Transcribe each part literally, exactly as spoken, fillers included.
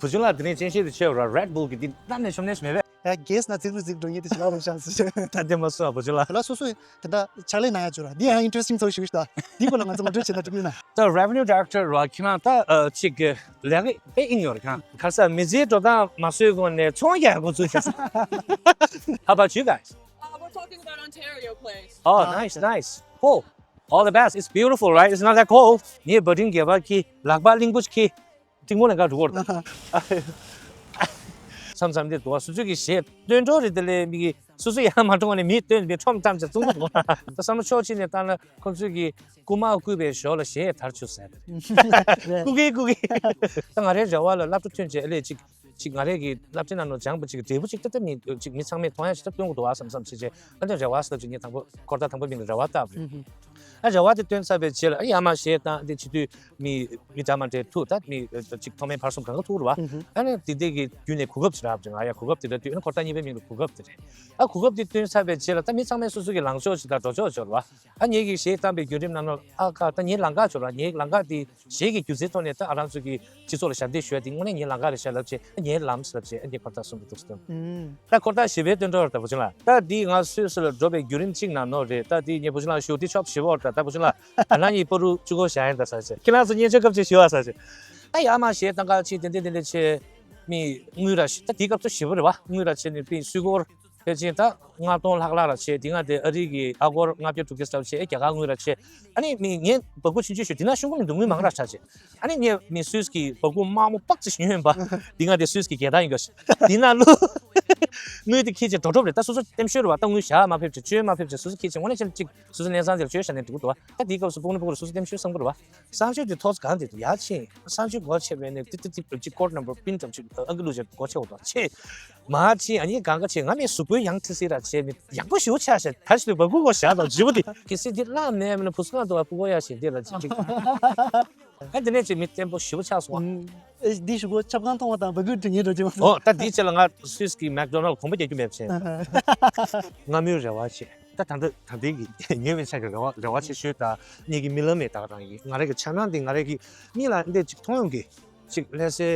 བུ་ཆུང་ལགས་དེ་ནས་སྤྱན་ཤེལ་དེ་ཆེ་བ་ར་Red Bull་གི་འདི་གནམ་ནས་བྱོན་ནས་མེད་པས། ཡ་རྒྱས་ན་ཚིག་རུ་ཚིག་འགྲོ་ངེས་དེ་ཞིག་ལ་རོགས་ཤག་ཟེར། ད་དེ་མ་སོང་བུ་ཆུང་ལགས། དེ་ལ་སོ་སོས་དེ་འདྲ་ཕྱག་ལས་གནང་ཡ་བྱོས་ར། འདི་ཡང་ཨིན་ཊ་རེ་སི་ཊིང་ཚོ་ཞིག་ཞིག་ད། འདི་སྐོར་ལ་ང་ཚོ་ངོ་སྤྲོད་བྱེད་ན་འགྲིག་གི་ཡོད་ན། ད་Revenue Director་ར་ཁྱེད་རང་ད་ཨ་ཅིག་གི་ལས་ཀ་དཔེ་ཨིན་ཡོད་རེད། ཁྱེད་རང་ག་ས་མི་ཚེའི་འགྲོ་སྟངས་མ་བཟོས་གོང་ནས་ཚོང་རྒྱག་འགོ་ཚུགས་ཤག How about you guys? Uh, we're talking about Ontario Place. Oh, nice, nice. Cool. All the best. It's beautiful, right? It's not that cold. ངས་བ་ཏིང་རྒྱལ་བ་ཁྱི་ལག་པ་གླིང་བུ་ཁྱི། ཏིང་མོ་ལ་འགའ་འགྲོ་བར་ད། མཚམས་མཚམས་འདི་འདུག་བ། སོ་སོ་གི་གཞས་སྟོན་འགྲོ་རེད། དེ་ལས་མི་གི་སོ་སོ་ཡང་མ་འགྲོ་བ་ནས་མི་སྟོན་མི་ཁྲོམ་བཀྲམ་བྱ་ཙུང་གི་འདུག་བ། ད་བསམ་བློ་ཕྱོགས་གཅིག་ནས་བཏང་ན་ཁོང་ཚོས་གི་རྐུ་མ་རྐུས་པའི་ཞོར་ལ་གཞས་དར་ཆུ་ཟེར། རྐུ་གི་རྐུ་གི། ད་ང་རའི་རེ་བ་ལ་སློབ་གྲྭ་ཐོན་རྗེས་ཨ་ལས་ཅིག་ཅིག་ང་རའི་གི་སློབ་གྲྭའི་ནང་ནས་སྦྱངས་པ་ཅིག་འབྲས་བུ་ཅིག་ཏག་ཏག་མི་ཅིག་མི་ཚང་མས་མཐོང་ཡ་ཞིག་ཏག་སྟོན་དགོས་འདུག་བ་བསམ་བསམ་བྱས་བྱས་ཨ་ནི་རེ་བ་ཟེར་ཅིག་ངས་དང་པོ་འཁོར་ཐག་དང་པོ་མིང་ལ་རེ་བ་བཏབ་རེད། ཨ་རེ་བ་དེ་བཏོན་ཚར་བའི་རྗེས་ལ་ཨ་ཡར་མར་གཞས་བཏང་དེ་བྱེད་དུས་མི་མི་འདྲ་མ་འདྲའི་ཐུག་ད་མི་ཅིག་མཐོ་དམན་ཕར་གསུམ་གང་ག་ཐུག་རེད་བ། ཨ་ནི་དེ་འདྲ་གི་བརྒྱུད་ནས་གོ་སྐབས་ཅིག་རག་པ་ཅིག་ང་ཡ་གོ་སྐབས་དེ་འདྲ་དུས་ཨ་ནི་འཁོར་ཐག་གཉིས་པའི་མིང་ལ་གོ་སྐབས་དེ་རེད། ཨ་གོ་སྐབས་དེ་བཏོན་ཚར་བའི་རྗེས་ལ་ད་མི་ཚང་མས་སོ་སོ་གི་ལངས་ཕྱོགས་ཅིག་དང་འགྲོ་ཕྱོགས་ཅིག་ཡོད་རེད་བ། ཨ་ངེད་ཀྱི་གཞས་བཏང་པའི་བརྒྱུད་རིམ་ནང་ལ་ཨ་ཁ་ད་ངའི་ལམ་ཁ་ཅིག་ཡོད་རེད་བ། ངའི་ལམ་ཁ་དེ་གཞས་ཀྱི་སྒྱུ་རྩལ་ཐོག་ནས་ད་ཨ་རང་ཚོ་གི་སྤྱི་ཚོགས་ལ་ཞབས་འདེགས་ཞུ་ཡ་དེ་དངོས་གནས་ངའི་ལམ་ཁ་རེད་ཤག་ལབ་བྱས་ཨ་ངའི་ལམ་ཟེར་ལབ་བྱས་ཨ་ངའི་འཁོར་ཐག་གསུམ་གྱི་འདུག་སེ་བཏོན། ད་འཁོར་ཐག་བཞི་པའི་སྟོན་འགྲོ་བར་ད་བུ་ཆུང་ལགས་ད་འདི་ང་སུད་སི་ལ་འགྲོ་བའི་བརྒྱུད་རིམ་གཅིག་ནང་ནོ་རེད། ད་འདི་ངས་བུ་ཆུང་ལགས་ཞུ་འདི་ཆོབ་ཞི་བོར་ད་ད་བུ་ཆུང་ལགས་ཨ་ན་ཡི་པ་རུ་བཅུ་གོ་བཞག་ཡིན་ད་ཟེར་བྱས་ཁྱེད་རང་ཚོ་བརྙན་འཕྲིན་སྐབས་ཅིག་ཞུ་བ་ཟེར་བྱས། ད་ཡར་མར་གཞས་བཏང་ག་ཅིག་དེ་འདྲ་དེ་འདྲ་བྱས་མི་དངུལ་ར་ཞིག་ད་དེའི་སྐབས་སུ་ཞི་བོ་རེད་བ། དངུལ་ར་བྱས་ནས་པི་སུད་སྒོར་ཕལ་ཆེར་ད་ལྔ་སྟོང་ལྷག་ལྷག་ར་བྱས་དེ་ང་དེ་ཨ་རི་གི་ཨ་སྒོར་ལྔ་བརྒྱ་དྲུག་བརྒྱ་ལྟ་བུ་བྱས་ཨེ་རྒྱ་གར་དངུལ་ར་བྱས། ཨ་ནི་མི་ངས་སྦ་ཁུག་ཆུང་ཆུང་ཞུ་དེ་ན་ཤོང་གི་མི་འདུག་དངུལ་མང་ར་ཆགས་བྱས། ཨ་ནི་ངས་མི་སུད་སི་གི་སྦ་ཁུག་དམར་མོ་པག་ཅིག་ཞུས་ཡོད་པ། དེ་ང་དེ་སུད་སི་གི་རྒྱལ་དར་ཡིན་ག་ཞུ་དེ་ན་ལུ། དངུལ་དེ་ཁྱེད་ཀྱིས་འགྲོ་གྲབས་རེད། ད་སོ་སོ་ལྟེམ་ཤོད་རེད་བ། ད་དངུལ་བཞག་མ་ཕེབས་བྱས་བཅོལ་མ་ཕེབས་བྱས་སོ་སོ་ཁྱེད་ཀྱིས་དངོས་གནས་ཅིག་སོ་སོ་གནས་ཚང་དེར་བཅོལ་བཞག་ནས་འགྲིག་གི་འདུག་བ། ད་དེའི་སྐབས་སུ་སྤུ་ནུ་སྤུ་གུ་རུ་སོ་སོ་ལྟེམ་ཤོད་བསམ་གི་རེད་བ། གསང་སྤྱོད་དེ་ཐོག་གང་དེ་ཡ་ཕྱིན་གསང་སྤྱོད་སྒོ་ཕྱེ་བའི་ནས་ཏི་ཏི་ཏི་ཅིག་ཀོཌ་ནམ་བར་པིན་ཙམ་ཅིག་ཨ་ཀི་ལུ་ཅིག་སྒོ་ཕྱེ་འོ་དང་ཕྱེ། མ་ཕྱིན་ཨ་ནི་གང་ག་ཕྱིན་ང་མི་གཟུགས་པོའི་ཡང་ཐི་སི་ར་ཕྱེ་མི་ཡག་པོ་ཞེ་པོ་ཆགས་ཤག་ད་ཕྱི་དུས་སྦ་ཁུག་གོ་བཞག་དང་ཇི་བོ་དེ་ཁི་སི་དེ་བླ་མེད་མི་ན་བུ་སྐང་དུ་བ་སྤུ་གོ་ཡ་ཞིག་དེ་ལ་ཅིག་ཅིག་ཨ་དེ་ནས་ཅིག་མི་བརྟན་པོ་ཞེ་པོ་ཆགས་སོང་བ། ཨེ་འདི་ཞུ་གོ་ཆབ་ཁང་མཐོང་བ་དང་སྦ་ཁུག་དྲི་ངེས་འགྲོ་ཅིག་མ་སོང་། ཨོ་ད་དེའི་ཆེད་ལ་ང་སུད་སི་གི་མེག་ཌོ་ནལ་གོམ་པ་རྒྱག་རྒྱུ་མེད་ཕྱིན། སྔ་མོའི་རེ་བ་བྱེད། ད་ད་ལྟ་ད་ལྟའི་གི་ཉེ་བའི་ཆ་གི་རེ་བ་རེ་བ་ཆེ་ཤོས་ད་ངེད་ཀྱི་རྨི་ལམ་མེད་ད་ག་རང་ཡིན། ང་རང་གི་འཆར་སྣང་འདི་ང་རང་གི་མིག་ལ་འདི་ཅིག་མཐོང་ཡོང་གི་ཅིག་ལྷ་སའི་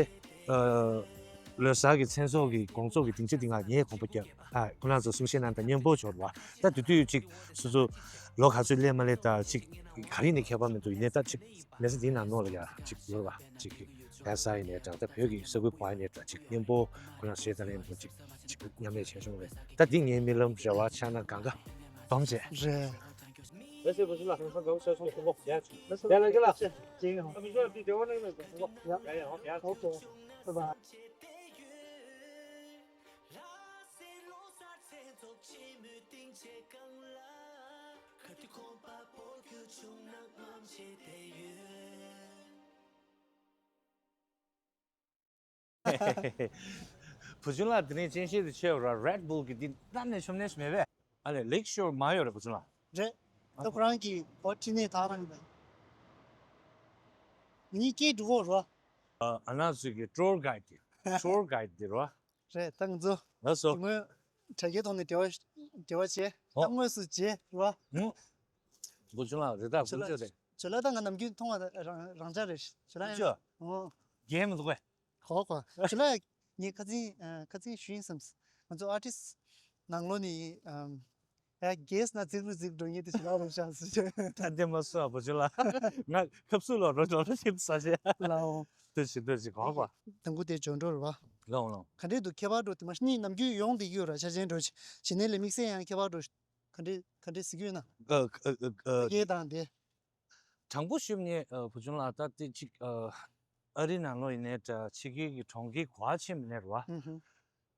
ལོ་གསར་གི་མཚན་ཚོགས་ཀྱི་དགོང་ཚོགས་ཀྱི་སྡིངས་ཆ་འདི་ང་ངས་གོམ་པ་རྒྱབ། ཨ་ཁོ་རང་ཚོ་གསུང་བཤད་གནང་དང་མཉམ་པོ་འབྱོར་བ། ད་དེ་དུས་ཅིག་སོ་སོ་ལོ་ག་ཚོད་སླེབས་མ་སླེབས་ད་ཅིག་ག་རེ་ནས་ཁྱད་པར་མི་འདུག་ཡིན་ནའི་ད་ཅིག་མི་ཚེ་འདིའི་ནང་ནོར་ལ་ཡ་ཅིག་ཡོད་པ་ཅིག་གི་ཕ་ས་ཡིན་ནའི་འདྲ་ད་བོད་ཀྱི་ས་ཁུལ་བ་ཡིན་ནའི་འདྲ་ཅིག་མཉམ་པོ་ཁོ་རང་བཤད་ད་ལེན་པོ་ཅིག་ཅིག་མཉམ་ལས་བྱས་བྱུང་བས་ད་འདི་ངའི་རྨི་ལམ་རེ་བ་འཆར་སྣང་གང་ག་སྡོམ་བྱས། རེད། བུ་ཆུང་ལགས་དེ་རིང་སྤྱན་ཤེལ་དེ་ཆེ་བ་ར་Red Bull་གི་འདི་གནམ་ནས་ཤོམ་ནས་མེད་པས། ཨ་ལས་Lake Shore་མ་ཡོད་རེད་བུ་ཆུང་ལགས། རེད། ད་ཁོ་རང་གི་ཨོ་ཊི་ནས་ཐག་རང་ཡིན་པས། ངེད་གཉིས་སྐད་འགྲོ་གོ་རོ། ཨ་ན་ཚོས་ཀྱི་tour guide་དེ་tour guide་དེ་རོ། རེད་ད་ང་ཚོ། ལགས་སོ། དེ་སྔོན་དྲ་རྒྱའི་ཐོག་ནས་འབྲེལ་བ་འབྲེལ་བ་བྱས་ད་ཨོ། དངོས་སུ་མཇལ་རོ། ཨུ། བུ་ཆུང་ལགས་རེ་ད་ཁོང་ཚོས་རེད། ཇོ་ལགས་ད་ང་ནམ་རྒྱུན་མཐོང་བ་རང་རང་འཇགས་རེད་ཇོ་ལགས། ཅོ། ཨོ། རྒན་མི་འདུག་གས། གོ་གོ། ཇོ་ལགས་ངས་ཁ་སང་ཨ་ཁ་སང་ཞུ་ཡིན་བསམས། ང་ཚོ་artist་ནང་ལོགས་ནས་ཨམ། ཡ་རྒས་ན་རྫིག་རུ་རྫིག་འགྲོ་ངེས་དེ་ཞིག་ལབ་རོགས་ཤག་ཟེར་ཅོ། ད་དེ་མ་སོང་ཨ་བུ་ཆུང་ལགས། ང་ཁབ་སུ་ལོ་རོ་རོ་རོ་ཞིག་ཟ་ཤེས། ལའོ། ལྟོས་ཤིག་ལྟོས་ཤིག་གོ་གོ། དང་པོ་དེ་ཇོ་འགྲོ་རེད་བ། ལའོ་ལའོ། ག་འདྲས་འདུག་ཁྱད་པར་འགྲོ་དེ་མ་གཞི་ནི་ནམ་རྒྱུན་ཡོང་བསྡད་ཀྱི་ཡོད་ར་ཆ་ཅན་འགྲོ་བྱས་ནས་ལས་དམིགས་བསལ་ཡང་ཁྱད་པར་འགྲོ། ག་འདྲས་ག་འདྲས་ཟེར་གྱི་ཡོད་ན། ཨ་ཨ་ཨ་ཨ། སྐད་དང་དེ། དྲང་པོ་ཞུས་ནས་ཨ་བུ་ཆུང་ལགས་ད་དེ་ཅིག་ཨ་ཨ་རི་ནང་ལོགས་ཡིན་ནའི་འདྲ་ཕྱི་རྒྱལ་གྱི་གྲོང་ཁྱེར་ག་པར་ཕྱིན་པ་ཡིན་ནའི་རེད་བ། ཧུམ་ཧུམ།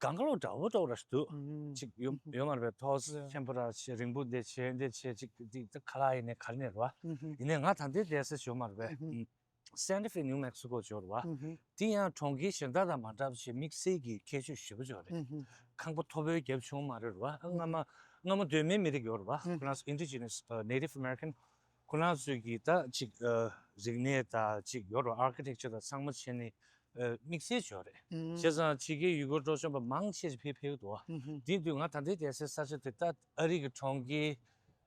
གང་ག་ལོག་འདྲ་བོ་འདྲ་བོ་ར་ཞིག་འདུག་ཧུམ་ཧུམ། ཅིག་ཡོད་ཧུམ་ཧུམ། ཡོད་མ་རེད་པས། ཐོག་རེད། ཆེན་པོ་ར་ཆེ་རིང་པོ་འདི་ཆེ་འདི་ཆེ་ཅིག་འདི་ད་ཁ་ལག་ཡིན་ནའི་ག་རེ་ཡིན་ནའི་རེད་བ། ཧུམ་ཧུམ། ཡིན་ནའི་ང་ད་ལྟའི་བསྡད་ས་ཞིག་ཡོད་མ་རེད་པས། ཧུམ་ཧུམ། Santa Fe New Mexico་ཅིག་ཡོད་རེད་བ། ཧུམ་ཧུམ། དེ་ཡང་གྲོང་ཁྱེར་གཞན་དག་དང་མ་འདྲ་བ་ཞིག་དམིགས་བསལ་གྱི་ཁྱད་ཆོས་ཞེ་པོ་ཅིག་ཡོད་རེད། ཧུམ་ཧུམ། ཁང་པ་མཐོ་པོའི་རྒྱབ་བྱུང་མ་རེད་བ། ཨ་སྔ་མ་སྔ་མོ་གདོད་མའི་མི་རིགས་ཡོད་རེད་བ། ཧུམ། ཁོ་རང་ཚོ་Indigenous uh, Native American་ཁོ་རང་ཚོས་ཀྱི་ད་ཅིག་ཨ་རིག་གནས་དང་ཅིག་ཡོད་རེད་བ། Architecture་དང་ཚང་མ་བྱས་ནས་ཨ་དམིགས་བསལ་ཅིག་ཡོད་རེད། ཧུམ། བྱས་ཙང་ཕྱི་རྒྱལ་ཡུལ་སྐོར་སྤྲོ་འཆམ་པ་མང་ཆེ་ཞིག་ཕེབས་ཕེབས་འདུག་བ། ཧུམ་ཧུམ། དེ་དུས་ང་ད་ལྟའི་བསྡད་སའི་ས་ཆ་དེ་ད་ཨ་རི་གི་གྲོང་ཁྱེར།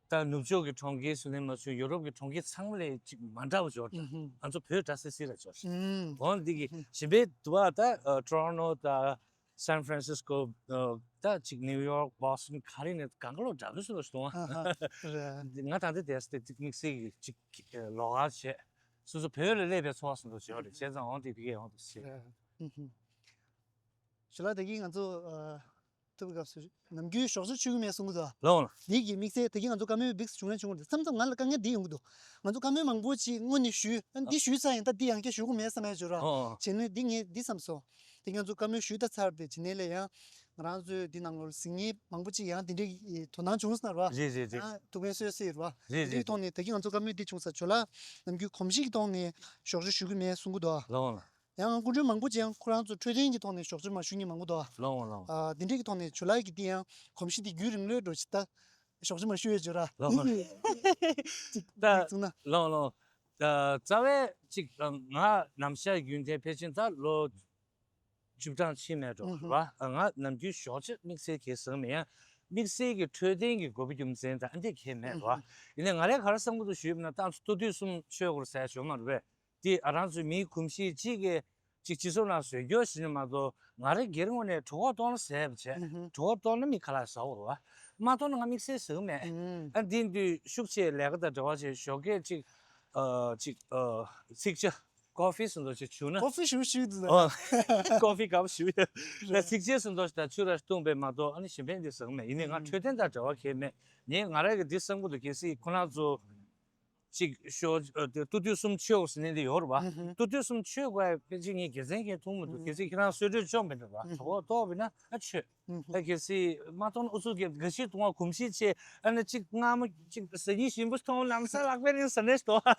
ད་ནུབ་ཕྱོགས་ཀྱི་གྲོང་ཁྱེར་སུ་ནས་མ་བྱུང་ཡུ་རོབ་ཀྱི་གྲོང་ཁྱེར་ཚང་མ་ལས་ཅིག་མ་འདྲ་བ་འབྱོར། ཨུ་ཧུམ། ང་ཚོ་བོད་འདྲ་སི་སི་ར་འབྱོར། ཨུམ། འོན་འདི་གི་ཨུ་ཧུམ། གཞན་པའི་དུ་བ་ད་ཊོ་རོན་ཊོ་དང་སན་ཧྥ་རན་སིས་ཀོ་ད་ཅིག་ནིའུ་ཡོག་བྷོ་སི་ཊོན་ག་རེ་ནས་གང་ག་ལོ་འདྲ་པོ་སུ་ལ་སྟོང་ཨ་ཧ་རེད། ང་ད་ལྟ་དེ་སྟེ་དམིགས་བསལ་གྱི་ཅིག་ལོགས་ཀ་བྱས་སོ་སོ་བོད་ལ་སླེབས་པའི་ཚོར་བ་སོང་འདུག་བྱས་པ་རེད། བྱས་ཙང་འོན་ཏེ་དེ་གས་འོང་འདུག་ཟེར། རེད། ཨུ་ཧུམ། ཞུ་ལགས་དེ་གིན་ང་ཚོ་ཨ། ཐུབ་པའི་སྐབས་སུ་ནམ་རྒྱུན་ཞོགས་ཇ་མཆོད་ཀྱི་མེད་གསུང་གི་འདུག་ལོང་ལ། འདི་གི་དམིགས་བསལ་དེ་གིན་ང་ཚོ་བཀའ་མོལ་བིགས་བྱུང་ན་བྱུང་གི་འདུག་མཚམས་མཚམས་ང་ལ་དཀའ་ངལ་འདི་ཡོང་གི་འདུག་ང་ཚོ་བཀའ་མོལ་མང་པོ་ཅིག་སྔོན་ནས་ཞུས། ཨ་འདི་ཞུས་ཚར་ཡིན། ད་འདི་ཡང་བསྐྱར་ཞུ་དགོས་མེད་བསམ་ཡ་བྱོས་ར། ཨོ། བྱས་ནས་འདི་ངས་འདི་བསམ་སོང་། དེ་ང་ཚོ་བཀའ་མོལ་ཞུས་ད་ཚར་བས་བྱས་ནས་ལས་ཡང་ང་རང་ཚོའི་འདི་ནང་ལོགས་ཟིང་ངེ་མང་པོ་ཅིག་ཡང་དེ་འདྲའི་དོ་སྣང་བྱུང་སོང་ར། རེད་རེད་རེད། ཡང་ཐུགས་ཕན་གསོས་སྲིད་ར། རེད་རེད། འདིའི་ཐོག་ནས་དེ་གིན་ང་ཚོ་བཀའ་མོལ་འདི་བྱུང་ཚར་བྱོས་ལ། ནམ་རྒྱུན་གོམས་གཤིས་ཀྱི་ཐོག་ནས་ཞོགས་ཇ་ཞུ་གི་མེད་གསུང་གི་འདུག་ལོང་ལ། ཡང་སྐུ་མགྲོན་མང་པོ་ཅིག་ཡང་ཁོ་རང་ཚོ་འཕྲོད་བསྟེན་གྱི་ཐོག་ནས་ཞོགས་ཇ་མ་ཞུ་མཁན་མང་པོ་འདུག་ལོང་ལོང་། ཨ་འདི་འདྲའི་གི་ཐོག་ནས་ཇུ་ལའི་གི་འདི་ཡང་གོམས་གཤིས་འདི་རྒྱུན་རིང་ལོས་འགྲོ་ཅི་ལྟ། ཞོགས་ཇ་མ་ཞུ་ཡོད་ཇོ་ར། ལོང་། ཅིག་ད་ཅིག་གསུང་ན། ལོང་ལོང་། ད་རྩ་བའི་ཅིག་ང་ནམ་ཞག་རྒྱུན་ལྡན་ཕལ་ཆེར་ད་ལོ་བཅུ་གྲངས་ཕྱིན་མེད་འགྲོ་ཨུ་ཧུ། ར། ང་ནམ་རྒྱུན་ཞོགས་ཇ་དམིགས་བསལ་གས་ཟེར་མེད། ཡང་དམིགས་བསལ་གྱི་འཕྲོད་བསྟེན་གྱི་དགོས་པ་རྒྱུ་མཚན་དང་ཨ་འདི་གས་མེད་འགྲོ། ཨུ་ཧུ། ཡིན་ནའི་ང་རའི་ག་རེ་བསམ་གི་འདུག་ཞུས་པ་ན་ཏང་ཚོ་ལྟོ་དུས་གསུམ་མཆོད་དགོས་ཟེར་ཞོག་མ་རེད་པས། དེ་ཨ་རང་ཚོའི་མིའི་གོམས་གཤིས་གཅིག་གིས་གཅིག་སྤྱི་ཚོགས་ནང་བཟོས་སྐྱོར་ཞིག་ནི་མ་གཏོགས་ང་རང་སྒེར་ངོས་ནས་གྲོད་ཁོག་ལྟོགས་ན་ཟས་པ་བྱས། ཨུ་ཧུ། གྲོད་ཁོག་ལྟོགས་ན་མི་ཁ་ལག་ཟ་དགོས་རེད་བ། མ་ལྟོགས་ན་ང་དམིགས་བསལ་ཟ་གི་མེད། ཨུ། ཨ་འདི་དུས་ཤུགས་ཆེ་ལས་ཀ་དང་འབྲེལ་བ་ཆེ་ཞོགས་ཀས་གཅིག་ཨ་གཅིག་ཨ་ཚིག་ཇ་ཀོ་ཧྥི་སུ་འདྲ་ཞིག་བྱུགས་ན། ཀོ་ཧྥི་ཞུ་ཞུ་འདུག་ཨ་ཀོ་ཧྥི་ག་པ་ཞུ་ཡ། ད་ཚིག་ཇ་སུ་འདྲ་ཞིག་དང་ཆུ་ར་ཞིག་བཏུངས་པས་མ་གཏོགས་ཨ་ནི་གཞན་ཕན་འདི་ཟ་གི་མེད། ཡིན་ནའི་ང་འཕྲོད་བསྟེན་དང་འབྲེལ་བ་གང་ཡང་མེད། ངས་ང་རང་གི་འདི་བསམ་གི་འདུག་གལ་སྲིད་ཁོ་རང་ཚོ། ཅིག་ཞོགས་ཨ་དེ་ལྟོ་དུས་གསུམ་མཆོད་ཟེར་ནས་འདི་ཡོད་རེད་བ། ཨུ་ཧུ། ལྟོ་དུས་གསུམ་མཆོད་དགོས་ཡ་ཕལ་ཆེར་ངས་དགེ་མཚན་གྱི་མཐོང་མི་འདུག་ཨུ་ཧུ། གལ་སྲིད་ཁྱེད་རང་གསོལ་མཆོད་བཅོམ་པ་ཡིན་ན་རེད་བ། ཨུ་ཧུ། གྲོད་ཁོག་ལྟོགས་པ་ཡིན་ན་ཨ་མཆོད། ཨུ་ཧུ། ད་གལ་སྲིད་མ་ལྟོགས་ན་ཨུ་ཚུགས་རྒྱབ་འགའ་ཞིག་འདུག་བ། གོམས་གཤིས་ཆེ་ཨ་ནི་ཅིག་སྔ་མོ་ཅིག་ཟ་སྙིང་ཞིམ་པོ་མཐོང་ལམ་སང་ལག་པས་ནི་ཟ་ནས་ལྟོགས།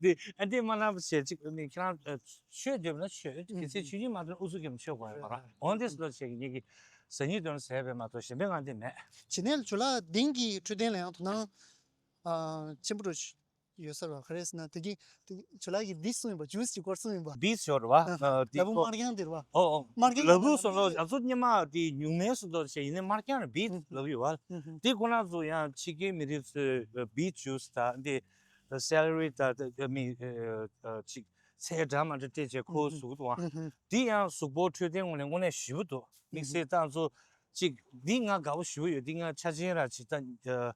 འདི་ཨ་འདི་མ་ལབ་བྱས་ཅིག་ཨ་ནི་ཁྱེད་རང་ཨ་མཆོད་འདོད་ན་མཆོད། གལ་སྲིད་མཆོད་ཀྱི་མ་འདོད་ན་ཨུ་ཚུགས་རྒྱབ་མཆོད་དགོས་ཡ་མ་རེད། འོན་ཏེ་སློབ་བྱེད་ཀྱི་ངེད་ཀྱི་ཟ་སྙིང་འདོད་ན་ཟས་པས་མ་གཏོགས་གཞན་པའི་ང་འདི་མེད། བྱེད་ནས་ཇོ་ལགས་དེང་གི་འཕྲོད་བསྟེན་ལ་ཡང་དོ་སྣང་ཨ་ཆེན་པོ་རུ་ཡོད་ས་རེད་བ། ག་རེ་ཟེར་ན་དེ་གི་དེ་ཇོ་ལགས་ཀྱིས་འདི་གསུངས་ཡིན་པ། ཇུས་ཀྱི་སྐོར་གསུངས་ཡིན་པ། བིས་ཡོད་རེད་བ། ཨ་ཨ་དེ་ལ་བུ་ཀོ་དམར་རྐྱང་དེ་རེད་བ། ཨོ་ཨོ། དམར་རྐྱང་ལ་བུ་དེ་སོང་ལོ་ང་ཚོ་སྙེ་མ་དེ་ཉུང་མའི་སོ་དོ་ཞེས་ཡིན་ནའི་དམར་རྐྱང་རེད། བིས་ལབ་ཡོད་བ། ཨུ་ཧུ། དེ་ཁོ་རང་ཚོ་ཡང་ཕྱི་རྒྱལ་མི་རིགས་ཚོས་བིས་ཇུས་དང་དེ་སེ་ལ་རི་དང་དེ་མི་ཨ་ཅིག་ཚལ་འདྲ་མ་འདྲ་སྤྲད་བྱས་ཁོ་ཟུག་འདུག་བ། ཨུ་ཧུ། དེ་ཡང་གཟུགས་པོ་འཕྲོད་བསྟེན་ངོས་ནས་དངོས་གནས་ཞེ་པོ་འདུག་དམིགས་བསལ་ཏང་ཚོ་ཅིག་འདི་ང་དགའ་པོ་ཞེ་པོ་ཡོད། འདི་ང་ཆ་ཆེན་ར་ཅིག་ད།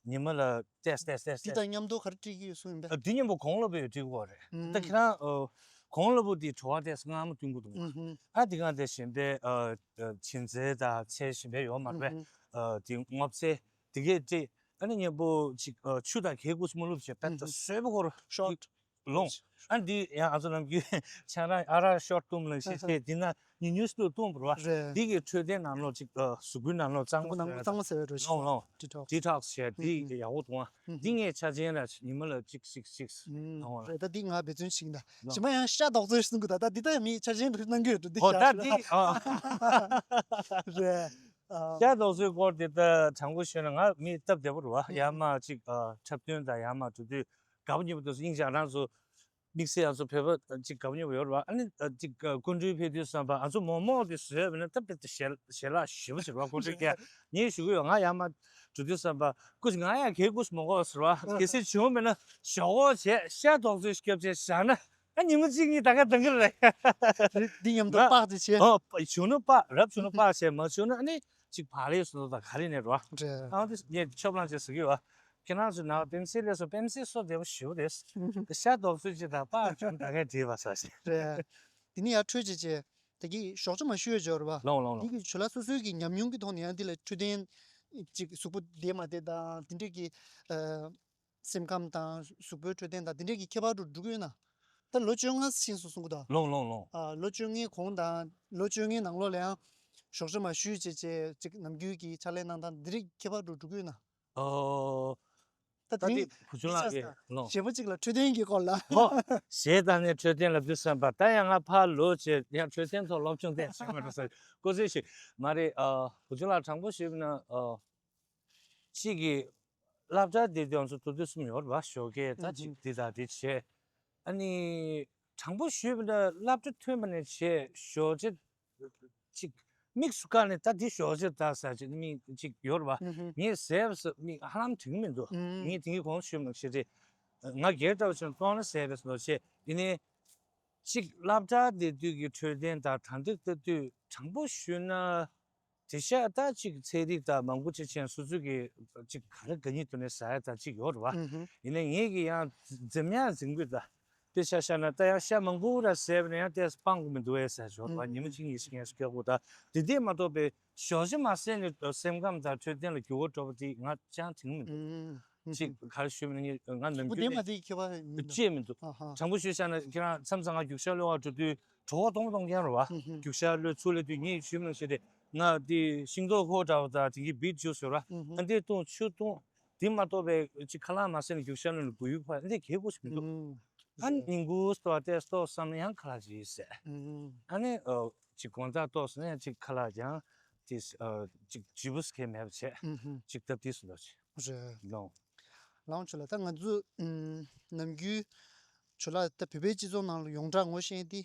ཉི་མ་ལ་ཏེས་ཏེས་ཏེས་འདི་ཏེས། དང་མཉམ་དུ་ག་རེ་སྤྲད་ཀྱི་ཡོད་གསུངས་ཡིན་པས། ཨ་འདི་མཉམ་པོ་གོང་ལ་བུད་སྤྲད་དགོས་རེད། ཨུམ། ད་ཁྱེད་རང་ཨ་གོང་ལ་བུད་དེ་དྲོ་བ་ཏེས་སྔ་མོ་བསྟུན་དགོས་འདུག་ཨུམ་ཧུམ། ཨ་འདི་ག་དེ་གཞན་པའི་ཨ་ཨ་བྱིན་རྫས་དང་ཚལ་གཞན་པའི་ཡོད་མ་རེད་པས། ཨུམ་ཧུམ། ཨ་དེ་སྔོ་ཚལ་དེ་གས་སྤྲད། ཨ་ནི་མཉམ་པོ་ཅིག་ཨ་ཆུ་དང་གས་ཀུ་སྨོ་ལུག་བྱས་པས་ད་ཨུམ་ཧུམ། སོས་པོ་ཁོ་ར་ཤོར་ལོང་། ཨ་འདི་ཡང་ཨ་ཚོ་ནམ་རྒྱུན་ཆང་རག་ཨ་རག་ཤོར་བཏུང་ལ་ཤེས་ཤེས་འདི་ན་ཉུ་ཉུ་སུ་བཏུང་བར་བ། རེད། འདི་གི་འཕྲོད་བསྟེན་ནང་ལོགས་ཅིག་ཨ་གཟུགས་པོའི་ནང་ལོགས་གཙང་མ་ནང་ལོགས་གཙང་མ་ཟེར་བའི་འགྲོ་ཞིག་ལོང་ལོང་། ཌི་ཊོག་སི། ཌི་ཊོག་སི་བྱས་འདི་ཡག་པོ་འདུག་ཨ། འདི་ངས་ཆ་ཆེན་ར་ཉི་མ་ལ་གཅིག་གཅིག་གཅིག་ལོང་བ་རེད། ད་འདི་ང་འབད་བརྩོན་ཞིག་ཡིན་ད། ཞི་མ་ཡང་ཤ་དོག་ཚོད་གསུང་གི་ད། ད་འདི་ད་མི་ཆ་ཆེན་རེ་གནང་གི་ཡོད་འགྲོ་འདི་ཧོ་ཤ་ད་འདི་ཨ། རེད། ཤ་དོག་ཚོད་སྐོར་འདི་ད་དྲང་པོ་ཤོད་ན་ང་མི་སྟབས་བདེ་པོ་རེད་བ། ཡར་མར་གཅིག་ཨ་འཁྲབ་སྟོན་དང་ཡར་མར་འགྲོ་དུས་དགའ་པོ་ཉེ་པོ་འདུག་སྙིང་རྗེ་ཨ་རང་ཚོ། དམིགས་བསལ་ང་ཚོ་བོད་པ་གཅིག་དགའ་པོ་ཉེ་པོ་ཡོད་རེད་བ། ཨ་ནི་ཨ་གཅིག་ཨ་སྐུ་མགྲོན་ཕེབས་དུས་བསམ་པ་ང་ཚོ་མོག་མོག་དེ་བཟོས་པ་ན་སྟབས་བདེ་ཞལ་ཞལ་ལག་ཞེ་པོ་ཅིག་རེད་བ། སྐུ་མགྲོན་གྱིས་ངས་ཞུ་གི་ཡོད། ང་ཡར་མར་འགྲོ་དུས་བསམ་པ་སྐུ་མགྲོན་ང་ཡང་གས་སྐུ་མོག་མོག་ཟེར་བ། གལ་སྲིད་བྱུང་མེད་ན་ཞོག་ཁོག་བྱས་ཤ་དོག་ཚོད་སྐྱབས་བྱས་བཞག་ན་ཨ་ཉི་མ་གཅིག་གཉིས་ད་ག་འདང་གི་རེད། འདི་མཉམ་དུ་ང་པགས་ཅིག་བྱས། ཨོ་བྱུང་ན་པགས་རབ་བྱུང་ན་པགས་བྱས། མ་བྱུང་ན་ཨ་ནི་ཅིག་བག་ལེབ་བཟོ་དང་ག་རེ་ནས་རོ། རེད། ཨང་དེ་ངས་ཆོབ་ལང་བྱས་ཟེར་གི་ཡོད། ཁྱེད་རང་ཚོའི་ནང་པེམ་སི་ལས་སོ། པེམ་སི་སོ་བདེ་པོ་ཞེ་པོ་རེད། ཤ་དོག་ཚོད་ཅིག་དང་པགས་བྱུང་ད་གས་བྲིས་པ་ས་ཞིག་རེད། དེ་ནི་ཡར་འཕྲོས་བྱས་བྱས་ད་གི་ཞོགས་ཇ་མ་ཞུ་ཡོད་འཇོག་རེད་བ། ལོང་ལོང་ལོང་། འདི་གི་ཇོ་ལགས་སོ་སོའི་གི་ཉམས་མྱོང་གི་ཐོག་ནས་ཡང་འདི་ལ་འཕྲོད་བསྟེན་ཅིག་གཟུགས་པོ་བདེ་མ་བདེ་དང་དེ་འདྲས་ཀྱི་ཨ་སེམས་ཁམས་དང་གཟུགས་པོའི་འཕྲོད་བསྟེན་དང་དེ་འདྲས་ཀྱི་ཁྱད་པར་འགྲོ་འགྲོ་གི་ཡོད་ན། ད་ལོ་བཅོ་ལྔ་ཕྱིན་སོང་གསུང་གི་འདུག་ལོང་ལོང་ལོང་། ཨ་ལོ་བཅོ་ལྔའི་གོང་དང་ལོ་བཅོ་ལྔའི་ནང་ལོགས་ལ་ཡང་ཞོགས་ཇ་མ་ཞུས་བྱས་བྱས་ཅིག་ནམ་རྒྱུན་གྱི་ཕྱག་ལས་གནང་སྟངས་འདི་རིགས་ཁྱད་པར་འགྲོ་འགྲོ་གི་ཡོད་ན། ཨོ། ད་ད་དེ་དེ་བུ་ཆུང་ལགས་ཀྱིས་ལོང་། ཞེ་པོ་ཅིག་ལ་འཕྲོད་བསྟེན་གྱི་སྐོར་ལ། ཧོ། ཞེས་ད་ནས་འཕྲོད་བསྟེན་ལབ་དུས་བསམ་པ་ད་ཡང་ང་ཕར་ལོག་བྱས་ཡང་འཕྲོད་བསྟེན་ཐོག་སློབ་སྦྱོང་ཏན་བྱེད་མ་འགྲོ་ས་ཀོ་ཟེར་ཞིག་མ་རེད། ཨ་བུ་ཆུང་ལགས་དྲང་པོ་ཞུས་ན་ཨ། གཅིག་གིས་སློབ་གྲྭ་དེ་དུས་ཚོད་ལྟོ་དུས་གསུམ་ཡོད་རེད་བ། ཞོགས་ཀས་ད་ཅིག་འདི་དང་འདི་བྱས། ཨ་ནི་དྲང་པོ་ཞུས་པ་ན་སློབ་གྲྭ་ཐོན་པ་ནས་བྱས་ཞོགས་ཇ་ཅིག་ དམིགས་སུ་བཀར་ནས་ད་འདི་ཞོགས་ཇ་ད་ཟེར་ཅིག་མི་ཅིག་ཡོད་རེད་བ། ངས་ཟས་པ་ཟ་མི་ཧ་ལམ་དྲན་གྱི་མི་འདུག་ངས་དེ་གི་གོང་ཞུས་མ་ཤེས་རེད། ང་སྒེར་འདྲ་བ་ཞིག་མཐོང་ན་ཟས་པས་ནོར་ཆེ་ཡིན་ནའི། གཅིག་སློབ་གྲྭ་བསྡད་དུས་ཀྱི་འཕྲོད་བསྟེན་དང་དྲ་འདེགས་ལྟ་དུས་དྲང་པོ་ཞུས་ན། དེ་ཤ་ད་གཅིག་ཚན་རིག་དང་མང་པོ་ཅིག་ཅན་སོ་སོ་གི་གཅིག་ག་རེ་ག་ཉིད་དུ་ནས་ཟ་ཡ་ད་གཅིག་ཡོད་རེད་བ། ཡིན་ནའི་ངེད་ཀྱི་ཡང་འཛེམ་ཡ་འཛེམ་གི་ད། དཔེ་ཆ་བཞག་ན་ད་ཡང་ཤ་མང་པོ་ར་ཟས་པ་ན་ཡང་ཏོག་ཙམ་སྤང་དགོས་མི་འདུག་ཨེ་ཟེར་ཞོར་བ་ཉི་མ་གཅིག་གཉིས་ཤིག་ངལ་གསོ་རྒྱག་དགོས་ད། དེ་དེ་མ་གཏོགས་པའི་ཞོགས་ཇ་མ་ཟས་ནས་སེམས་ཁམས་དང་འཕྲོད་བསྟེན་ལ་འགྱུར་བ་འགྲོ་བ་དེ་ང་ཅང་དྲན་གི་མི་འདུག་ཅིག་ག་རེ་ཞུས་པ་ན་ངས་ང་ནམ་རྒྱུན་ནས་མ་དེ་ཁྱད་པར་མི་འདུག་ཅེས་མི་འདུག་ཨ་ཧ། དྲང་པོ་ཞུས་བཞག་ན་ཁྱེད་རང་མཚམས་མཚམས་ང་རྒྱུག་ཤར་གློད་པར་འགྲོ་དུས་གྲོད་ཁོག་སྟོང་སྟོང་རྐྱང་རེད་བ། རྒྱུག་ཤར་གློད་ཚུར་གློད་དུས་ངས་ཞུས་པ་ནང་བཞིན་རེད། ང་དེ་ཤིང་ཏོག་ཁོག་འདྲ་བ་དང་དེ་གི་བིཊ་ཇུས་ཡོད་ར། ཨ་འདི་བཏུང་ཆུ་བཏུང་། དེ་མ་གཏོགས་པའི་ཅིག་ཁ་ལག་མ་ཟས་ནས་རྒྱུག་ཤར་གློད་ནས་བུ་ཡུག་ཕར་འདི་གས་པོ་ཞིག་མི་འདུག་ཨ་ནི་ཉིན་གུང་སྟོར་བ་ཏེ་སྟོར་བསམ་ན་ཡང་ཁ་ལག་ཅིག་ཟས། ཨ་ནི་ཅིག་དགོང་དག་ཏོག་ཙམ་ནས་ཡང་ཅིག་ཁ་ལག་ཀྱང་དེ་ཅིག་ལྗིད་པོ་ཟེར་མཁན་མེད་པ་བྱས། ཅིག་སྟབས་བདེ་སུ་འདུག་ཅིག་རེད། ལོང་། ལོང་ཆུ་ལ་ད་ང་ཚོ་ནམ་རྒྱུན་ཆུ་ལ་ད་བོད་པའི་སྤྱི་ཚོགས་ནང་ལ་ཡོངས་གྲགས་ངོ་ཤེས་དེ་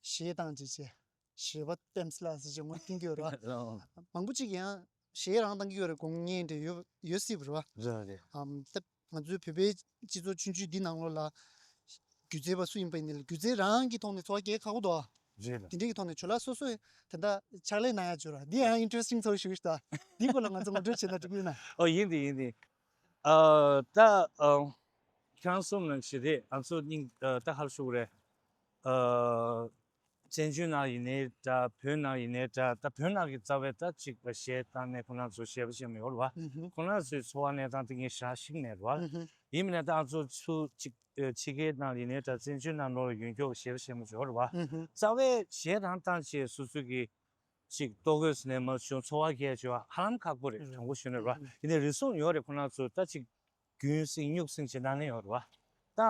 གཞས་བཏང་ཅིག་བྱས། གཞས་པ་ཏེམ་སི་ལ་ཟེར་ཅིག་ངོ་བསྟན་གྱི་ཡོད་རེད་བ། ལོང་། མང་པོ་ཅིག་ཡང་གཞས་རང་བཏང་གི་ཡོད་རེད། དགོངས་མཁན་འདྲ་ཡོད་ཡོད་སྲིད་པ་རེད་བ། རེད་རེད། ཨམ་ད་ང་ཚོའི་བོད་པའི་སྤྱི་ཚོགས་ཆུང་ཆུང་འདི་ནང་ལོགས་ལ་སྒྱུ་རྩལ་པ་སུ་ཡིན་པ་ཡིན་ནའི་སྒྱུ་རྩལ་རང་གི་ཐོག་ནས་འཚོ་བ་སྐྱེལ་ཁག་པོ་འདུག་ཨ། རེད་ལ། དེ་འདྲའི་གི་ཐོག་ནས་ཇོ་ལགས་སོ་སོས་ད་ལྟ་ཕྱག་ལས་གནང་ཡ་ཇོ་ར་འདི་ཡང་ཨིན་ཊི་རེ་སི་ཊིང་ཚོར་ཞུ་གི་ཤི་ད། འདི་སྐོར་ལ་ང་ཚོ་ངོ་སྤྲོད་བྱེད་ན་འགྲིག་གི་ཡིན་ན། ཨོ་ཡིན་དེ་ཡིན་དེ། ཨ་ད་ཨ་ཁྱེད་རང་གསུངས་ནང་བཞིན་རེད། ང་ཚོ་སྙིང་ཨ་ད་ཧ་ལ་ཞུ་གི་རེད། ཨ་བཙན་བྱོལ་ནང་ཡིན་ནའི་འདྲ་བོད་ནང་ཡིན་ནའི་འདྲ་ད་བོད་ནང་གི་རྩ་བའི་ད་ཅིག་གཞས་བཏང་ནས་ཁོ་རང་ཚོ་གཞས་པ་བྱེད་མི་ཡོད་རེད་བ། ཁོ་རང་ཚོའི་འཚོ་བ་གནས་སྟངས་དེ་ངས་ཞག་ཞིག་མེད་རེད་བ། ཡིན་མིན་ན་ད་ང་ཚོ་ཚུར་ཅིག་ཕྱི་རྒྱལ་ནང་ཡིན་ནའི་འདྲ་བཙན་བྱོལ་ནང་ལོགས་ཡོང་མཁན་གཞས་པ་བྱེད་མི་ཡོད་རེད་བ། རྩ་བའི་གཞས་རང་བཏང་བྱས་སོ་སོ་གི་ཅིག་ལྟོ་གོས་ནས་མར་བྱུང་འཚོ་བ་སྐྱེལ་བྱས་བ་ཧ་ལམ་ཁག་པོ་རེད། དྲང་པོ་ཞུས་ན་རེད་བ། ཡིན་ནའི་རེ་ཟུང་ཡོད་རེད། ཁོ་རང་ཚོ་ད་ཅིག་རྒྱུན་སྲིང་སྨྱུག་སྲིང་བྱེད་སྟངས་ནི་ཡོད་རེད་བ། ད་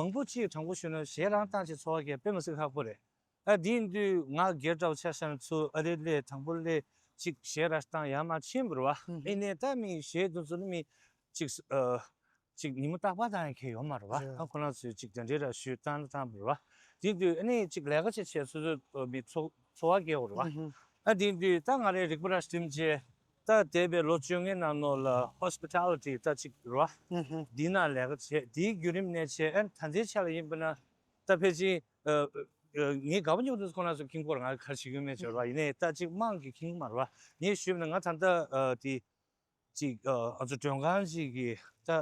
མང་པོ་ཅིག་དྲང་པོ་ཞུས་ན་གཞས་རང་བཏང་བྱས་འཚོ་བ་སྐྱེལ་དཔེ་མི་སྲིད་ཁག་པོ་རེད། ཨ་དེ་ཡིན་དུས་ང་སྒེར་འདྲ་བོ་ཆ་བཞག་ན་ཚུར་ཨ་རི་སླེབས་དང་པོ་སླེབས་ཅིག་གཞས་ར་བཏང་ཡར་མར་ཕྱིན་པ་རེད་བ། ཨེ་ནས་ད་མི་གཞས་དེ་ཚོ་ནི་མི་ཅིག་ཨ་ཅིག་ཉིན་མོ་རྟག་པར་བཏང་ཡ་གལ་ཡོད་མ་རེད་བ། ཨ་ཁོ་རང་ཚོས་ཅིག་དེ་འདྲའི་ར་ཞུས་བཏང་ན་བཏང་པ་རེད་བ། དེ་ཡིན་དུས་ཨ་ནི་ཅིག་ལས་ཀ་བྱེད་བྱས་སོ་སོ་མི་འཚོ་འཚོ་བ་སྐྱེལ་བ་རེད་བ། ཨ་དེ་ཡིན་དུས་ད་ང་རའི་རིག་པ་ར་སྒྲིམ་བྱས་ད་འདས་པའི་ལོ་བཅོ་ལྔའི་ནང་ལོགས་ལ་ཧོ་སི་པི་ཊ་ལི་ཊི་ད་ཅིག་རེད་བ། འདི་ན་ལས་ཀ་བྱས་དེའི་བརྒྱུད་རིམ་ནས་བྱས་ཨ་ད་ལྟའི་ཆ་ལ་ཡིན་པ་ན་ད་ཕལ་ཆེར་ཨ་ཨ་ངས་དགའ་པོ་ཉོ་དུས་ཁོ་རང་ཚོ་ཁྱིམ་སྐོར་ང་ག་རེ་བྱེད་ཀྱི་ཡོད་མེད་ཅོར་བ་ཡིན་ནའི་ད་ཅིག་དམངས་ཀྱི་ཁྱིམ་མ་རེད་བ། ངས་ཞུས་པ་ན་ང་ད་ལྟ་ཨ་དེ་ཅིག་ཨ་ང་ཚོ་མགྲོན་ཁང་ཅིག་གི་ད་ཨ་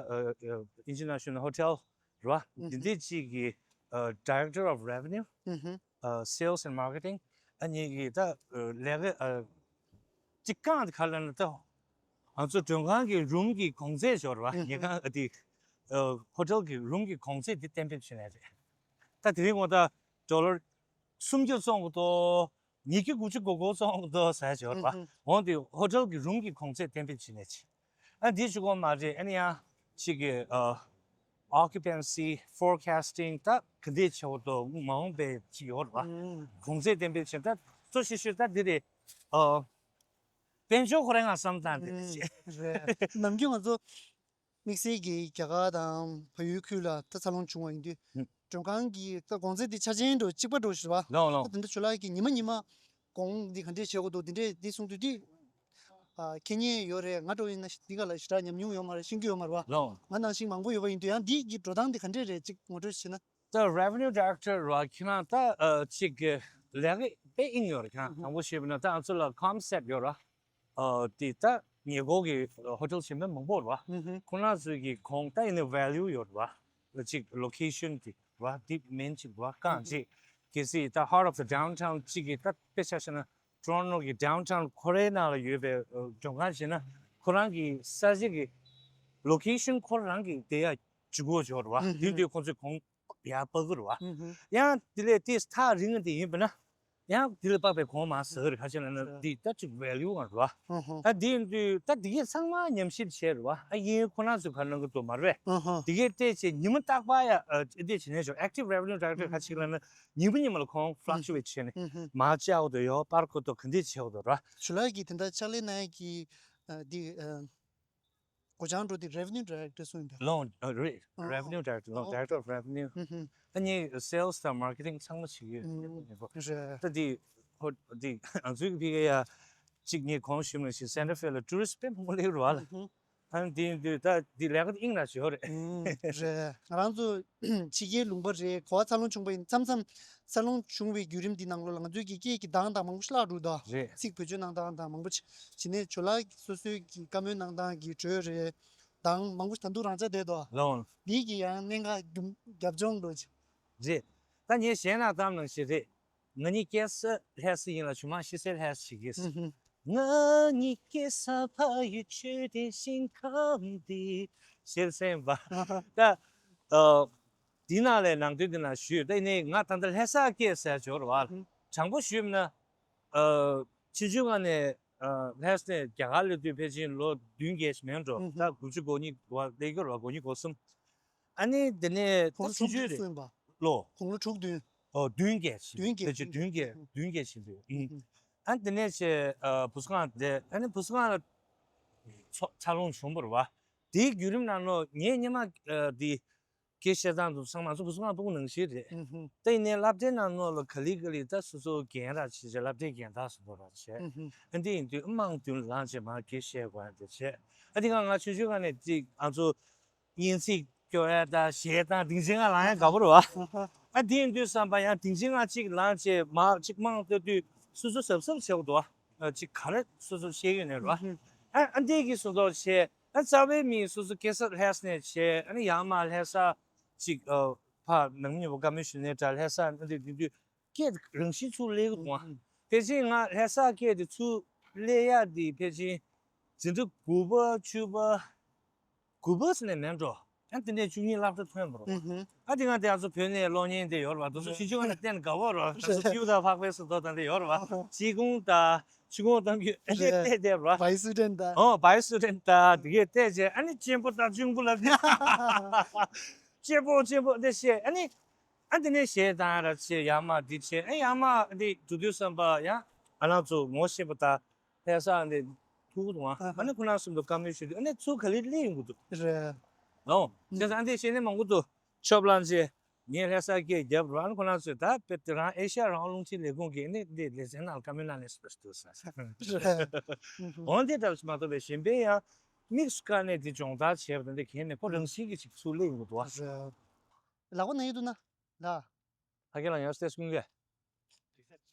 ཨ་International Hotel་རེད་བ། དེ་འདྲའི་ཅིག་གི་ཨ་Director of Revenue་ཨ་Sales and Marketing་ཨ་ཉིད་ཀྱི་ད་ཨ་ལས་ཀ་ཨ་ཅིག་རྐང་དེ་ག་ལ་ན་ད་ང་ཚོ་མགྲོན་ཁང་གི་རུམ་གྱི་གོང་ཚད་ཅོར་བ་ཉལ་ཁང་ཨ་དེ་ཨ་Hotel་གི་རུམ་གྱི་གོང་ཚད་དེ་གཏན་འབེབས་བྱས་ནས་རེད། ད་དེ་རིང་ངོ་ད་ཌོ་ལར་སུམ་བརྒྱ་བཙོང་གི་འདུག་ཉིས་བརྒྱ་དགུ་བཅུ་གོ་གོ་བཙོང་གི་འདུག་ཟེར་ཡ་ཅིག་ཡོད་རེད་པ། འོན་ཏེ་ཧོ་ཊེལ་གྱི་རུམ་གྱི་གོང་ཚད་གཏན་འབེབས་བྱས་ནས་ཅིག་ཨ་འདི་ཅིག་གོ་མ་རེད། ཨ་ནི་ཡང་ཅིག་གི་ཨ་occupancy forecasting་ད་ག་འདྲས་བྱེད་འོ་དོ་མ་འོངས་པའི་ཅིག་ཡོད་རེད་པ། གོང་ཚད་གཏན་འབེབས་བྱས་ད་གཙོ་ཆེ་ཤོས་ད་འདི་རེད། ཨ་དཔལ་འབྱོར་ཁོ་རང་ང་བསམ་སྟངས་དེ་རེད་ཅེས། རེད། ནམ་རྒྱུན་ང་ཚོ་དམིགས་བསལ་གྱི་རྒྱ་གར་དང་བལ་ཡུལ་ཁུལ་ལ་ད་འཚར་ལོངས་བྱུང་བ་ཡིན་དུས། མགྲོན་ཁང་གི་ད་གོང་ཚད་དེ་ཆ་ཅན་འགྲོ་གཅིག་པ་འགྲོ་ཞུ་བ། ལོང་ལོང་། ད་དེ་འདྲ་ཇོ་ལགས་ཀྱིས་ཉི་མ་ཉི་མ་གོང་འདི་ག་འདྲས་བྱེད་དགོས་འདུག་འདི་འདྲས་འདི་གསུང་དུས་འདི། ཨ་ཁེ་ཉེན་ཡོད་རེད། ང་འགྲོ་ཡིན་ན་འདི་ག་ལ་ཞེ་དྲག་ཉམས་མྱོང་ཡོད་མ་རེད། ཤེས་ཀྱི་ཡོད་མ་རེད་བ། ལོང་། ང་ནང་བཞིན་མང་པོ་ཡོད་པ་ཡིན་དུས་ཡང་འདི་གི་འགྲོ་སྟངས་འདི་ག་འདྲས་རེད་གཅིག་ངོ་སྤྲོད་བྱས་ན། ད་Revenue Director་ར་ཁྱེད་རང་ད་ཨ་གཅིག་གི་ལས་ཀ་དཔེ་ཨིན་ཡོད་རེད། ཁྱེད་རང་དྲང་པོ་བཤད་པ་ན་ད་ང་ཚོ་ལ་concept་ཡོད་རེད། ཨ་དེ་ད་ཉེ་འཁོར་གྱི་ཧོ་ཊེལ་ཆེན་པོ་མང་པོ་རེད་བ། ཁོ་རང་ཚོའི་གི་གོང་ད་ཡིན་ན་value་ཡོད་རེད་བ། གཅིག་location་དེ་རེད་བ། དེ་མིན་གཅིག་རེད་བ། རྐང་གཅིག་གལ་སྲིད་ད་heart of the downtown་གཅིག་གི་ད་དཔེ་ཆ་བཞག་ན་Toronto་གི་downtown་ཁོ་རའི་ནང་ལ་ཡོད་པའི་མགྲོན་ཁང་བྱས་ན་ཁོ་རང་གི་ས་ཆ་གི་location་ཁོ་རང་གི་བསྡད་ཡ་ཇུས་འགོད་ཡོད་རེད་བ། དེ་དུས་ཁོ་ཚོས་གོང་ཡར་སྤར་གི་རེད་བ། ཡང་དེ་ལས་ཏིས་ཐག་རིང་ངེ་དེ་ཡིན་པ་ན། ཡང་དེ་ལས་དཔག་པའི་གོང་མ་ཟེར་གི་རེད། ག་ཅི་ལབ་ན་འདི་ད་ཅིག་value་ང་རེད་བ། ཨ་འདི་ཡིན་དུས་ད་འདི་གས་ཚང་མ་ཉམས་ཞིབ་བྱས་རེད་བ། ཨ་ཡིན་ཁོ་ན་ཚོས་ག་གནང་གི་འདུག་མ་རེད་པས། འདི་གས་བལྟས་བྱས་ཉི་མ་རྟག་པར་ཡ་ཨ་བལྟས་བྱས་ནས་ཞོག active revenue director་ག་ཅིག་ལབ་ན་ཉི་མ་ཉི་མ་ལ་ཁོང་fluctuate་བྱས་ནས་མར་བཅག་འོ་དོ་ཡོ་སྤར་གོ་དོ་ག་འདི་བྱས་འོ་དོ་ར། ཇོ་ལགས་ཀྱིས་དེ་འདྲ་ཕྱག་ལས་གནང་ཡ་གི་ཨ་འདི་ཨ། སྒོ་བྱང་འགྲོ་དེ་revenue director་སུ་ཡིན་པས། ལོང་ཨ་རེད། ཨ་revenue director་ལོང་ཨ་director of revenue། ཨ་ནི་sales་དང་marketing་ཚང་མ་བྱེད་ཀྱི་ཡོད། རེད། ད་དེ་ཧོ་དེ་ང་ཚོའི་གི་ཕི་ག་ཡ་ གཅིག་གཉིས་གོང་ཞུས་མ་ཞིག་སེན་ཊར་ཕེལ་ལ་ཊུ་རི་སི་པེ་མང་པོ་སླེབས་རེད་བ་ལ། ཨ་ནི་དེ་ཡིན་དུས་ད་འདི་ལས་ཀ་དབྱིངས་ལ་ཞོར་རེད། ཨུམ། རེད། ང་རང་ཚོ་ཕྱི་རྒྱལ་ལུང་པ་རེད། གོ་བ་འཚར་ལོངས་བྱུང་བ་ཡིན། མཚམས་མཚམས་འཚར་ལོངས་བྱུང་བའི་བརྒྱུད་རིམ་འདི་ནང་ལོགས་ལ་ང་ཚོའི་གི་སྐད་ཀྱི་གདངས་དང་མང་པོ་ཞིག་བརླག་འགྲོ་གི་འདུག་རེད། ཚིག་བེད་སྤྱོད་གནང་སྟངས་དང་མང་པོ་ཅིག་བྱས་ནས་ཇོ་ལགས་སོ་སོའི་གི་བཀའ་མོལ་གནང་སྟངས་ཀྱི་འགྲོས་རེད། གདངས་མང་པོ་ད་དུང་རང་འཇགས་བསྡད་འདུག་ལོང་། འདི་གི་ཡང་གནད་འགག་རྒྱབ་རྒྱབ་ལྗོངས་འགྲོ་ཅིག་རེད། ད་ངས་གཞས་ནང་བཏང་ནང་བཞིན་རེད། ང་གཉིས་སྐྱེས་ས་ལྷ་ས་ཡིན་ལ་ཆུང་མ་ཤི་སའི་ལྷ་ས་ཞིག་གིས། ཨུ་ཧུ། ང་གཉིས་སྐྱེས་ས་ཕ་ཡུལ་ཆོས་ལྡན་ཞིང་ཁམས་འདི་ཞེས་གསན་པ། ད་ཨ་འདི་ནང་ལས་ནང་དོན་འདི་ནང་ཞུས། ད་ཡིན་ནའི་ང་ད་ལྟ་ལྷ་ས་སྐྱེས་ཟེར་འབྱོར་བ། ཨུ་ཧུ། དྲང་པོ་ཞུས་ན་ཨ་ཆུང་ཆུང་སྒང་ནས་ཨ་ལྷ་ས་ནས་རྒྱ་གར་སླེབས་དུས་ཕལ་ཆེར་ལོ་བདུན་བརྒྱད་ཞིག་མིན་འགྲོ། ཨུ་ཧུ། ད་དགུ་བཅུ་གོ་གཉིས་བར་སླེབས་ཡོད་རེད་བ། གོ་གཉིས་གོ་གསུམ། ཨ་ནི་དེ་ནས་ཁོང་ད་ལོ་དྲུག་བདུན་སོན་པ། ལོ། ཁོང་ལོ་དྲུག་བདུན། ཨོ་བདུན་བརྒྱད་ཕྱིན། བདུན་བརྒྱད། ཕལ་ཆེར་བདུན་བརྒྱད། ཨུ་ཧུ། བདུན་བརྒྱད་ཕྱིན་འདུག་ཨུ་ཧུ། ཨ་དེ་ནས་ཆེ་ཨ་བུ་སྐང་དེ་ཨ་ནི་བུ་སྐང་ལ་ཚོ་འཚར་ལོངས་བྱུང་བ་རེད་བ། དེའི་བརྒྱུད་རིམ་ནང་ལོ་ངས་སྔོན་མ་ཨ་དེ་སྐད་བཤད་སྟངས་དུ་ཚང་མ་ཚོ་བུ་སྐང་སྤུ་གུ་ནང་བཞིན་རེད། ཨུ་ཧུ། ད་ཡིན་ནའི་སློབ་གྲྭའི་ནང་ལོགས་ལ་ག་ལེ་ག་ལེ་ད་སོ་སོ་རྒན་ར་བྱས་བྱས་སློབ་གྲྭའི་རྒན་བདག་སོ་སོ་ར་བྱས། ཨུ་ཧུ། ཨ་འདི་ཡིན་དུས་དམངས་མདུན་ལངས་བྱས་མར་སྐད་བཤད་དགོས་ཡ་དེ་བྱས། ཨ་འདི་ག་ང་ཆུང་ཆུང་སྒང་ནས་ཅིག་ང་ཚོ་སྙན་ཚིག་སྐྱོར་ཡ་དང་གཞས་དང་སྡིངས་ཆའི་སྒང་ལངས་ཡ་དགའ་པོ་རེད་བ། ཨ་འདི་ཡིན་དུས་བསམ་པ་ཡང་སྡིངས་ཆའི་སྒང་གཅིག་ལངས་བྱས་མར་གཅིག་དམངས་ལྟ་དུས་སོ་སོ་གཟབ་གཟབ་བྱེད་དགོས་འདུག་ཨ་གཅིག་ག་རེ་སོ་སོ་བཤད་ཀྱི་ཡོད་ནས་རེད་བ། ཨ་ཨ་འདི་གི་སོ་སོ་བྱས། ཨ་རྩ་བའི་མི་སོ་སོ་སྐྱེས་ས་ལྷ་ས་ནས་བྱས། ཨ་ནི་ཡར་མར་ལྷ་ས་གཅིག་ཨ་ཕར་ནང་མི་ཉིད་པོ་བཀའ་མོལ་ཞུ་ནས་འདྲ་ལྷ་ས་ཨ་འདི་དེ་དུས་སྐད་རང་བཞིན་ཚུར་སླེབས་ཀྱི་འདུག་ཨ། ཕལ་ཆེར་ང་ལྷ་ས་སྐད་དེ་ཚུར་སླེབས་ཡ་དེ་ཕལ་ཆེར་འཛིན་གྲྭ་དགུ་པ་བཅུ་པ། དགུ་པ་ཙམ་ནས་མེད་འགྲོ། ཨ་དེ་ནས་བཅུ་གཉིས་སློབ་གྲྭ་ཐོན་པ་རེད། ཨ་དེ་སྒང་དེ་ང་ཚོ་བོད་ནས་གློག་བརྙན་དེ་ཡོད་རེད་བ། དེ་ཚོ་ཕྱི་ཕྱོགས་ནས་བལྟས་ན་དགའ་བོ་རེད་བ། དེ་ཚོ་ཀེའུ་དང་ཕག་པའི་བཟོ་ལྟ་དང་དེ་ཡོད་རེད་བ། ཅི་གུང་དང་ཆུ་ཁོང་གཏམ་རྒྱུད་ཨ་དེ་བལྟས་བསྡད་རེད་བ། བའི་སུ་ཏྲན་ད། ཨོ་བའི་སུ་ཏྲན་ད་དེ་གས་བལྟས་རྗེས་ཨ་ནི་གཅེན་པོ་དང་གཅུང་པོ་ལ་གཅེན་པོ་གཅེན་པོ་དེ་བཤད། ཨ་ནི་ཨ་དེ་ནས་གཞས་བཏང་ར་བྱས། ཡར་མར་འདི་བྱས། ཨ་ཡར་མར་འདི་འགྲོ་དུས་བསམ་པ་ཡང་ཨ་ལགས་ཚོ་ངོ་ཤེས་པ་དང་། ལྷ་ས་འདི་ཐུག་འདུག་ཨ། ཨ་ནི་ཁོ་རང་གསུམ་དུ་བཀའ་མོལ་ཞུ་དུས་ཨ་ནི་ཚུར་ག་ལེར་སླེབས་ཡོང་གི་འདུག་རེད། ཨོ། བྱས་ཙང་ཨ་འདི་བཤད་ནི་མང་པོ་འདུག་ཆོབ་ལང་ཅེ། ངས་ལྷ་ས་སྐད་རྒྱབ་རོགས། ཨ་ནི་ཁོ་རང་ཚོས་ད་དཔེ་དེ་རང་ཨེ་ཤ་ཡ་རང་དབང་རླུང་འཕྲིན་ལས་ཁུངས་ཀྱིས་ཨ་ནི་འདི་ལེ་ཚན་ནང་བཀའ་མོལ་གནང་ནས་སུ་འདུག་ས། རེད། འོན་ཏེ་ད་མ་གཏོགས་པའི་གཞན་པའི་ཡང་དམིགས་སུ་བཀར་ནས་འདི་སྦྱོང་བརྡར་བྱས་པ་དང་འདི་གས་ནས་ཁོ་རང་བཞིན་གྱིས་ཅིག་ཚུར་སླེབས་ཡོང་གི་འདུག་ཨ། རེད། ལག་པ་ན་ཡོད་འདུག་ན། ལ། ཕ་གི་ལ་ཡང་སྟེ་སྐུང་གི།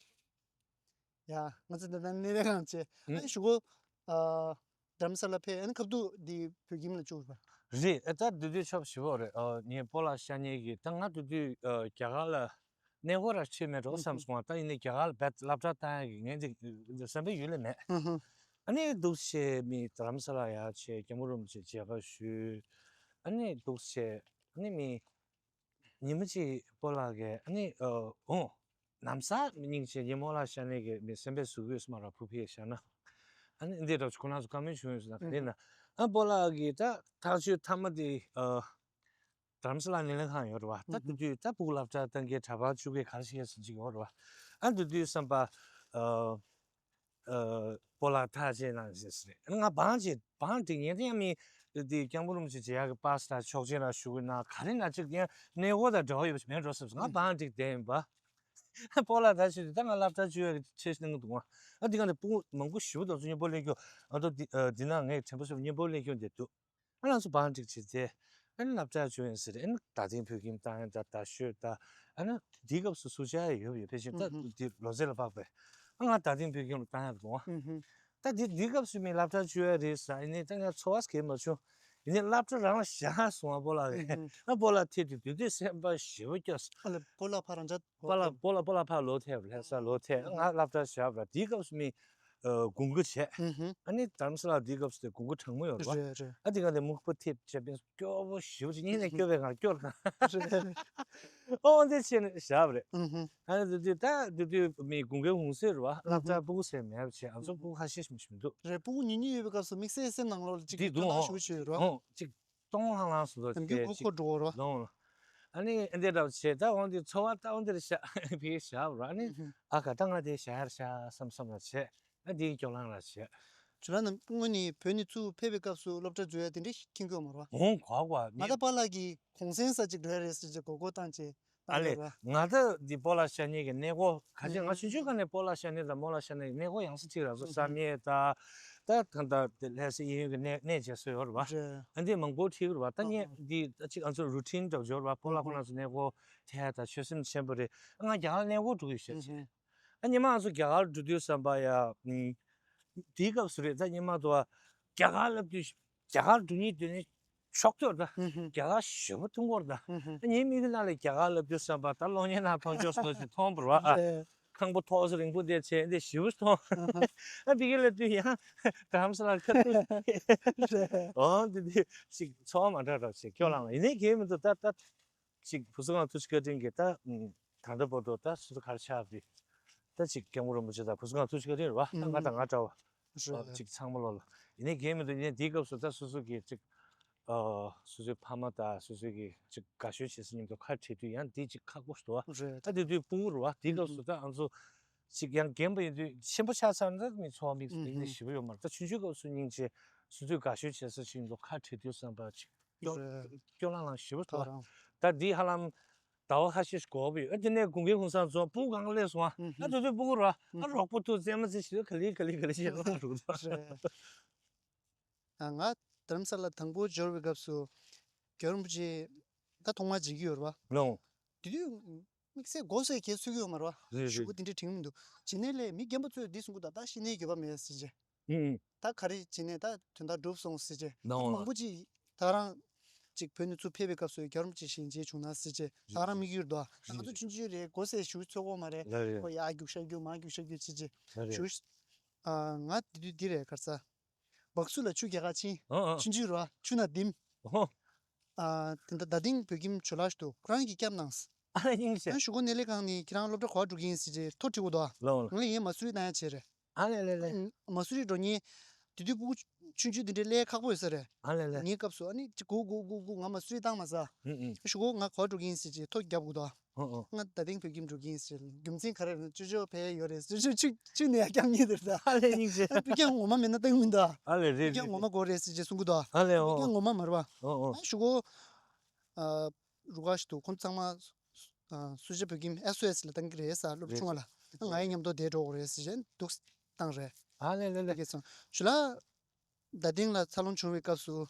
ཡ། ང་ཚོ་འདི་ནས་གནས་ལས་ཁང་བྱས། ཨ་ནི་གཞུག་གུ་ཨ་རྡ་རམ་ས་ལ་ཕེབས། ཨ་ནི་ཁ་ཐུག་འདི་བོད་ཁྱིམ་ལ་བཅུག་པ། རེད། ཨ་ད་དེ་དུས་ཆོབ་ཞེ་པོ་རེད། ཨ་ངའི་སྤོ་ལགས་ཤ་ཉེ་གི་ད་ང་དེ་དུས་ཨ་རྒྱ་གར་ལ་གནས་སྐོར་ར་ཕྱིན་མེད་འགྲོ་བསམ་སོང་བ། ད་ཡིན་ནའི་རྒྱ་གར་ལ་བེད་སློབ་གྲྭ་བཏང་ཡ་གི་ངས་འདི་བསམ་པའི་ཡུལ་ལས་མེད། ཨ་ནི་འདུག་བྱས་མི་རྡ་རམ་ས་ལ་ཡར་བྱས། སྐྱབས་མགོན་རིན་པོ་ཆེ་མཇལ་ཁ་ཞུས། ཨ་ནི་འདུག་བྱས་ཨ་ནི་མི། ཉི་མ་གཅིག་སྤོ་ལགས་ཀྱིས་ཨ་ནི་ཨ་འོང་། ལམ་སང་མི་སྙིང་རྗེ་ཉིན་མོ་ལ་ཤ་ནས་ཀྱི་མི་སེམས་པའི་གཟུགས་པོས་སྨ་ར་ཕུ་ཕིའི་ཤ་ན། ཨ་ནི་འདི་འདྲ་ཁོ་རང་ཚོ་བཀའ་མོལ་བྱུང་ཡོད་ཟེར་ན་ག་རེ་ན། ཨ་སྤོ་ལགས་ཀྱིས་ད་ཐག་གཅོད་མཐའ་མ་དེ་ཨ་རྡ་རམ་ས་ལ་སྣེ་ལེན་ཁང་ཡོད་རེད་བ། ད་དེ་དུས་ད་སྤུ་གུ་སློབ་གྲྭ་གཏོང་མཁན་གྲྭ་པ་བཅུ་གའི་ག་རེ་ཞིག་ཡོད་ཟེར་ཅིག་ཡོད་རེད་བ། ཨ་དེ་དུས་བསམ་པ་ཨ། ཨ་སྤོ་ལགས་ཐག་བཅད་གནང་ཟེར་ཟེར། ང་བང་ཅིག་བང་སྒྲིག་ཉན་དེ་ཡང་མི་དེ་སྐྱབས་མགོན་རིན་པོ་ཆེ་མཇལ་ཡག་གི་པཱ་སི་དང་ཆོག་མཆན་ར་ཞུ་གི་ན་ག་རེ་ན་ཅིག་དེ་ཡང་གནས་སྐོར་དང་འབྲེལ་བ་ཡོད་པ་ཞིག་མེད་འགྲོ་བསམ་སོང་། ང་བང་སྒྲིག་བསྡད་ཡིན་པ། སྤོ་ལགས་ད་ཞུ་དུས་ད་ང་སློབ་གྲྭ་བཅུ་ཡ་གི་ཆེད་གནང་གི་འདུག་ཨ་འདི་ག་ནས་སྤུ་གུ་མང་པོ་ཞེ་པོ་དང་ཚོ་མཉམ་པོ་སླེབས་རྒྱུ། ཨ་ཏོ་འདི་ཨ་འདི་ན་ངའི་དྲན་པ་སོ་མཉམ་པོ་སླེབས་རྒྱུ་འདི་འདུག་ཨ་ང་ཚོ་བང་སྒྲིག་བྱེད་དེ། ཨ་ནི་སློབ་གྲྭ་བཅུ་ཡན་ཟེར། ཨ་ནི་རྡ་སྟེང་བོད་ཁྱིམ་བཏང་ཡ་ད་རྡ་ཤོད་ད། ཨ་ནི་དེའི་སྐབས་སུ་སུ་ཅག་ཡོད་ཡོད་ཕལ་ཆེར་ད་དེ་ལོ་ཚད་ལ་དཔག་པས། ཨ་ང་རྡ་སྟེང་བོད་ཁྱིམ་ལ་བཏང་ཡ་དགོངས། ད་དེ་དེའི་སྐབས་སུ་མི་སློབ་གྲྭ་བཅུ་ཡ་རེད་ཟེར། ཡིན་ནའི་ད་ང་ཚོར་བ་གས་མ་བྱུང་། ཡིན་ནའི་སློབ་གྲྭ་རང་ལ་བཞག་སོང་བ་སྤོ་ལགས་རེད། ཨ་སྤོ་ལགས་ཐད་དུ་དུས་དུས་སེམས་པ་ཞེ་པོ་སྐྱོ་སོང་། ཨ་ལེ་སྤོ་ལགས་ཕ་རང་འདྲ། སྤོ་ལགས་སྤོ་ལགས་སྤོ་ལགས་ཕར་ལོག་ཐལ་བ་ལྷ་ས་ལོག་ཐལ། ང་སློབ་གྲྭ་བཞག་པ་དེའི་སྐབས་སུ་མི་ཨ་དགུན་ཁ་བྱས། ཨ་ནི་རྡ་རམ་ས་ལ་དེའི་སྐབས་སུ་དེ་དགུན་ཁ་གྲང་མོ་ཡོད་རེད་བ། རེད་རེད། ཨ་དེ་ག་དེ་སྨུག་པ་ཐེབས་བྱས་པའི་སྐྱོ་པོ་ཞེ་པོ་ཅིག་སྙིང་ནས་སྐྱོ་བའི་ངང་སྐྱོ་ར། རེད། ཨོ་འདི་བྱས་ནས་བཞག་པ་རེད། ཨ་ནི་དེ་དུས་ད་དེ་དུས་མི་དགུན་ཁའི་འོང་ཟེར་བ་སློབ་གྲྭ་སྤུ་གུ་ཟེར་མེད་པ་བྱས། ང་ཚོ་སྤུ་གུ་ཁ་ཤས་ཤིག་མི་འདུག་རེད། སྤུ་གུ་ཉུང་ཉུང་ཡོད་པའི་སྐབས་སུ་དམིགས་བསལ་སེམས་ནང་ལོགས་ལ་ཅིག་འདི་འདུག་སྐྱོ་སྣང་ཞེ་པོ་ཅིག་ཡོད་རེད་བ། ཨོ་ཅིག་སྟོང་ལྷང་ལྷང་སུ་དོ་དེ་གའི་ཅིག་སྐོར་འགྲོ་རོ། ལོང་ལོ། ཨ་ནི་ཨ་འདི་འདྲ་བྱས་ད་འོང་འདི་འཚོ་བ་ད་འོང་འདིར་བཞག་ཕི་བཞག་རོ། ཨ་ནི་ཨ་ག་ད་ང་དེ་བཞག་ཡར་བཞག་བསམ་བསམ་ལ་བྱས། ཨ་འདི་སྐྱོ་ལང་ལ་བྱས། ཇོ་ལགས་རྣམས་སྔོན་ནས་བོད་ནས་ཚུར་ཕེབས་པའི་སྐབས་སུ་སློབ་གྲྭ་འཛུལ་ཡ་དེ་འདྲ་ཞིག་མཁྱེན་གྱི་ཡོད་མ་རེད་བ། འོང་གོ་གོ་ང་ད་པཱ་ལགས་ཀྱིས་གུང་སེང་ས་ཅིག་འགྲོ་ཡ་རེད་ཟེར་ཅིག་གོ་གོ་བཏང་བྱས། ཨ་ལས། ང་ད་འདི་སྤོ་ལགས་ཤར་ནས་ཀྱི་གནས་སྐོར་ཁ་ཤས། ང་ཆུང་ཆུང་སྒང་ནས་སྤོ་ལགས་ཤར་ནས་དང་རྨོ་ལགས་ཤར་ནས་ཀྱི་གནས་སྐོར་ཡང་སེ་ཁྲིད་རག་སོང་། བསམ་ཡས་དང་། ད་ད་ད་དེ་ལྷ་སའི་གཡས་གཡོན་གྱི་གནས་གནས་མཇལ་སྲོལ་ཡོད་རེད་པ། ཨ་འདི་མང་པོ་ཁྲིད་ཀྱི་རེད་པ། ད་ངས་འདི་ད་ཅིག་ང་ཚོ་རུ་ཊིན་འདྲ་པོ་ཡོད་རེད་པ། སྤོ་ལགས་ཁོ་རང་ཚོ་གནས་སྐོར་ཐད་ད་ཆོད་སེམས་ཆེན་པོ་རེད། ང་རྒྱ་གར་གནས་སྐོར་འགྲོ་གི་ཡོད་ཤག་བྱས། ཨ་ཉི་མ་ང་ཚོ་རྒྱ་གར་འགྲོ་དུས་ཙམ་པ་ཡ། ཨུམ། དེའི་སྐབས་སུ་རེད། ད་ཉི་མ་དུ་བ་རྒྱ་གར་ལབ་དུས་རྒྱ་གར་འགྲོ་སྙིང་འདོད་ནི་ཤོག་ཐོག་ད། ཧུམ་ཧུམ། རྒྱ་གར་ཞེ་པོ་མཐོང་གི་ཡོད་རེད་ད། ཧུམ་ཧུམ། ཨ་ངའི་མིག་གི་ནང་ལ་རྒྱ་གར་ལབ་དུས་ཙམ་པ་ད་གློག་བརྙན་ནང་མཐོང་ཆོག་སོ་ཞིག་མཐོང་བ་རེད་པ། རེད། ཁང་པ་ཐོག་སོ་རིང་པོ་དེ་བྱས་འདི་ཞེ་པོ་མཐོང་། ཧུམ་ཧུམ། ཨ་དེ་ག་ལབ་དུས་ཡང་དྷ་རམ་ས་ལ་ཁ་ཐུག་རེད། འོ་འདི་འདི་ཅིག་ཚོར་བ་མ་འདྲ་འདྲ་ཞིག་སྐྱོ་ལངས་ལ། ཡིན་ནའི་གལ་མི་འདུག་ད་ད། ཅིག་བུ་གསང་སྔགས་ཐུགས་རྗེ་བཀའ་དྲིན་གྱིས་ད། ཨུམ། ད་ལྟ་བར་དུ་ད་སོ་སོ་ག་རེ་ཆགས་པ་རེད། ད་ཅིག་སྐྱབས་མགོན་རིན་པོ་ཆེ་དང་བུ་གསང་སྔགས་ཐུགས་རྗེ་བཀའ་དྲིན་རེད་པ། ད་ང་དང་ང་འདྲ་བ། རེད། ཨ་ཅིག་ཚང་མ་ལོ་ལ། ཡིན་ནའི་གལ་མི་འདུག་ཡིན་ནའི་དེའི་སྐབས་སུ་ད་སོ་སོ་གི་ཅིག་ཨ་སོ་སོའི་ཕ་མ་དང་སོ་སོ་གི་ཅིག་དགའ་ཤོས་བྱེད་ས་མཉམ་དུ་ཁ་བྲལ་དུས་ཡང་འདི་ཅིག་ཁག་པོ་ཞིག་འདུག་པ། རེད། ད་དེ་དུས་སྤུ་གུ་རེད་པ། དེའི་སྐབས་སུ་ད་ང་ཚོ་ཅིག་ཡང་རྒན་པ་ཡིན་དུས་ཆེན་པོ་ཆགས་ཚར་ན་ད་མི་ཚོར་བ་དམིགས་སུ་ཨུམ་ཧུམ། ཞེ་པོ་ཡོད་མ་རེད། ད་ཆུང་ཆུང་སྐབས་སུ་སྙིང་རྗེ། སོ་སོའི་དགའ་ཤོས་བྱེད་ས་ཞིག་ལ་ཁ་བྲལ་དུས་ཙམ་པ་ཅིག་སྐྱོ་རེད། སྐྱོ་ལང་ལང་ཞེ་པོ་འདུག་པ། ད་རང་། ད་འདི་ཧ་ལམ་ཟླ་བ་ཁ་ཤས་ཤིག་འགོར་བ་ཡོད། ཨ་དེ་ནས་དགུན་ཁའི་གུང་སེང་ཚོ་སྤུ་གུ་སྒང་ག་སླེབས་སོང་ཨ། ཨ་དེ་དུས་སྤུ་གུ་ར་ཨ་རོགས་པ་ཐུག་རྩེད་མོ་རྩེ་ཞིག་ག་ལེ་ག་ལེ་ག་ལེ་བྱེད་ལ་རུག་ད། རེད། ཨ་ང་དྷ་རམ་ས་ལ་དང་པོ་འབྱོར་བའི་སྐབས་སུ་རྒྱལ་བ་རིན་པོ་ཆེ་ད་ཐོག་མར་མཇལ་གྱི་ཡོད་རེད་པ། ལོང་། དེ་དུས་དམིགས་བསལ་མགོ་སེར་གྱི་ཚོད་ཀྱི་ཡོད་མ་རེད་པ། རེད་རེད། གཞུག་གུ་དེ་འདྲའི་དྲན་གྱི་མི་འདུག་བྱས་ནས་ལས་མི་རྒན་པ་ཚོས་འདི་གསུང་གི་འདུག་ད་ཤི་ནས་འགྱོད་པ་མེད་ཟེར་བྱས། ཨུ། ད་ག་རེ་བྱས་ནས་ད་དོན་དག་འགྲུབ་སོང་ཟེར་བྱས། ནོ། མི་མང་པོ་ཅིག་ད་རང་ཅིག་བོད་ནས་ཚུར་ཕེབས་པའི་སྐབས་སུ་རྒྱལ་བ་རིན་པོ་ཆེ་ཞལ་མཇལ་བྱུང་ན་ཟེར་བྱས། ད་རང་དམིགས་ཡུལ་འདུག་ད་ང་ཚོ་ཆུང་ཆུང་རེད། མགོ་སེར་ཞེ་པོ་ཚོད་ཀྱི་ཡོད་མ་རེད། ལགས་རེད། ཁོ་ཡར་རྒྱུག་ཤར་རྒྱུག་མར་རྒྱུག་ཤར་རྒྱུག་བྱས་བྱས། ལགས་རེད། ཞུ། ཨ་ང་དེ་དུས་འདི་རེད། ག་རེ་ཟ། སྦག་སུ་ལ་ཆུ་རྒྱག་ག་ཕྱིན། ཨ་ཨ། ཆུང་ཆུང་རེད་པ། ཆུ་ནང་ལྡིམ། ཨོ། ཨ་དེ་འདྲ་རྡ་སྟེང་བོད་ཁྱིམ་ཇོ་ལགས་ཤིག་འདུག་ཁོ་རང་གིས་བསྐྱབས་གནང་། ཨ་ལས་སྙིང་རྗེ། ཨ་གཞུག་གུ་སྣེ་ལེན་ཁང་ནས་ཁྱེད་རང་སློབ་གྲྭ་ག་པར་འགྲོ་གི་ཡིན་ཟེར་བྱས་ཐོ་བྲིས་གི་འདུག་ལོ་ལོ། ང་ལ་ངས་མ་སུ་རི་བཏང་ཡ་བྱས་རེད། ཨ་ལས་ལས་ལས། ཨ་མ་སུ་རི་འགྲོ་མཁན། དེ་དུས་སྤུ་གུ་ཆུང་ཆུང་དེ་འདྲའི་སླེབས་ཁག་པོ་ཡོད་ས་རེད། ཨ་ལས་ལས། ངའི་སྐབས་སུ་ཨ་ནི་ཅིག་སྒུག་སྒུག་སྒུག་སྒུག་ང་མ་སུ་རི་བཏང་མ་ཟ། ཨུ་ཨུ། གཞུག་གུ་ང་ག་པར་འགྲོ་གི་ཡིན་ཟེར་བྱས་ཐོ་བརྒྱབ་གི་འདུག་ཨོ་ཨོ། ང་རྡ་སྟེང་བོད་ཁྱིམ་འགྲོ་གི་ཡིན་ཟེར། རྒྱུ་མཚན་ག་རེ་རེད། ཅོ་ཅོ་ཕ་གི་ཡོད་རེད་ཟེར། ཅོ་ཅོ་ཆུ་ཆུ་ནས་ཡར་བསྐྱབས་མཁན་དེ་རེད་ད། ཨ་ལས་སྙིང་རྗེ། ཨ་སྤུ་རྒྱག་ངོ་མ་མེད་ན་བཏང་མི་འདུག་ཨ་ལས་རེད་རེད། སྤུ་རྒྱག་ངོ་མ་དགོས་རེད་ཟེར་བྱས་གསུང་གི་འདུག་ཨ་ལས། ཨོ་སྤུ་རྒྱག་ངོ་མ་མ་རེད་པ། ཨོ་ཨོ། ཨ་གཞུག་གུ། ཨ་རུ་ཁག་ཞིག་འདུག་ཁོང་ཚང་མ་སུ་ཇཱ་བོད་ཁྱིམ་ཨེས་ཨོ་ཨེས་ལ་བཏང་གི་རེད་ཟེར། སློབ་ཆུང་བ་ལ། ཨ་ང་ཡི་མཉམ་དུ་བསྡད་འགྲོ་དགོས་རེད་ཟེར་བྱས་འདུག་བཏང་རེད། ཨ་ལས་ལས་ལས། ཕ་གིར་སོང་ཞུ་ལ། རྡ་སྟེང་ལ་འཚར་ལོངས་བྱུང་བའི་སྐབས་སུ།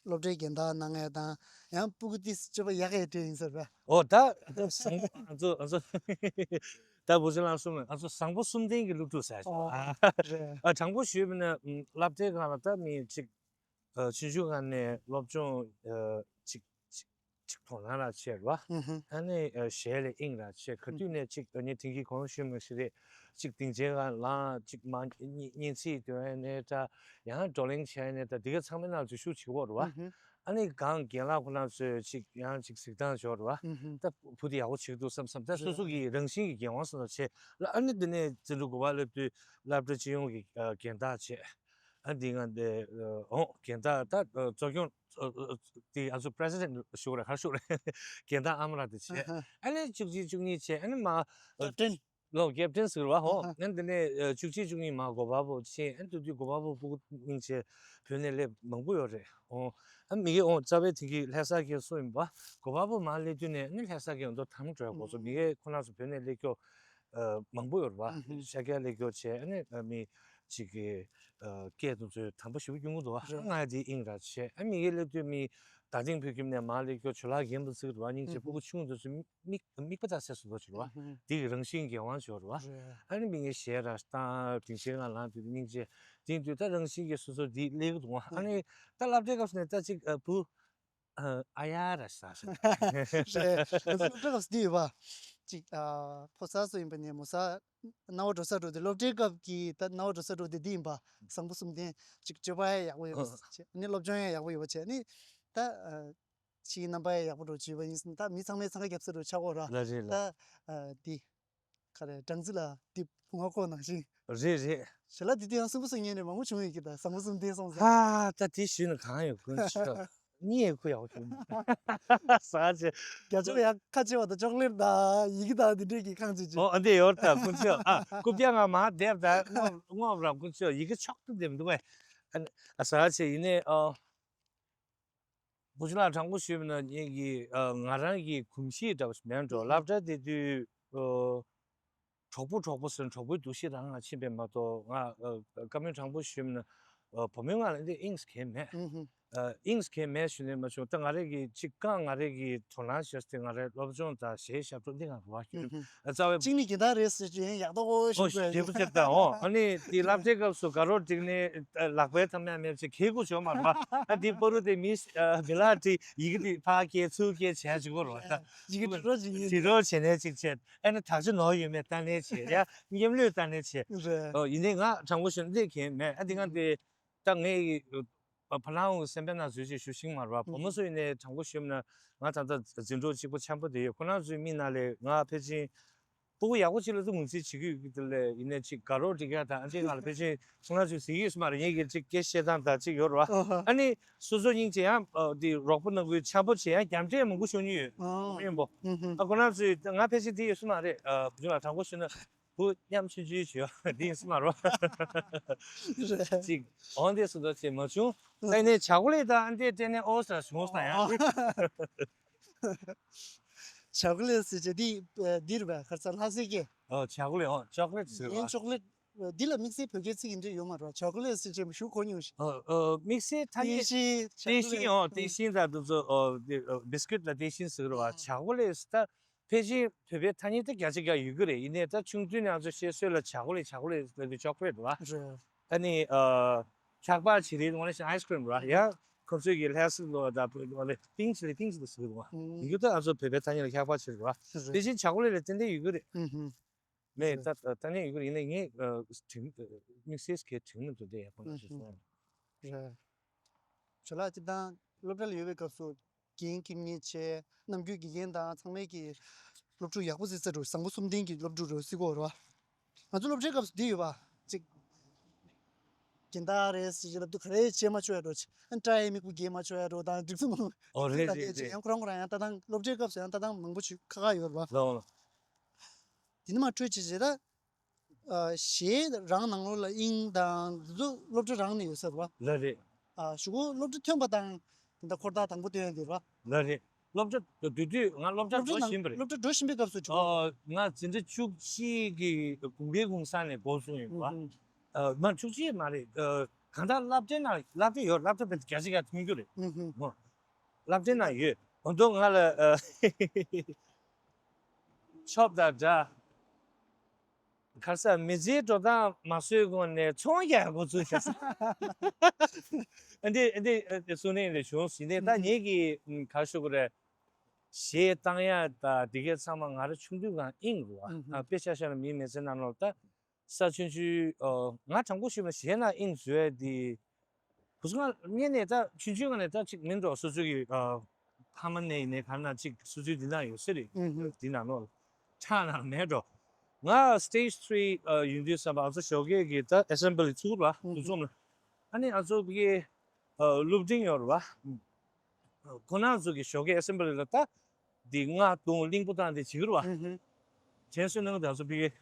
སློབ་གྲྭའི་རྒན་བདག་གནང་མཁན་དང་ཡང་སྤུ་གུ་ཏོག་ཙམ་སྤྱོད་པ་ཡག་གི་གྲས་ཡིན་ཟེར་བས། ཨོ་ད་བཟང་པོ་ང་ཚོ་ང་ཚོ་ད་བུ་ཆུང་ལགས་གསུངས་ནས་ང་ཚོ་བཟང་པོ་གསུམ་ལྡན་གྱི་སློབ་ཕྲུག་ཟེར། ཨོ་ཨ་རེད། ཨ་དྲང་པོ་ཞུས་པ་ན་སློབ་གྲྭའི་སྒང་ལ་ད་མི་གཅིག་ཨ་ཆུང་ཆུང་སྒང་ནས་སློབ་སྦྱོང་ཨ་གཅིག་གཅིག་གཅིག་དོ་སྣང་རག་བྱས་རེད་བ། ཨུ་ཧུ། ཨ་ནི་ཨ་གཞས་ལ་དབྱིངས་རག་བྱས། ག་དུས་ནས་གཅིག་ཨ་ནི་དེང་གི་གོང་ཞུས་མ་ཞིག་རེད། གཅིག་སྡིངས་ཆའི་སྒང་ལངས། གཅིག་མ་སྙན་ཚིག་འདོན་ནས་འདྲ། ཡང་བགྲོ་གླེང་བྱས་ནས་འདྲ། འདི་ག་ཚང་མའི་ནང་འཛུལ་ཞུགས་བྱེད་ཀྱི་ཡོད་རེད་བ། ཨུ་ཧུ། ཨ་ནི་གང་རྒན་ལགས་ཁོ་རང་ཚོས་གཅིག་ཡང་གཅིག་གཟིགས་སྟངས་བྱས་རེད་བ། ཨུ་ཧུ། ད་བུ་དེ་ཡག་པོ་བྱེད་ཀྱི་འདུག་བསམ་བསམ། ད་སོ་སོ་གི་རང་བཞིན་གྱི་འགན་དབང་སོགས་དང་བྱས་ལ། ཨ་ནི་འདི་ནས་འཛིན་གྲྭ་དགུ་པ་སླེབས་དུས་སློབ་གྲྭ་སྤྱི་ཡོངས་ཀྱི་ཨ་རྒན་བདག་བྱས། ཨ་འདི་ང་འདི་ཨོ་རྒན་བདག་ད་ཨ་གཙོ་སྐྱོང་ཨ་ཨ་འདི་ང་ཚོ་པི་རེ་སི་ཌེན་ཊི་ཞུ་དགོས་རེད། ག་རེ་ཞུ་དགོས་རེད། རྒན་བདག་ཨ་མ་ར་དེ་བྱས། ཨ་ནི་བཅུ་གཅིག་བཅུ་གཉིས་བྱས། ཨ་ནི་མ་ཨ་ཀེབ་ཊན། ལོ་ཀེབ་ཊན་ཟེར་བ་ཧོ། ཨ་ནི་འདི་ནས་ཨ་བཅུ་གཅིག་བཅུ་གཉིས་མ་གོ་པལ་པུར་ཕྱིན། ཨ་ནི་དེ་དུས་གོ་པལ་པུར་སྤུ་གུ་སྙིང་རྗེ་བོད་ནས་སླེབས་མང་པོ་ཡོད་རེད། ཨོ་ཨ་མི་གི་ཨོ་རྩ་བའི་དེང་གི་ལྷ་ས་གི་སུ་ཡིན་པ། གོ་པལ་པུར་མ་སླེབས་དུས་ནས་ཨ་ནི་ལྷ་ས་གི་ཨོ་མདོ་དམ་འགྲོ་ཡ་གོ་ཚོ་མི་གི་ཁོ་རང་ཚོ་བོད་ནས་སླེབས་སྐྱོ། ཨ་མང་པོ་ཡོད་རེད་བ། ཨུ་ཧུ། ཤར་རྒྱག་ལས་སྐྱོར་བྱས། ཨ་ནི་ཨ་མི་གཅིག་གི་ཨ་སྐད་དུ་ཚོས་དམ་པ་ཞེ་པོ་སྐྱོན་གྱི་འདུག་བ། རེད། ང་དེ་དབྱིངས་རག་བྱས། ཨ་མི་གི་སླེབས་དུས་མི་རྡ་སྟེང་བོད་ཁྱིམ་ནས་མར་སླེབས་སྐྱོར་ཇོ་ལགས་རྒན་པོ་ཟེར་གྱི་འདུག་བ། སྙིང་རྗེ། ཨུ་ཧུ། སྤུ་གུ་ཆུང་དུས་སུ་མིག་མིག་པ་ལྟ་སེ་སུ་འགྲོ་བྱེད་རེད་བ། ཨུ་ཧུ། དེ་གི་རང་བཞིན་གྱི་འགན་དབང་ཅིག་ཡོད་རེད་བ། རེད། ཨ་ནི་མི་ངའི་གཞས་ར་བཏང་། སྡིངས་ཆའི་སྒང་ལངས་དུས་སྙིང་རྗེ། དེ་དུས་ད་རང་བཞིན་གྱིས་སོ་སོ་དེ་སླེབས་ཀྱི་འདུག་བ། ཨ་ནི་ད་སློབ་གྲྭའི་སྐབས་སུ་ནས་ད་ཅིག་ཨ་བུ། ཨ་ཡ་ར་ས་ས། རེད། ང་ཚོ་སློབ་གྲྭའི་སྐབས་སུ་འདི་ཡོད་པ། ཅིག་ཨ་ཕོ་གསར་ཚོ་ཡིན་པ་ནས་མོ་གསར་སྣང་བ་འགྲོ་ས་འགྲོ་དུས་སློབ་གྲྭའི་སྐབས་ཀྱི་ད་སྣང་བ་འགྲོ་ས་འགྲོ་དུས་འདི་ཡིན་པ། བཟང་པོ་གསུམ་ལྡན། ཅིག་སྤྱོད་པ་ཡང་ཡག་པོ་ཡོད་པ་བྱས། ཨ་ནི་སློབ་སྦྱོང་ཡང་ཡག་པོ་ཡོད་པ་བྱས། ཨ་ནི་ད་ཨ་ཕྱིའི་རྣམ་པ་ཡང་ཡག་པོ་འགྲོ་བྱས་པ་ཡིན་ཟེར། ད་མི་ཚང་མས་འཚང་ཁ་རྒྱབ་ས་འགྲོ་ཆགས་ཀྱི་ཡོད་ར། ལ་རེད་ལ། ད་ཨ་འདི། ག་རེ་སྦྲང་རྩི་ལ་དེ་བུང་བ་ཁོག་ནང་བཞིན། རེད་རེད། ཞལ་ལག་དེ་དུས་ཡང་སུན་པོ་སུ་ཉན་ནས་མང་པོ་བྱུང་ཡོད་ཀྱི། ད་བཟང་པོ་གསུམ་ལྡན་སོང་ཟེར། ཧ་ད་དེ་ཞུས་ན་གང་ཡོད། དཀོན་མཆོག་གཉིད་ཡག་ཁུ་ཡག་པོ་བྱུང་། ཟ་ཆེ། རྒྱ་ཕྱོགས་ཡང་ཁ་ཆེ་བ་དང་ཅོག་ལེར་དང་ཡི་གེ་དང་དེ་འདྲས་ཀྱི་ཁང་ཆེ་ཆེ། ཨོ་ཨ་འདི་ཡོད་ད། དཀོན་མཆོག་ཨ་རྐུབ་བཀྱག་ང་མ་འདེབས་ད་རྔོག་རྔོག་ར་དཀོན་མཆོག་ཡི་གེ་མཆོག་ཏུ་འདེབས་འདུག་བས། ཨ་ཟ་ཆེ་ཡིན་ནས་ཨོ། བུ་ཆུང་ལགས་དྲང་པོ་ཞུས་པ་ན་ངེད་ཀྱི་ཨ་ང་རང་གི་གོམས་གཤིས་འདྲ་བ་ཞིག་མེད་འགྲོ། སློབ་གྲྭ་བསྡད་དུས་ཨ་གྲོགས་པོ་གྲོགས་པོ་ཟེར་གྲོགས་པོའི་འདུ་ཤེས་རང་ང་ཕྱིན་པས་མ་གཏོགས། ང་ཨ་བཀའ་མོལ་དྲང་པོ་ཞུས་པ་ན་ཨ་བུ་མོའི་ངང་ལ་འདི་དབྱིངས་གལ་མེད། ཨ་དབྱིངས་གལ་མེད་ཞུས་ནས་མ་བྱུང་། ད་ང་རང་གི་ཅིག་རྐང་ང་རང་གི་དོ་སྣང་བྱས་ཏེ་ང་རང་སློབ་སྦྱོང་དང་གཞས་ཞབས་བྲོ་འདི་ང་རུ་བ་ཁྱོད་ཨ་རྩ་བའི་གཅིག་ནི་གྱི་ད་རེད་ཟེར་གྱི་ཡིན། ཡག་ཏོག་ཞུ་ཨོ་དགོས་ཞེ་པོ་ཅིག་དང་། ཨོ་ཨ་ནི་དེ་སློབ་གྲྭའི་སྐབས་སུ་དགའ་རོགས་བསྒྲིགས་ནས་ཨ་ལག་པའི་ཐ་མ་མེད་ཅིག་གེ་གུ་བྱོ་མ་རེད་པ། ཨ་དེ་པ་རུ་དེ་མིས་ཨ་མི་ལག་དེ་ཡི་གེ་དེ་ཕར་སྐྱེལ་ཚུར་སྐྱེལ་བྱས་ཅིག་གོ་རོ། ད་ཡི་གེ་དྲི་རོ་ཅིག་ཡིན། དྲི་རོ་བྱས་ནས་ཅིག་བྱས། ཨ་ནི་དག་ཆ་ནོར་ཡོད་མེད་ལྟ་ནས་བྱས། ཡ་མཉམ་ལུས་ལྟ་ནས་བྱས། རེད། ཨོ་ཡིན་ནའི་ང་དྲང་པོ་ཞུ་ན་འདི་གེ་མེད། ཨ་འདི་ག་འདི་ད་ངས་ཨ་ཕ་ལང་གི་སེམས་པའི་ནང་བཟོས་ཅིག་ཞུ་ཤིང་མ་རེད་པ། བུ་མོ་ཚོ་ཡིན་ནའི་དྲང་པོ་ཞུས་ན་ང་ད་ལྟ་འཛིན་གྲོགས་གཅིག་པོ་འཆམ་པོ་དེ་ཡོད། ཁོ་རང་ཚོའི་མིག་ནང་ལས་ང་ཕལ་ཆེར་སྤུ་གུ་ཡག་པོ་ཅིག་ལ་ཚུར་ངོས་འཛིན་བྱེད་ཀྱི་ཡོད་ཀྱི། དེ་ལས་ཡིན་ནའི་ཅིག་དགའ་རོགས་སྒྲིག་ཡ་དང་ཨ་ཅེ་ང་ལ་ཕལ་ཆེར་ཁོ་རང་ཚོས་ཟེར་གྱི་ཡོད་ས་མ་རེད། ངེད་ཀྱི་ཅིག་སྐད་བཤད་སྟངས་དང་ཅིག་ཡོད་རེད་པ། ཨ་ནི་སོ་སོ་སྙིང་རྗེ་ཡང་ཨ་དེ་རོགས་པ་གནང་གི་འཆམ་པོ་བྱེད་ཡ་རྒྱབ་འབྲས་མང་པོ་ཤོར་མྱོང་ཡོད། ཨོ་ཡིན་པོ། ཨ་ཁོ་རང་ཚོས་ང་ཕལ་ཆེར་དེ་ཡོད་ས་མ་རེད། ཨ་བུ་ཆུང་ལགས་དྲང་པོ་ཞུས་ན། བུ་མཉམ་ཆུང་ཆུང་བྱོས་འདི་ཡིན་ས་མ་རོ། རེད། ཅིག་འོང་དེ་སུ་དོ་ཅེས་མ་བྱུང་། ད་ནས་བྱ་གོ་ལེ་ད་ཨ་འདྲས་སྤྲད་ནས་ཨོ་ས་བྱུང་ས་ཡང་། བྱ་གོ་ལེ་ཟེར་ཅེ་འདི་འདི་རེད་པ། ཁར་ས་ལྷ་སའི་སྐད། ཨོ་བྱ་གོ་ལེ། ཨོ་ཅོག་ལེ་ཟེར་ཡིན་བ། ཅོག་ལེ། འདི་ལ་དམིགས་བསལ་བོད་སྐད་ཚིག་འདྲ་ཡོད་མ་རེད་པ། བྱ་གོ་ལེ་ཟེར་ཅེ་ཞུ་གོ་མྱོང་ཞིག་ཨོ་ཨོ་དམིགས་བསལ་ཐ་སྙད། ཏེ་ཤིན། ཨོ་ཏེ་ཤིན་ད་དུ་ཚོ་ཨོ་དེ་ཨོ་བིས་ཀུད་ལ་ཏེ་ཤིན་ཟེར་བ། བྱ་གོ་ལེ་ད། ཕལ་ཆེར་བོད་པའི་ཐ་སྙད་དེ་བརྒྱ་ཆ་བརྒྱ་ཡོད་ཀྱི་རེད། ཡིན་ནའི་ད་ཆུང་དུས་ནས་ང་ཚོ་བཤད་སྲོལ་ལ་བྱ་གོ་ལེ་བྱ་གོ་ལེ་ལབ་དུས་ཅོག་ལེ་རེད་པ། རེད། ཨ་ནི་ཨ་འཁྱག་པ་བྱི་རིལ་ངོ་ལེ་ཞིག་ཨའི་སི་ཀྲིམ་རེད་པ། ཡ་ཁོ་ཚོས་ཀྱི་ལྷ་སྲིན་ལོ་ད་བོད་ལོ་ལེ་ཏིང་ཆི་ལེ་ཏིང་ཆི་ལེ་ཟེར་གི་འདུག་པ། ཡིན་རྒྱུ་ད་ང་ཚོ་བོད་པའི་ཐ་སྙད་ལ་འཁྱག་པ་བྱི་རིལ་རེད་པ། རེད། དེ་བཞིན་བྱ་གོ་ལེ་ལ་ཏན་ཏན་ཡོད་ཀྱི་རེད། མེད་ད་ད་ནས་ཡོད་ཀྱི་རེད། ཡིན་ནའི་ངས་དྲན་དམིགས་བསལ་གྱི་དྲན་མི་འདུག་དེ་ཡག་པོ་ང་ཞིག་སོང་། རེད། ཇོ་ལགས་སྤྱིར་བཏང་སློབ་གྲྭ་ལ་ཡོད་པའི་སྐབས་སུ་རྒན་ཁྱིམ་ཉེ་ཆེ་རྣམ་རྒྱུད་དགེ་རྒན་དང་ཚང་མས་ཀྱི་སློབ་ཕྲུག་ཡག་པོ་བརྩི་ས་འགྲོ། བཟང་པོ་གསུམ་ལྡན་གྱི་སློབ་ཕྲུག་རེད་བརྩི་གི་ཡོད་རེད་པ། ང་ཚོ་སློབ་གྲྭའི་སྐབས་སུ་འདི་ཡོད་པ། གཅིག་སྦྱིན་བདག་རེད་ཟེར་གྱི་ལབ་དུས་ག་རེ་བྱེད་མ་ཆོག་ཡ་འགྲོ། ཨ་སྐྲ་ཡི་མིག་དཔེ་འགྱེད་མ་ཆོག་ཡ་འགྲོ་དང་འགྲིག་སོང་མ་ལོ། ཨོ་རེད་རེད་རེད། ཡང་ཁོ་རང་ཁོ་རང་ཡང་ལྟ་སྟངས་སློབ་གྲྭའི་སྐབས་སུ་ཡང་ལྟ་སྟངས་མང་པོ་ཞིག་ཁག་ཁག་ཡོད་རེད་པ། ལོ་ལོ། དེ་ནས་མར་འཕྲོས་བྱས་བྱས་ད། ཨ་གཞས་རང་ནང་ལོགས་ལ་དབྱིངས་དང་འདི་ཚོ་སློབ་གྲྭ་རང་ནས་ཡོད་ས་རེད་པ། ལགས་རེད། ཨ་གཞུག་གུ་སློབ་གྲྭ་ཐོན་པ་དང་དེ་འདྲ་འཁོར་ཐག་དང་པོ་བཏོན་ཡ་དེ་རེད་པ། ལགས་རེད། སློབ་གྲྭ་དུས་དུས་ང་སློབ་གྲྭ་སློབ་གྲྭ་འགྲོ་ནང་བཞིན་པ་རེད། སློབ་གྲྭ་འགྲོ་བཞིན་པའི་སྐབས་སུ་བྱུང་། ཨ་ང་འཛིན་གྲྭ་བཅུ་གཅིག་གི་དགུན་ཁའི་གུང་སེང་ནས་འགོ་བཟུང་ཡོད་པ། ཨ་མ་བཅུ་གཅིག་མ་རེད། ཨ་གང་ལྟར་སློབ་གྲྭའི་ནང་སློབ་གྲྭ་ཡོད། སློབ་གྲྭ་བརྒྱ་ཆ་བརྒྱ་མཐོང་རྒྱུ་རེད། ཨོ་སློབ་གྲྭའི་ནང་ཡོད། འོ་དོ་ང་ལ་ཨ་ཆོབ་དང་འདྲ། ཁར་ས་མི་ཚེའི་འགྲོ་སྟངས་མ་བཟོས་གོང་ནས་ཚོང་རྒྱག་འགོ་ཚུགས་ཤག་ཨ་འདི་ཨ་འདི་ཨ་འདི་སུ་ནས་ལས་བྱུང་ཟིན་ནས་ད་ངེད་ཀྱི་ག་ཞུ་གི་རེད། གཞས་བཏང་ཡ་ད་འདི་གས་ཚང་མ་ང་རང་ཆུང་དུས་གང་ཨིན་རུ་བ། ཨ་དཔེ་ཆ་ཤ་ལ་མིའི་མི་ཚེ་ནང་ལོགས་ད་ས་ཆུང་ཆུང་ཨ་ང་དྲང་པོ་ཞུས་ན་གཞས་ནང་ཨིན་བཟོས་ཏེ། བུ་ཚོ་ང་ངས་ནས་ད་ཆུང་ཆུང་ང་ནས་ད་ཅིག་མིན་འགྲོ་སོ་སོ་གི་ཨ་ཕ་མ་ནས་ནས་ག་ན་ཅིག་སོ་སོའི་འདི་ན་ཡོད་ས་རེད། ཨུ་ཧུ། འདི་ན་ནོ་ཁྲག་ན་མེད་འགྲོ། ང་stage three ཨ་ཡོང་དུས་ཙམ་པ་ང་ཚོ་ཞོགས་ཀས་ཀྱི་ད་assembly ཚུགས་ར་ཨུ་ཧུ། འདུ་འཛོམས་ལ་ཨ་ནི་ང་ཚོ་གི་ཨ་སློབ་འབྲིང་ཡོད་ར་བ། ཁོ་ན་ཚོ་གི་ཞོགས་ཀས་assembly ལ་ད་འདི་ང་དུང་གླིང་བུ་བཏང་དེ་བྱེད་ཀྱི་ར་བ། ཨུ་ཧུ། དྲན་གསོ་གནང་གི་ད་ཚོ་ཕི་གེ་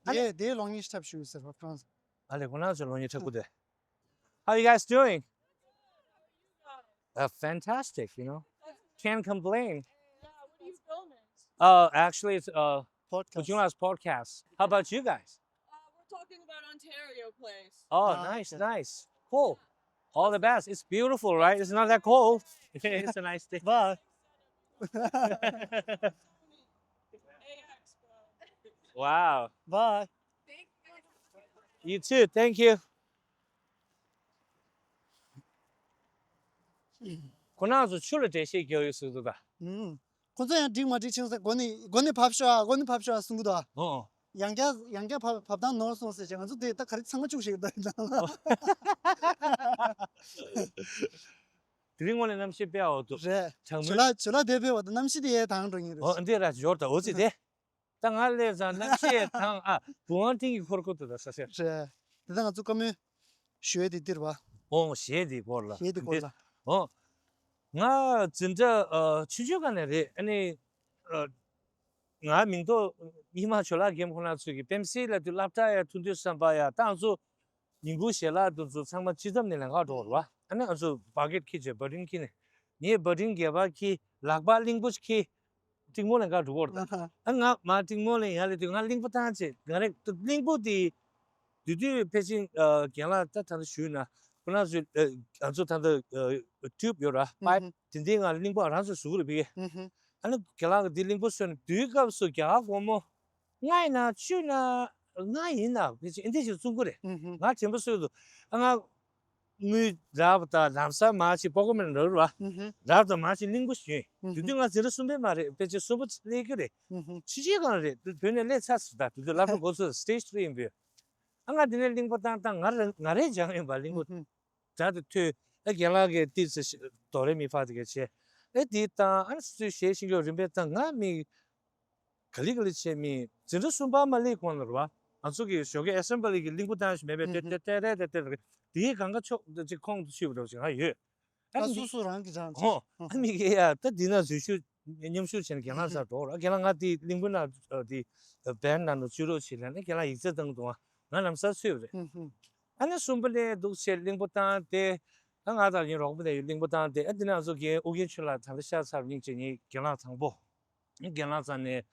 ཨ་ནི་དེ་དེ་ལོ་ཉིས་ཐབས་ཞུས་ཟེར་བ་ཁོ་རང་ཚོ། ཨ་ལེ་ཁོ་ན་ཚོ་ལོ་ཉིས་ཐབས་ཀུ་དེ། How you guys doing? Uh, fantastic, you know. Can't complain. Yeah, what are you filming? Uh, actually, it's uh, podcast. Ujula's podcast. How about you guys? Uh, we're talking about Ontario Place. Oh, ah, nice, okay. Nice. Cool. All the best. It's beautiful, right? It's not that cold. It's a nice day. Bye. Wow. Bye. You too. Thank you. ཁོ་རང་ཚོ་ཆུ་ལ་འགྲེལ་བཤད་རྒྱག་ཡོད་ཟེར་འདུག་ད། ཨུམ། ཁོ་ཚོ་ཡང་འགྲིག་མ་འགྲིག་ཕྱིན་ས་སྒོ་ནས་སྒོ་ནས་བབས་ཤོག་ཨ། སྒོ་ནས་བབས་ཤོག་ཨ་གསུང་གི་འདུག་ཨ། ཨོ། ཡང་བསྐྱར་ཡང་བསྐྱར་བབས་བབས་སྟངས་ནོར་སོང་ཟེར་བྱས་ང་ཚོ་དེ་ད་ག་རེ་ཚང་མ་བཅུག་ཤེས་ཀྱི་འདུག་ཨ། དེ་རིང་ངོ་ནས་གནམ་གཤིས་དཔེ་ཨའོ་འདུག་རེད། གྲང་མོ། ཇོ་ལགས་ཇོ་ལགས་དེ་དཔེ་བ་དང་གནམ་གཤིས་དེ་ཡས་དང་འགྲོ་ངེས་རེད། ཨོ་འདི་ར་འབྱོར་ད་འོ་ཙི་དེ། ད་ང་སླེབས་ཙང་གནམ་གཤིས་དང་ཨ་བུ་ཝང་ཏིང་གི་འཁོར་འཁོར་དུ་ད་ས་སེ། རེད། དེ་ད་ང་ཚོ་བཀའ་མོལ་ཞུ་ཡས་དེ་འདིར་བ། ཨོ་གཞས་དེ་སྐོར་ལ། གཞས་དེ་སྐོར་ལ། ཨོ། ང་འཛིན་གྲྭ་ཨ་ཆུང་ཆུང་སྒང་ནས་རེད། ཨ་ནི་ཨ་ང་མིང་ཐོག་ཉི་མ་ཇོ་ལགས་རྒན་ཁོ་ན་ཚོས་ཀྱི་པེམ་སི་ལ་དུས་སློབ་གྲྭ་ཡ་ཐུག་དུས་བསམ་པ་ཡ་ད་ང་ཚོ་ཉིན་གུང་ཞལ་ལག་དུ་ཚོ་ཚང་མ་སྤྱི་ཙམ་ནས་ལེན་ག་འགྲོ་བ་རེད་བ། ཨ་ནི་ང་ཚོ་བ་ཀེད་ཁྱེར་བྱས་བ་ཏིན་ཁྱེར་ནས། ངས་བ་ཏྲིན་སྒལ་པར་འཁྱེར། ལག་པ་གླིང་བུ་ཞིག་འཁྱེར། འབྲིང་མོ་ལ་འགའ་འགྲོ་གོ་ར། ད་ཨ་ང་མ་འབྲིང་མོ་ལ་ཡར་སླེབས་དུས་ང་གླིང་བུ་བཏང་བྱས། ང་རེ་གླིང་བུ་དེ་དུས་དུས་ཕལ་ཆེར་རྒན་ལགས་ད་ད་ལྟ་ཞུས་ན་ཁོ་རང་ཚོས་ང་ཚོ་ད་ལྟ་ཊུབ་ཡོད་ར། པའིབ་དེ་འདི་ང་གླིང་བུ་རང་ཚོས་བཟོ་གི་རེད་ཕ་གི། ཨ་ནི་རྒན་ལགས་ཀྱིས་འདི་གླིང་བུ་བཟོས་ནས་དུས་སྐབས་སུ་རྒྱ་གར་སྒོར་མོ་ལྔ་ཡིན་ན་བཅུ་ཡིན་ན། ལྔ་ཡིན་ན་ཕལ་ཆེར་ཨིན་དེ་ཞིག་བཙོང་གི་རེད། ང་དྲན་པ་གསོས་འདུག་ཨ་ང་དངུལ་རག་པ་དང་ལམ་སང་མར་ཅིག་པོ་ཀེ་མོན་རག་ར། རག་དང་མར་ཅིག་གླིང་བུ་ཞིག་ཡོད། དེ་དུས་ང་འཛིན་གྲྭ་གསུམ་པའི་མ་རེད། ཕལ་ཆེར་གསུམ་པ་སླེབས་ཀྱི་རེད། ཕྱི་རྒྱལ་གང་རེད། བོད་ནས་སླེབས་ཚར་ཟིན། ད་དེ་དུས་སློབ་གྲྭ་འགོ་ཚུགས་སི་ཊེ་ཇི་ཐི་རི་ཡིན་པས། ཨ་ང་དེ་ནས་གླིང་བུ་བཏང་བཏང་ང་རང་ང་རས་སྦྱངས་ཡིན་པ། གླིང་བུ་སྒྲ་དེ་ཐོས། ཨ་རྒན་ལགས་ཀྱིས་ཏི་སི་དོ་རེ་མི་ཕ་དེ་ག་བྱས། ཨེ་དེ་བཏང་། ཨ་ནི་སུས་གཞས་ཤིང་གི་རིམ་པས་བཏང་། ང་མི་ག་ལེ་ག་ལེ་བྱས། མི་འཛིན་གྲྭ་གསུམ་པ་མ་སླེབས་གོང་ལ་རེད་པ། ང་ཚོ་གི་ཞོགས་ཀའི་ཨེ་སེམ་བྷ་ལི་གི་གླིང་བུ་བཏང་ཞིག་མེད་པས། ཏེ་ཏེ་ཏེ་རེ་ཏེ་ཏེ་རེ། དེའི་སྒང་ག་ཕྱོགས་ཅིག་ཁོང་དུ་ཆུད་པ་འདྲ་ཞིག་ང་ཡོད། ཨ་ད་ནི་སོ་སོ་རང་གི་རང་ཧོ། ཨ་མི་གི་ཡ་ད་འདི་ན་འཛུལ་ཞུགས་མཉམ་ཞུགས་བྱས་ནས་རྒན་ལགས་སར་འགྲོ་ར། རྒན་ལགས་ང་དེ་གླིང་བུ་ནང་དེ་བན་ནང་དུ་བཅུག་རོགས་བྱེད་ལབ་ནས་རྒན་ལགས་ཡིག་ཚད་བཏང་འདུག་ང་ལམ་སང་ཚུད་པ་རེད། ཨ་ནི་གསུམ་པ་ནས་འདུག་བྱས་གླིང་བུ་བཏང་སྟེ། ཨ་ང་དང་ངའི་རོགས་པ་དེ་ཡོད། གླིང་བུ་བཏང་སྟེ། ཨ་འདི་ནས་ང་ཚོ་རྒན་ཨུ་རྒྱན་ཆོས་ལགས་ད་ལྟ་ཤར་ཚར་བ། སྙིང་རྗེ། ངའི་རྒན་ལགས་དང་པོ། རྒན་ལགས་རྩ་ནས་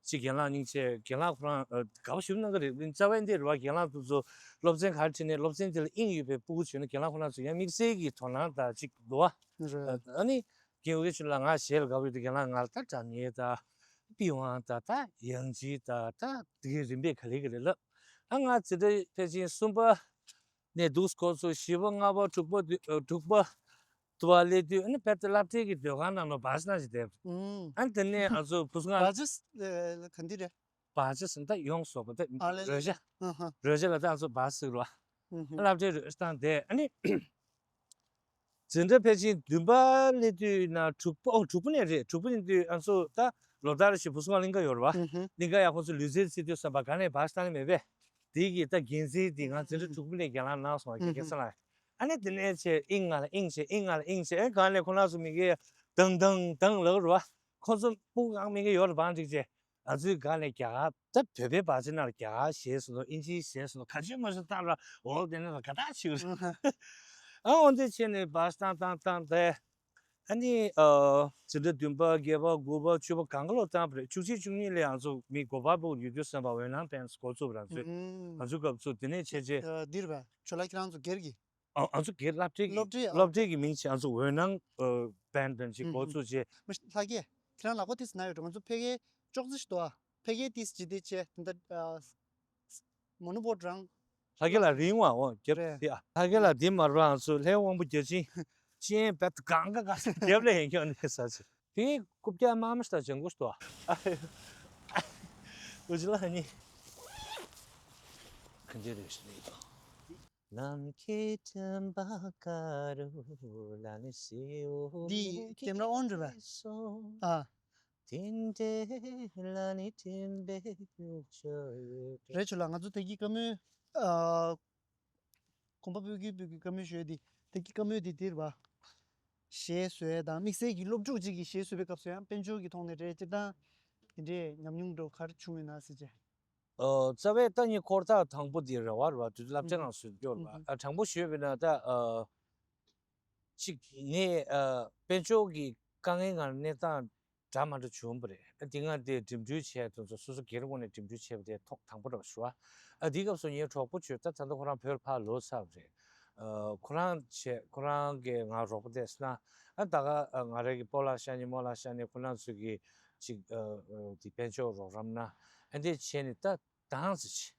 ཅིག་རྒན་ལགས་སྙིང་རྗེ། རྒན་ལགས་ཁོ་རང་ཨ་དགའ་པོ་ཞེ་པོ་གནང་གི་རེད། རྩ་བའི་འདི་རེད་པ། རྒན་ལགས་དེ་ཚོ་སློབ་ཚན་ག་རེ་ཁྲིད་ནའི་སློབ་ཚན་དེ་ལ་དབྱིངས་ཡོད་པའི་སྤུ་གུ་བྱུང་ན་རྒན་ལགས་ཁོ་རང་ཚོ་ཡང་དམིགས་བསལ་གྱི་དོ་སྣང་དང་ཅིག་འདུག་པ། རེད། ཨ་ནི་རྒན་ཨུ་རྒྱན་ཆོས་ལགས་ང་གཞས་ལ་དགའ་པོ་ཡོད་དུས་རྒན་ལགས་ང་ལ་ད་དྲང་ངེས་དང་པི་ཝང་དང་ད་ཡང་ཅི་དང་ད་དེ་གའི་རིམ་པས་ག་ལེ་ག་ལེ་ལབ། ཨ་ང་འཛིན་གྲྭ་ཕལ་ཆེར་གསུམ་པ་ནས་འདུག་སེ་འགོ་ཚུགས། བཞི་པ་ལྔ་པ་དྲུག་པ་དུ་ཨ་དྲུག་པ་དུ་བ་སླེབས་དུས། ཨ་ནི་བལ་ཏེ་སློབ་གྲྭའི་གི་སྡོད་ཁང་ནང་ལ་བ་ཤི་ན་ཞིག་བསྡད། ཨང་། ཨ་ནི་དེ་ནས་ང་ཚོ་བུ་སུ་ང་བ་ཇི་ཨ་ག་འདི་རེད། བ་ཇི་ཟེར་ད་ཡོངས་སུ་བ་ད་ཨ་ལེ་རོལ་ཆ། ཨ་ཧ། རོལ་ཆ་ལ་ད་ང་ཚོ་བ་ཟེར་རོ། ཨ་ཧ། སློབ་གྲྭའི་རོལ་ཆ་བཏང་བསྡད། ཨ་ནི་འཛིན་གྲྭ་ཕལ་ཆེར་བདུན་པ་སླེབས་དུས་ན་དྲུག་པ། ཨོ་དྲུག་པ་ནས་རེད། དྲུག་པ་ཡིན་དུས་ང་ཚོ་ད་ལོ་ལྟར་བཞིན་བུ་སུ་ང་གླིང་ག་ཡོད་རེད་པ། ཨ་ཧ། གླིང་ག་ཡ་ཁོང་ཚོ་ལུས་རྩལ་རྩེད་དུས་ཙམ་པ་ག་ནས་བ་ཤི་བཏང་ནི་མེད་པས། དེ་གི་ད་འགན་འཛིན་དེ་ང་འཛིན་གྲྭ་དྲུག་པ་ནས་རྒན་ལགས་གནང་སོང་བ། རྒན་ཁ་སང་ལ། ཨ་ནི་དེ་ནས་བྱས་དབྱིངས་ང་ལ་དབྱིངས་བྱས། དབྱིངས་ང་ལ་དབྱིངས་བྱས། ཨེ་གང་ནས་ཁོ་རང་ཚོ་མི་གི་དང་དང་དང་ལབ་རེད་པ། ཁོ་ཚོ་སྤུ་གུ་གང་མི་གི་ཡོད་རེད་པ། འགྲིག་བྱས། ང་ཚོའི་སྒང་ནས་རྒྱ་གར་ད་བོད་པའི་བ་ཇི་ནང་ལ་རྒྱ་གར་གཞས་སུ་ནོ་ཨིན་ཇིའི་གཞས་སུ་ནོ་ག་ཅི་མ་ཤེས་སྟངས་ར་འོ་དེ་ནས་ལ་ག་ད་ཆིག་རེད། ཨ་འོ་འདི་བྱས་ནས་བ་ཤི་བཏང་བཏང་བཏང་སྟེ། ཨ་ནི་ཨ་འཛིན་གྲྭ་བདུན་པ་བརྒྱད་པ་དགུ་པ་བཅུ་པ་གང་ག་ལོ་བཏང་བ་རེད། བཅུ་གཅིག་བཅུ་གཉིས་ལོའི་ང་ཚོ་མི་གོ་པལ་པུར་ཡོད་དུས་ཙམ་པ་འོད་སྣང་བན་སི་འགོ་བཙུགས་པ་རང་ཚོས། ཨང་། ང་ཚོའི་སྐབས་སུ་དེ་ནས་བྱས་རྗེས། ཨ་འདིར་བ་ཇོ་ལགས་ཁྱེད་རང་ཚོ་སྒེར་གྱི། ཨ་ང་ཚོ་སྒེར་སློབ་གྲྭའི་སློབ་གྲྭའི་ཨ་སློབ་གྲྭའི་གི་མིང་བྱས་ང་ཚོ་འོད་སྣང་ཨ་བན་སི་འདྲ་ཅིག་འགོ་བཙུགས་བྱས། མ་གཞི་ལྷ་སྐལ་ཁྱེད་རང་ལག་པ་ཏིས་ན་ཡོད་འགྲོ། ང་ཚོ་ཕ་གིའི་ཅོག་ཙེ་ཞིག་འདུག་ཨ། ཕ་གིའི་ཏིས་ཇི་དེ་བྱས་ད་ལྟ་ཨ། མོ་ནུ་བོ་ཊ་རང་། ལྷ་སྐལ་ལགས་རིང་བ་འོ་རྒྱབ་རེད། དེ་ཨ། ལྷ་སྐལ་ལགས་དེ་མར་བ་ང་ཚོ་ལྷའི་དབང་པོ་བརྒྱ་བྱིན་ཅི་ཡན་བེད་གང་ག་ག་ས་རྒྱབ་ལ་ཡན་ཁྱོད་ནས་ས་ཚོད་དེ་རྐུབ་བཀྱག་དམར་མོ་ཞིག་དང་ལྗང་གུ་ཞིག་འདུག་ཨ། འུ་ཅི་ལ་ནི་གང་ཅི་རེད་ཞིག་ནི་དང་། ནམ་མཁའི་དྲན་པ་དཀར་རུ་ལ་ནི་སེའུ་འདི་ལྟེམ་ར་ཨོན་རེད་པས། ཨ། དེ་འདྲའི་ལ་ནི་དྲན་པའི་རྒྱུ་ཆ་ཡོད། རེད་ཆོ་ལགས། ང་ཚོ་དེ་གི་བཀའ་མོལ་ཨ། གོམ་པ་སྤོས་ཀྱི་སྤོས་ཀྱི་བཀའ་མོལ་ཞུ་ཡས་དེ་དེ་གི་བཀའ་མོལ་དེ་འདིར་བ། གཞས་བཟོ་ཡས་དང་དམིགས་བསལ་གྱི་སློབ་ཕྲུག་ཅིག་གིས་གཞས་བཟོ་བའི་སྐབས་སུ་ཡང་དཔལ་འབྱོར་གྱི་ཐོག་ནས་རེད། སྤྱིར་བཏང་དེ་འདྲའི་ཉམས་མྱོང་འདྲ་བོ་ག་རེ་བྱུང་ཡོད་ན་ཟེར་བྱས། ཨོ། རྩ་བའི་ད་ངའི་འཁོར་ཐག་དང་པོ་དེ་རེ་བ་རེད་བ། དུས་སློབ་གྲྭ་ནང་སུ་སྐྱོར་བ། ཨ་དྲང་པོ་ཞུས་པ་ཡིན་ན་ད་ཨ། གཅིག་ངས་ཨ་དཔལ་འབྱོར་གྱི་དཀའ་ངལ་ངང་གནས་སྟངས་འདྲ་མ་འདྲ་བྱུང་བ་རེད། ཨ་དེ་སྔ་དེ་འགྲིམ་འགྲུལ་བྱས་དེ་ཚོ་སོ་སོ་སྒེར་ངོས་ནས་འགྲིམ་འགྲུལ་བྱས་པ་དེ་ཐོག་དང་པོ་རེད་བ་ཞུ་བ། ཨ་དེའི་སྐབས་སུ་ངའི་གྲོགས་པོ་ཚོས་ད་ད་ལྟ་ཁོ་རང་བོད་ལ་ཕར་ལོག་ཚར་བ་རེད། ཨ་ཁོ་རང་བྱས་ཁོ་རང་གིས་ང་རོགས་པ་དེ་སྣ་ཨ་ད་ག་ཨ་ང་རང་གི་སྤོ་ལགས་ཤ་ཉེ་རྨོ་ལགས་ཤ་ཉེ་ཁོ་རང་ཚོས་ཀྱི་ཅིག་ཨ་ཨ་དེ་དཔལ་འབྱོར་རོགས་རམ་གནང་། ཨ་འདི་བྱས་ནས་ད་དང་ཟེར་ཅིག་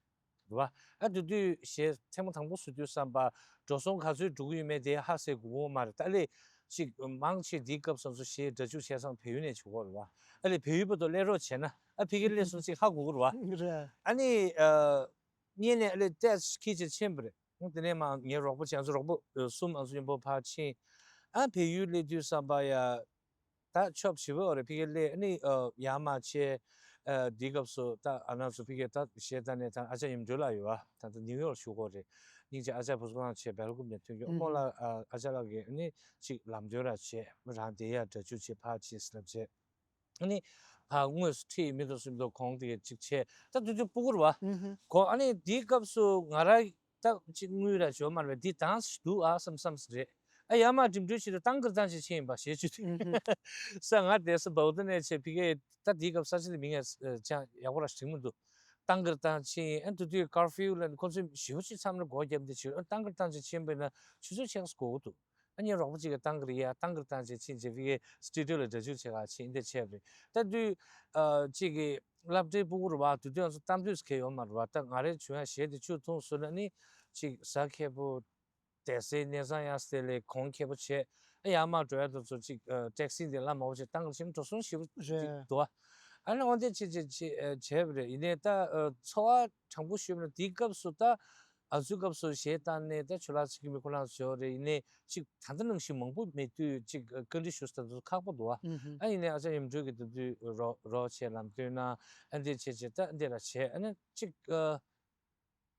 རེད་བ། ཨ་དེ་དུས་གཞས་ཐེངས་མ་དང་པོ་བཟོ་དུས་ཙམ་པ་འགྲོ་སོང་ག་ཚོད་འགྲོ་གི་ཡོད་མེད་དེ་ཧ་གོ་གི་ཡོད་མ་རེད། ད་ལས་ཅིག་མང་ཆེ་འདིའི་སྐབས་སུ་ཚོ་གཞས་སྒྲ་འཇུག་བྱས་ཙང་བལ་ཡུལ་ནས་བྱེད་ཀྱི་ཡོད་རེད་བ། ཨ་ལས་བལ་ཡུལ་བར་དུ་སླེབས་རོགས་བྱས་ན་ཨ་ཕ་གིར་སླེབས་སོང་ཅིག་ཧ་གོ་གི་རེད་བ། རེད། ཨ་ནི་ཨ་གཉིས་ནས་ཨ་ལས་ཏེས་ཁྱི་ཅིག་ཕྱིན་པ་རེད། དེ་ནས་མ་ངའི་རོགས་པོ་བྱས། ང་ཚོ་རོགས་པོ་ཨ་གསུམ་ང་ཚོ་མཉམ་པོ་ཕར་ཕྱིན། ཨ་བལ་ཡུལ་སླེབས་དུས་ཙམ་པ་ཡ། ད་ཆོབ་ཞི་བའི་འོ་རེ་ཕ་གིར་སླེབས། ཨ་ནི་ཨ་ཡར་མར་བྱས། ཨ་དེའི་སྐབས་སུ་ད་ཨ་ན་ཚོ་ཕ་གིར་ད་གཞས་ད་ནས་ད་ཨ་ཅག་ཡུམ་སྒྲོལ་ལགས་ཡོད་བ། ད་ལྟ་ནིའུ་ཡོག་བཞུགས་ཀྱི་ཡོད་རེད། སྙིང་རྗེ། ཨ་ཅག་བུ་སྐོང་བྱས་བལ་ཀོབ་ནས་ཐོན་རྒྱུ། ཨ་ཁོང་ལ་ཨ་ཨ་ཅག་ལགས་ཀྱིས་ཨ་ནི་ཅིག་ལམ་སྟོན་ར་བྱས། རང་དེ་ཡར་སྒྲ་འཇུག་བྱས་ཕར་ཕྱིན་ཟེར་ལབ་བྱས། ཨ་ནི་ཕར་དངོས་སུ་ཁྲིད་མི་འདུག་སེམས་འདུག་གོང་དེ་ག་ཅིག་བྱས། ད་དུས་དུས་སྤུ་གུ་རེད་བ། ཨུ་ཧུ། གོ་ཨ་ནི་དེའི་སྐབས་སུ་ང་རང་ད་ཅིག་དངུལ་ར་ཅིག་ཡོད་མ་རེད་པས། འདི་དང་ཞིག་འདུག་ཨ་བསམ་བསམ་ཞིག་རེད། ཨ་ཡར་མར་འགྲིམ་འགྲུལ་བྱེད་དུས་ཏང་གིར་ཏང་ཅིག་ཕྱིན་ཡིན་པ་ཞེས་བརྗོད་དུས། ས་ང་དེ་ས་བའུ་ཏ་ནས་བྱས་ཕི་ཀའི་ད་དེའི་སྐབས་ས་ཆ་དེ་མིང་ཡང་ཅང་ཡག་པོ་ར་ཞིག་མི་འདུག་ཏང་གིར་ཏང་ཕྱིན་ཡིན། ཨ་དེ་དུས་ཀར་ཕིའུ་ལ་ཁོ་ཚོས་ཞེ་པོ་ཅིག་མཚམས་ལ་སྒོ་བརྒྱབ་འདི་བྱས། ཨ་ཏང་གིར་ཏང་ཅིག་ཕྱིན་པས་ན་ཆུ་ཚོད་ཕྱེད་ཀ་ཙམ་འགོར་གི་འདུག་ཨ་ངའི་རོགས་པ་གཅིག་གིས་ཏང་གིར་ཡ་ཏང་གིར་ཏང་ཅིག་ཕྱིན་བྱས་ཕི་ཀའི་སི་ཊུ་ཌི་ཡོ་ལ་སྒྲ་སྒྱུར་བྱེད་ག་ཕྱིན་འདི་བྱས་པ་རེད། ད་དུས་ཨ་གཅིག་གི་སློབ་གྲྭའི་སྤུ་གུ་རེད་བ། དེ་དུས་ང་ཚོ་གཏམ་དུས་སུ་ཁེལ་ཡོད་མ་རེད་བ། ད་ང་རའི་བྱུང་ཡ་གཞས་དེ་ཆུ་འཐུང་ཟེར་ན་ནི་གཅིག་གཟའ་ཁེ་པོ། དེ་སའི་གནས་ཚང་ཡང་སྟེ་ལས་གོང་ཁེ་པོ་བྱས། ཨ་ཡར་མར་འགྲོ་ཡ་དེ་ཚོ་གཅིག་ཨ་ཊེག་སི་དེ་ལ་མང་པོ་བྱས་ཏང་གིར་ཕྱིན་འགྲོ་སོང་ཞེ་པོ་ཅིག་རེད། འདུག་ཨ་ནི་འོན་ཏེ་བྱས་བྱས་བྱས་བྱས་པ་རེད། ཡིན་ནའི་ད་ཨ་འཚོ་བ་དྲང་པོ་ཞུས་པ་ན་དེའི་སྐབས་སུ་ད་ཨ་ཚོའི་སྐབས་སུ་གཞས་བཏང་ནས་ད་ཆུ་ལག་ཚིག་གི་མི་ཁོ་རང་ཚོ་ཡོད་རེད། ཡིན་ནའི་གཅིག་ད་ལྟ་ནང་བཞིན་མང་པོ་མེད་དུས་གཅིག་ཨ་བཀའ་འདྲི་ཞུ་ས་དེ་ཚོ་ཁག་པོ་འདུག་ཨ་ཨ་ཡིན་ནའི་ཨ་ཅག་ཡུམ་སྒྲོལ་གྱིས་དེ་དུས་རོགས་རོགས་བྱས་ལམ་སྟོན་གནང་། ཨ་འདི་བྱས་བྱས་ད་འདི་ར་བྱས། ཨ་ནི་གཅིག་ཨ།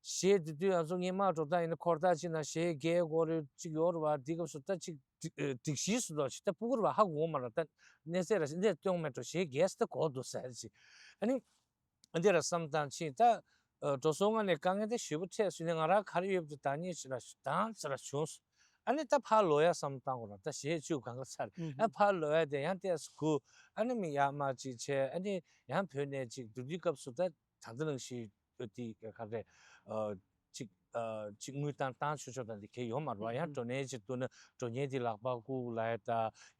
གཞས་དེ་དུས་ང་ཚོ་སྔོན་མ་འགྲོ་སྟངས་ཡིན་ན་འཁོར་ཐག་ཅིག་ནང་གཞས་རྒྱག་དགོས་རེད་ཅིག་ཡོད་རེད་བ། འདི་སྐབས་སུ་ད་ཅིག་སྒྲིག་སྒྲིག་གཞི་སུ་དོ་ཅིག་ད་སྤུ་གུ་རེད་བ། ཧ་གོ་མ་རེད། ད་གནས་ཚད་ར་འདི་སྟོན་མེད་འགྲོ་གཞས་རྒྱག་སྟེ་གོ་འདུག་ཟེར་ཅིག་ཨ་ནི་འདི་ར་བསམ་སྟངས་ཕྱིན། ད་འགྲོ་སོང་ང་ནས་དཀའ་ངལ་དེ་ཞེ་པོ་འཕྲད་སོང་ནས་ང་རང་ག་རེ་ཡོད་པ་དེ་ད་ཉིད་ཅིག་ར་ད་ཅིག་ར་བྱུང་སོང་། ཨ་ནི་ད་ཕར་ལོག་ཡ་བསམ་བཏང་དགོས་ར། ད་གཞས་བཅུ་གང་ག་ཚར། ཨ་ཕར་ལོག་ཡ་དེ་ཡང་ཏོག་ཙམ་སྒུག་ཨ་ནི་མི་ཡར་མར་ཅིག་བྱས། ཨ་ནི་ཡང་བོད་ནས་ཅིག་བསྡུ་རྒྱུའི་སྐབས་སུ་ད། ད་ལྟ་ནང་བཞིན་དེ་ག་རེ། ཨ་གཅིག་ཨ་གཅིག་དངུལ་བཏང་བཏང་ཆོག་ཆོག་དང་དེ་གས་ཡོད་མ་རེད་བ། ཡང་ཨུ་ཧུ། འགྲོ་ནས་ཅིག་འདུག་ན་འགྲོ་མཁན་དེ་ལག་པ་བཀུག་ལབ་ཡ་ད།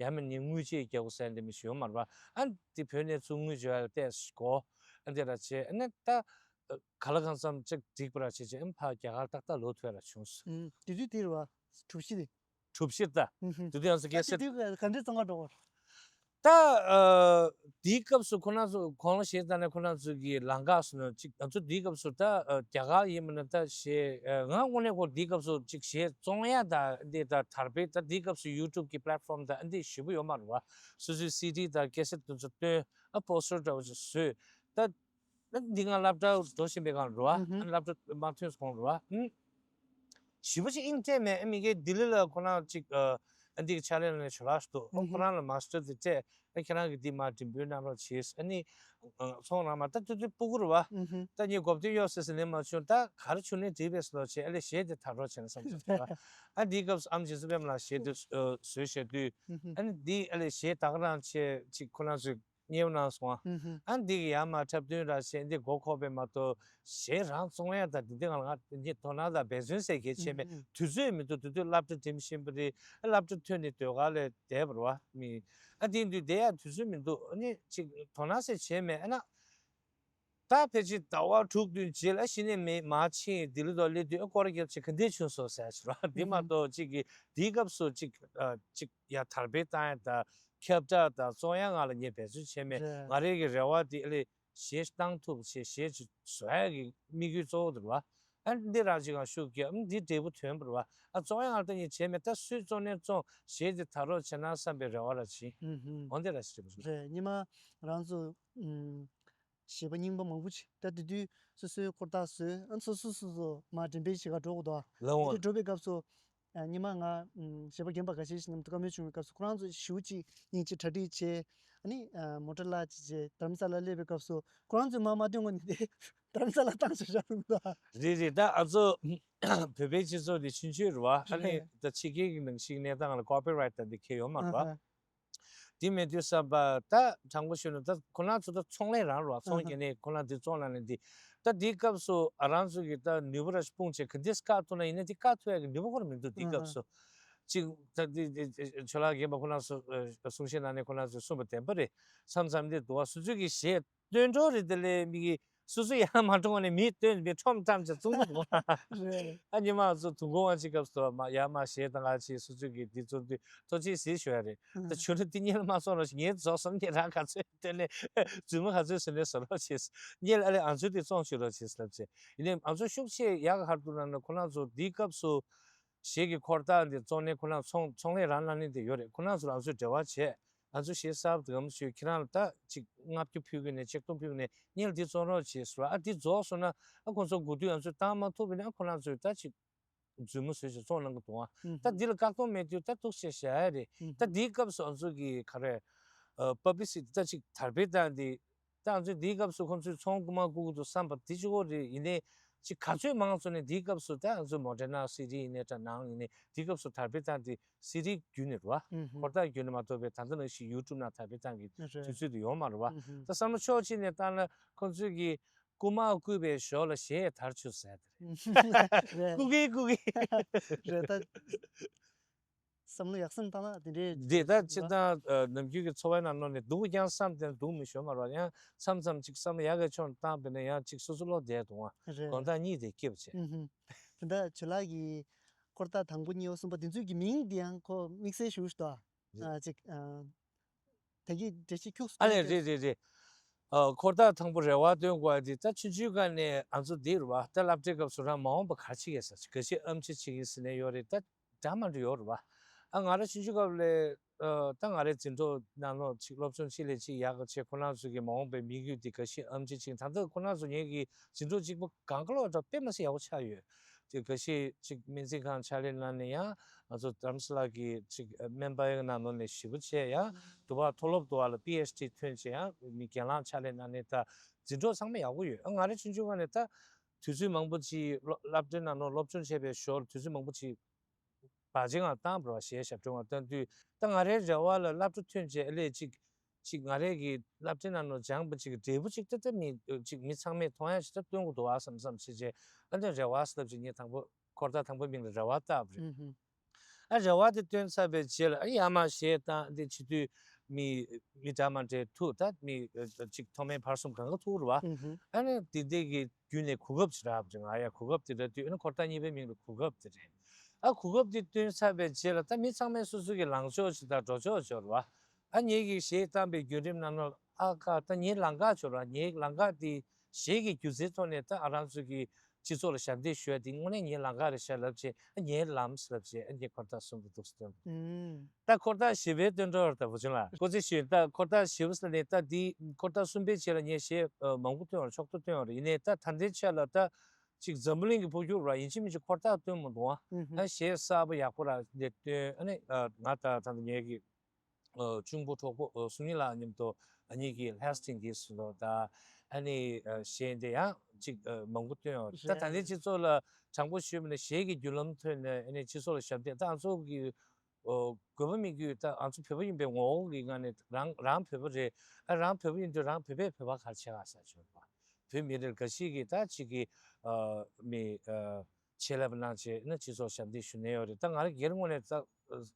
ཡང་མིན་ནི་དངུལ་ཆད་རྒྱག་དགོས་ཟེར་འདི་མི་ཞིག་ཡོད་མ་རེད་བ། ཨ་འདི་བོད་ནས་ཚུར་དངུལ་འབྱོར་ཡ་ལ་བལྟས་སྒོ་ཨ་འདི་ར་བྱས། ཨ་ནི་ད་ག་ལ་གང་འཚམ་ཅིག་འགྲིག་པ་ར་བྱས་བྱས། ཨ་ཕར་རྒྱ་གར་ཏག་ཏག་ལོག་ཐུབ་ཡ་ར་བྱུང་སོང་། ཨུ་དེ་དུས་དེ་རེད་བ། གྲུ་བཞི་རེད། གྲུ་བཞིར་ད། ཨུ་ཧུ། དེ་དུས་ང་ཚོ་ད་སྐད་དེ་ཆ་དུས་ག་འདྲས་བཙོང་ག་འགྲོ་གོ། ད་ཨ་དེའི་སྐབས་སུ་ཁོ་རང་ཚོ་གོང་ལ་གཞས་བཏང་ནས་ཁོ་རང་ཚོ་གི་ལམ་ཁ་སོང་ན་ཅིག་ང་ཚོ་དེའི་སྐབས་སུ་ད་ཨ་རྒྱ་གར་ཡིན་མིན་ན་ད་གཞས་ཨ་ང་དངོས་གནས་ཁོ་དེའི་སྐབས་སུ་ཅིག་གཞས་བཙོང་ཡ་ད་འདི་ད་དར་སྤེལ་ད་དེའི་སྐབས་སུ་ཡུ་ཊུབ་གི་པི་ལེཊ་ཕོམ་ད་ཨ་འདི་ཞེ་པོ་ཡོད་མ་རེད་བ། སོ་སོའི་སི་ཌི་དང་ཀེ་སེཊ་དེ་ཚོ་བཏོན། ཨ་པོ་སི་ཊར་འདྲ་བོ་ཞིག་བཟོས། ད། ཨ་འདི་ང་སློབ་གྲྭ་འགྲོ་བཞིན་པའི་སྒང་རེད་བ། ཨ་ཨུ་ཧུ། སློབ་གྲྭ་མ་ཐོན་གོང་རེད་བ། ཨུ། ཞེ་པོ་ཅིག་དབྱིངས་སྤྲད་མེད། ཨ་མི་གེ་ལྡི་ལི་ལ་ཁོ་རང་ཅིག་ཨ་ཨ་འདི་གི་ཕྱག་ལས་ལ་ནས་ཇོ་ལགས་ཤིག་འདུག་ཨ་ཨུ་ཁོ་ཧུ། རང་ལ་མ་སི་ཊར་དེ་སྤྲད། ཨ་ཁྱེད་རང་གིས་འདི་མར་འགྲེམས་སྤེལ་གནང་རོགས་བྱེད། ཨ་ནི་ཨ་ཚོང་རང་མ་ད་ཏུ་ཏུ་སྤུ་གུ་རེད་བ། ཨུ་ཧུ། ད་ངས་གོ་བདེ་གཡོག་ཟེར་ཟེར་ནས་མ་བྱུང་། ད་ག་རེ་བྱུང་ནས་འགྲིག་པས་ཟེར་ལོ་བྱས། ཨ་ལས་གཞས་དེ་དར་རོགས་བྱས་ན་བསམ་སོང་རེད་བ། ཨ་འདིའི་སྐབས་སུ་ཨམ་རྗེ་བཙུན་པདྨ་ལགས་གཞས་དེ་ཨ་བཟོས་བཞག་དུས། ཨུ་ཧུ། ཨ་ནི་འདི་ཨ་ལས་གཞས་ད་ག་རང་བྱས་ཅིག་ཁོ་རང་ཚོས། ཉེ་བ་ནང་སོང་ཨ། ཨུ་ཧུ། ཨ་འདི་གི་ཡར་མར་འཁྲབ་སྟོན་ར་བྱས་འདི་མགོ་འཁོར་བས་མ་གཏོགས་གཞས་རང་བཙོང་ཡ་དང་འདི་འདི་ང་ལ་ང་འདི་དོ་སྣང་དང་འབད་བརྩོན་ཟེར་གལ་ཆེ་མེད། ཨུ་ཧུ། དུས་ཚོད་མི་འདུག་དུས་ཚོད་སློབ་གྲྭ་འགྲིམ་བཞིན་པ་རེད། ཨ་སློབ་གྲྭ་ཐོན་ནས་ཟློས་གར་ལ་བསྡད་པ་རེད་བ་མི། ཨ་དེ་དུས་བསྡད་ཡ་དུས་ཚོད་མི་འདུག་ཨ་ནི་ཅིག་དོ་སྣང་ཟེར་བྱས་མེད། ཨ་ན་ད་ཕལ་ཆེར་ཟླ་བ་དྲུག་བདུན་རྗེས་ལ་གཞི་ནས་མེད་མ་ཕྱིན་ལྡི་ལི་དུ་སླེབས་དུས་ཨ་སྐོར་ར་བརྒྱབ་བྱས་ག་འདྲས་བྱུང་སོང་ཟེར་ཡ་ཅིག་རེད་བ། འདི་མ་གཏོགས་ཅིག་གི་དེའི་སྐབས་སུ་ཅིག་ཨ་ཅིག་ཡ་དར་སྤེལ་བཏང་ཡ་དང་། ཁྱབ་བསྒྲགས་དང་བཙོང་ཡ་ང་ལ་ངས་འབད་བརྩོན་བྱས་མེད། རེད། ང་རའི་གི་རེ་བ་དེ་ཨ་ལས་གཞས་བཏང་ཐུབ་བྱས་གཞས་ཅིག་བཟོ་ཡ་གི་དམིགས་ཡུལ་གཙོ་བོ་དེ་རེད་བ། ཨ་འདི་རང་ཅིག་ང་ཤུགས་རྒྱབ་ཨ་འདི་འབྲས་བུ་ཐོན་པ་རེད་བ། ཨ་བཙོང་ཡ་ང་ལ་ད་ངས་བྱས་མེད། ད་སུས་བཙོང་ནས་བཙོང་གཞས་དེ་དར་རོགས་བྱས་ན་བསམ་པའི་རེ་བ་ར་བྱིན། ཨུ་ཧུ། འོ་འདི་ར་ཞིག་རེད་བ། རེད། སྔོན་མ་རང་ཚོ་ཨུམ། གཞས་པ་རྙིང་པ་མང་པོ་ཅིག་ད་དེ་དུས་སོ་སོའི་འཁོར་ཐག་བཟོས། ཨ་སོ་སོ་སོ་སོ་མར་འགྲེམས་སྤེལ་བྱེད་ག་འགྲོ་དགོས་འདུག་ལ་འོང་། དེ་འགྲོ་བའི་སྐབས་སུ་ཨ་སྔོན་མ་ང་ཨམ་གཞས་པ་རྒན་པ་འགའ་ཤས་ཤིག་མཉམ་དུ་བཀའ་མོལ་བྱུང་བའི་སྐབས་སུ་ཁོ་རང་ཚོ་ཞེ་པོ་ཅིག་སྙིང་རྗེ་གྲ་སྒྲིག་བྱས། ཨ་ནི་ཨ་མོ་ཊ་གླ་ཅིག་བྱས་རྡ་རམ་ས་ལ་སླེབས་པའི་སྐབས་སུ་ཁོ་རང་ཚོས་མར་མ་ཐོན་གོང་ནས་དེ་རྡ་རམ་ས་ལ་བཏང་ཤག་ཤག་འདུག་རེད་རེད། ད་ཨ་ཚོ་བོད་པའི་སྤྱི་ཚོགས་འདི་ཆུང་ཆུང་རེད་བ། ཨ་ནི་རེད། ད་ཕྱི་རྒྱལ་གྱི་ནང་བཞིན་གནས་སྟངས་ལ་ཀོ་པི་རའེ་ཊི་དང་འདི་འཁེལ་ཡོད་མ་རེད་བ། ཨ་ཧ། དེ་མེད་དུས་བསམ་པ་ད་དྲང་པོ་ཞུས་ན་ད་ཁོ་རང་ཚོ་ད་ཚོང་ལས་རང་རེད་བ། ཚོང་ཨ་ཧ། རྒྱག་ནས་ཁོ་རང་དེ་བཙོང་ལ་ནས་འདི། ད་དེའི་སྐབས་སུ་ཨ་རང་ཚོ་གི་ད་ནུས་པ་ར་ཞིག་སྤུངས་བྱས་ག་འདྲས་བཀག་ཐུབ་ན་ཡིན་ན་དེ་བཀག་ཐུབ་ཡ་གི་ནུས་པ་ཁོ་རང་མི་འདུག་དེའི་ཨ་ཧ། སྐབས་སུ། གཅིག་ད་དེ་དེ་ཇོ་ལགས་རྒན་པ་ཁོ་རང་ཚོ་ཨ་གསུང་བཤད་གནང་ནས་ཁོ་རང་ཚོས་གསུངས་པ་བདེན་པ་རེད། མཚམས་མཚམས་འདི་འདུག་བ། སོ་སོ་གི་གཞས་སྟོན་གྲོགས་རེད། དེ་ལས་མི་གི་སོ་སོ་ཡར་མ་འགྲོ་བ་ནས་མི་སྟོན་མི་ཁྲོམ་ཁྲམ་བྱས་བཙོང་གི་འདུག་རེད། ཨ་ཉི་མ་ཚོ་དུས་འཁོར་དབང་ཆེན་སྐབས་སུ་མ་ཡར་མར་གཞས་བཏང་ག་ཆེ་སོ་སོ་གི་འདི་བཙོང་དུས་ཐོ་ཆེ་ཟིག་ཞུ་ཡ་རེད། ད་ཨ་ཆུ་ལ་འདི་གཉེར་མ་སོང་རོགས་ཞེས་ངས་རྫོགས་སོང་། ངས་རང་ག་ཚོད་སྟོན་ནས་རྫུན་མ་ག་ཚོད་བཟོས་ནས་བཟོ་རོགས་བྱེད། གཉེར་ཨ་ལས་ཨ་ཚོད་དེ་བཙོང་ཞུ་རོགས་བྱེད་ལབ་བྱས། ཡིན་ནའི་ཨ་ཚོད་ཤུགས་ཆེ་ཡག་ག་ཧར་དུ་ན་ན་ཁོ་རང་ཚོ་འདིའི་སྐབས་སུ་གཞས་ཀྱི་འཁོར་ཐག་འདི་བཙོང་ནས་ཁོ་རང་ཚོང་ཚོང་ལས་རང་གནང་ནི་དེ་ཡོད་རེད། ཁོ་རང་ཚོ་ལ་ཨ་ཚོད་འབྲེལ་བ་བྱས། ང་ཚོ་གཞས་གསར་པ་དེ་གམ་ཞུས་ཁྱེད་རང་ལ་ད་ཅིག་ལྔ་བཅུ་ཕུལ་གི་ནས་ཆིག་སྟོང་ཕུལ་གི་ནས་གཉེར་འདི་བཙོང་རོགས་བྱེད་ཟེར་བ། ཨ་འདི་རྫོགས་སོང་ན་ཨ་ཁོང་ཚོ་དགུ་དུས་ང་ཚོས་བཏང་མ་ཐུབ་པ་ཡིན་ན་ཨ་ཁོ་རང་ཚོས་ད་ཅིག་རྫུན་མ་བཟོས་བྱས་བཙོང་གནང་གི་འདུག་ཨ། ཨུ་ད་ཧུ། འདི་ལ་བཀག་སྡོམ་མེད་དུས་ད་འདུག་བྱས་བཞག་ཡ་རེད། ཨུ་ད་ཧུ། འདིའི་སྐབས་སུ་ང་ཚོ་གི་ག་རེ། པབ་ལི་སི་ཊི་ད་ཅིག་དར་སྤེལ་བཏང་འདི། ད་ང་ཚོས་འདིའི་སྐབས་སུ་ཁོང་ཚོས་ཚོང་རྐུ་མ་རྐུ་གི་འདུག་བསམ་པ་འདི་གཅིག་པོ་རེད། ཡིན་ནའི་ ཅིག་ག་ཚོད་མང་ཙམ་ནས་དེའི་སྐབས་སུ་ད་ང་ཚོ་མོ་ཌེ་ན་སི་ཌི་ཡིན་ནའི་འདྲ་ནང་ཡིན་ནའི་དེའི་སྐབས་སུ་དར་སྤེལ་བཏང་དེ་སི་ཌི་བརྒྱུད་ནས་རེད་བ། ཧུམ་ཧུམ། འཁོར་ཐག་བརྒྱུད་ནས་མ་གཏོགས་པའི་ད་ལྟ་ནང་བཞིན་ཡུ་ཊུབ་ནང་དར་སྤེལ་བཏང་གི་རེད། དུས་ཚོད་དེ་ཡོད་མ་རེད་བ། ཧུམ་ཧུམ། ད་བསམ་བློ་ཕྱོགས་གཅིག་ནས་བཏང་ན་ཁོང་ཚོས་ཀྱི་རྐུ་མ་རྐུས་པའི་ཞོར་ལ་གཞས་དར་བཅུག་ཟེར་དེ་རེད། རེད། རྐུ་གི་རྐུ་གི། རེད་ད། བསམ་བློ་ཡག་སེམས་བཏང་ན་དེ་འདྲའི་འདི་ད་ཅི་ད་ནམ་རྒྱུན་གྱི་འཚོ་བའི་ནང་ལོགས་ནས་སྡུག་ཀྱང་བསམ་དེ་སྡུག་མི་ཞོ་མ་རོ་ཡང་མཚམས་མཚམས་ཅིག་བསམ་བློ་ཡག་གི་ཕྱོགས་བཏང་པས་ན་ཡང་ཅིག་སོ་སོ་བློ་བདེ་འདུག་ཨ། རེད། དགོང་དག་གཉིད་དེ་སྐྱིད་པ་བྱས། ཨུ་ཧུམ། དེ་འདྲ་ཇོ་ལགས་ཀྱི་སྐོར་ཐག་དང་པོ་གཉིས་པ་གསུམ་པ་དེ་ཚོའི་གི་མིང་འདི་ཡང་ཁོ་དམིགས་བསལ་ཞུ་ཞུ་དོ། རེད། ཨ་ཅིག་ཨ། ད་གི་འགྲེལ་བཤད་ཁྱུག་སུ་ཨ་ལས་རེད་རེད་རེད། ཨ་འཁོར་ཐག་དང་པོ་རེ་བ་བཏོན་དགོས་དེ་ད་ཆུང་ཆུང་སྒང་ནས་ང་ཚོ་འདི་རེད་བ། ད་སློབ་གྲྭའི་སྐབས་སུ་རང་མ་འོངས་པ་ག་རེ་བྱེད་ཀྱི་ཡོད་ས་ཅིག་ག་ཤེད་ཨམ་ཆི་བྱེད་ཀྱི་ཡིན་ཟེར་ནས་ཡོད་རེད། ད་འདྲ་མ་འདྲ་ཡོད་རེད་བ། ཨ་ང་རང་ཆུང་ཆུང་སྐབས་ལས་ཨ་ད་ང་རའི་འཛིན་གྲོགས་ནང་ལོགས་ཅིག་སློབ་སྦྱོང་ཅིག་ལས་ཅིག་ཡག་ག་བྱས་ཁོ་རང་ཚོ་གི་མ་འོངས་པའི་དམིགས་ཡུལ་དེ་ག་ཤེད་ཨམ་ཆི་བྱེད་ད་ལྟ་ཁོ་རང་ཚོ་ངེད་ཀྱི་འཛིན་གྲོགས་གཅིག་པོ་གང་ག་ལོག་འདྲ་དཔེ་མ་སྲིད་ཡག་པོ་ཆགས་ཡོད། དེ་ག་ཤེད་ཅིག་སྨན་རྩིས་ཁང་ཕྱག་ལས་གནང་ནས་ཡང་ང་ཚོ་རྡ་རམ་ས་ལ་གི་ཅིག་སྨན་པའི་ནང་ལོགས་ནས་ཞེ་པོ་བྱས་ཡང་དུ་བ་མཐོ་སློབ་དུ་བ་ལ་པི་ཨེཆ་ཌི་ཐོན་བྱས་ཡང་མི་རྒན་ལགས་ཕྱག་ལས་གནང་ནས་ད་འཛིན་གྲོགས་ཚང་མ་ཡག་པོ་ཡོད། ཨ་ང་རང་ཆུང་ཆུང་སྒང་ནས་ད་དུས་ཚོད་མང་པོ་ཅིག་སློབ་སློབ་གྲྭའི་ནང་ལོགས་སློབ་སྦྱོང་བྱས་པའི་ཞོར་དུས་ཚོད་མང་པོ་ཅིག་བར་ཆད་ངང་བཏང་བར་བ་ཞེས་ཞབས་བྲོ་ངང་བཏང་དུས་ད་ང་རའི་རེ་བ་ལ་སློབ་གྲྭ་ཐོན་རྗེས་ཨ་ལས་ཅིག་ཅིག་ང་རའི་གི་སློབ་གྲྭའི་ནང་ལ་སྦྱངས་པ་ཅིག་གི་འབྲས་བུ་ཅིག་ཏག་ཏག་མི་ཅིག་མི་ཚང་མས་མཐོང་ཡ་ཞིག་ད་སྟོན་དགོས་འདུག་ཨ་བསམ་བསམ་བྱས་རྗེས་ཨ་ནི་རེ་བ་ཟེར་ལབ་ཅིག་ངས་དང་པོ་འཁོར་ཐག་དང་པོའི་མིང་ལ་རེ་བ་བཏབ་པ་རེད། ཨུ་ཧུ། ཨ་རེ་བ་དེ་བཏོན་ཚར་བའི་རྗེས་ལ་ཨ་ཡར་མར་གཞས་བཏང་དེ་བྱེད་དུས་མི་མི་འདྲ་མ་འདྲའི་ཐུག་ད་མི་ཅིག་མཐོ་དམན་བར་གསུམ་གང་ག་ཐུག་རེད་བ། ཨུ་ཧུ། ཨ་ནི་དེ་འདྲའི་གི་བརྒྱུད་ནས་གོ་སྐབས་ཅིག་རག་པ་རེད། ང་ཡ་གོ་སྐབས་དེ་རག་དུས་ཨ་ནི་འཁོར་ཐག་གཉིས་པའི་མིང་ལ་གོ་སྐབས་དེ་རེད། ཨ་གོ་སྐབས་དེ་བཏོན་ཚར་བའི་རྗེས་ལ་ད་མི་ཚང་མས་སོ་སོ་གི་ལངས་ཕྱོགས་ཅིག་དང་འགྲོ་ཕྱོགས་ཅིག་ཡོད་རེད་བ། ཨ་ངེད་ཀྱིས་གཞས་བཏང་པའི་བརྒྱུད་རིམ་ནང་ལ་ཨ་ཁ་ད་ངའི་ལམ་ཁ་ཅིག་ཡོད་རེད་བ། ངའི་ལམ་ཁ་དེ་གཞས་ཀྱི་སྒྱུ་རྩལ་ཐོག་ནས་ད་ཨ་རང་ཚོ་གི་སྤྱི་ཚོགས་ལ་ཞབས་འདེགས་ཞུ་ཡ་དེ་དངོས་གནས་ངའི་ལམ་ཁ་རེད་ཤག་ལབ་བྱས་ཨ་ངའི་ལམ་ཟེར་ལབ་བྱས་ཨ་ངས་འཁོར་ཐག་གསུམ་པ་འདུག་སེ་བཏོན། ཨུམ། ད་འཁོར་ཐག་བཞི་པའི་སྟོན་གྲོགས་ད་བུ་ཆུང་ལགས་སྐུ་ཚེ་ཞུ། ད་འཁོར་ཐག་བཞི་པ་ཟེར་ནས་ད་འདི་འཁོར་ཐག་གསུམ་པའི་རྗེས་ལ་ངས་གཞས་ཨ་མང་པོ་བཏོན་པ་རེད། ཕྱོགས་བསྡུ་བཏོན་པ་རེད། ཡིན་ནའི་ད་ད་ལྟའི་ཆ་ལ་ད་ཅིག་འཛམ་བུ་གླིང་གི་འཕོ་འགྱུར་ར་ཡིན་གཅིག་མིན་གཅིག་འཁོར་ཐག་བཏོན་མ་འདུག་ཨ། ཨུ་ཧུ། ཨ་གཞས་གསར་པ་ཡག་པོ་ར་འདི་བཏོན་ཨ་ནི་ཨ་ང་ད་ད་ལྟ་ངའི་གི་ཨ་གཅུང་པོ་གྲོགས་པོ་ཨ་སུ་ཉི་ལགས་མཉམ་དུ་ཨ་ནི་གི་ལྷས་ཏིང་གི་སུ་ལོ་ད་ཨ་ནི་ཨ་གཞས་འདི་ཡང་ཅིག་ཨ་མང་པོ་བཏོན་ཡོད་རེད། ད་ད་ལྟའི་སྤྱི་ཚོགས་ལ་དྲང་པོ་ཞུས་པ་ན་གཞས་ཀྱི་བརྒྱུད་ལམ་ཐོག་ནས་ཨ་ནི་སྤྱི་ཚོགས་ལ་ཞབས་འདེགས་ད་ང་ཚོ་གི་ཨོ་དགོས་པ་མི་དགོས་ད་ང་ཚོ་བོད་པ་ཡིན་པའི་ངོ་བོ་གི་ངང་ནས་རང་རང་བོད་པ་རེད། ཨ་རང་བོད་པ་ཡིན་དུས་རང་བོད་པས་བོད་པ་ག་རེ་བྱེད་ག་ཟེར་བྱུང་བ། བོད་མི་རེ་འགའ་ཞིག་གིས་ད་ཅིག་གི་ཨ་མི་ཨ་ཆེད་ལས་པ་གནང་བྱས་ན་སྤྱི་ཚོགས་ཞབས་འདེགས་ཞུ་ནས་ཡོད་རེད། ད་ང་རང་སྒེར་ངོས་ནས་ད་ཨ་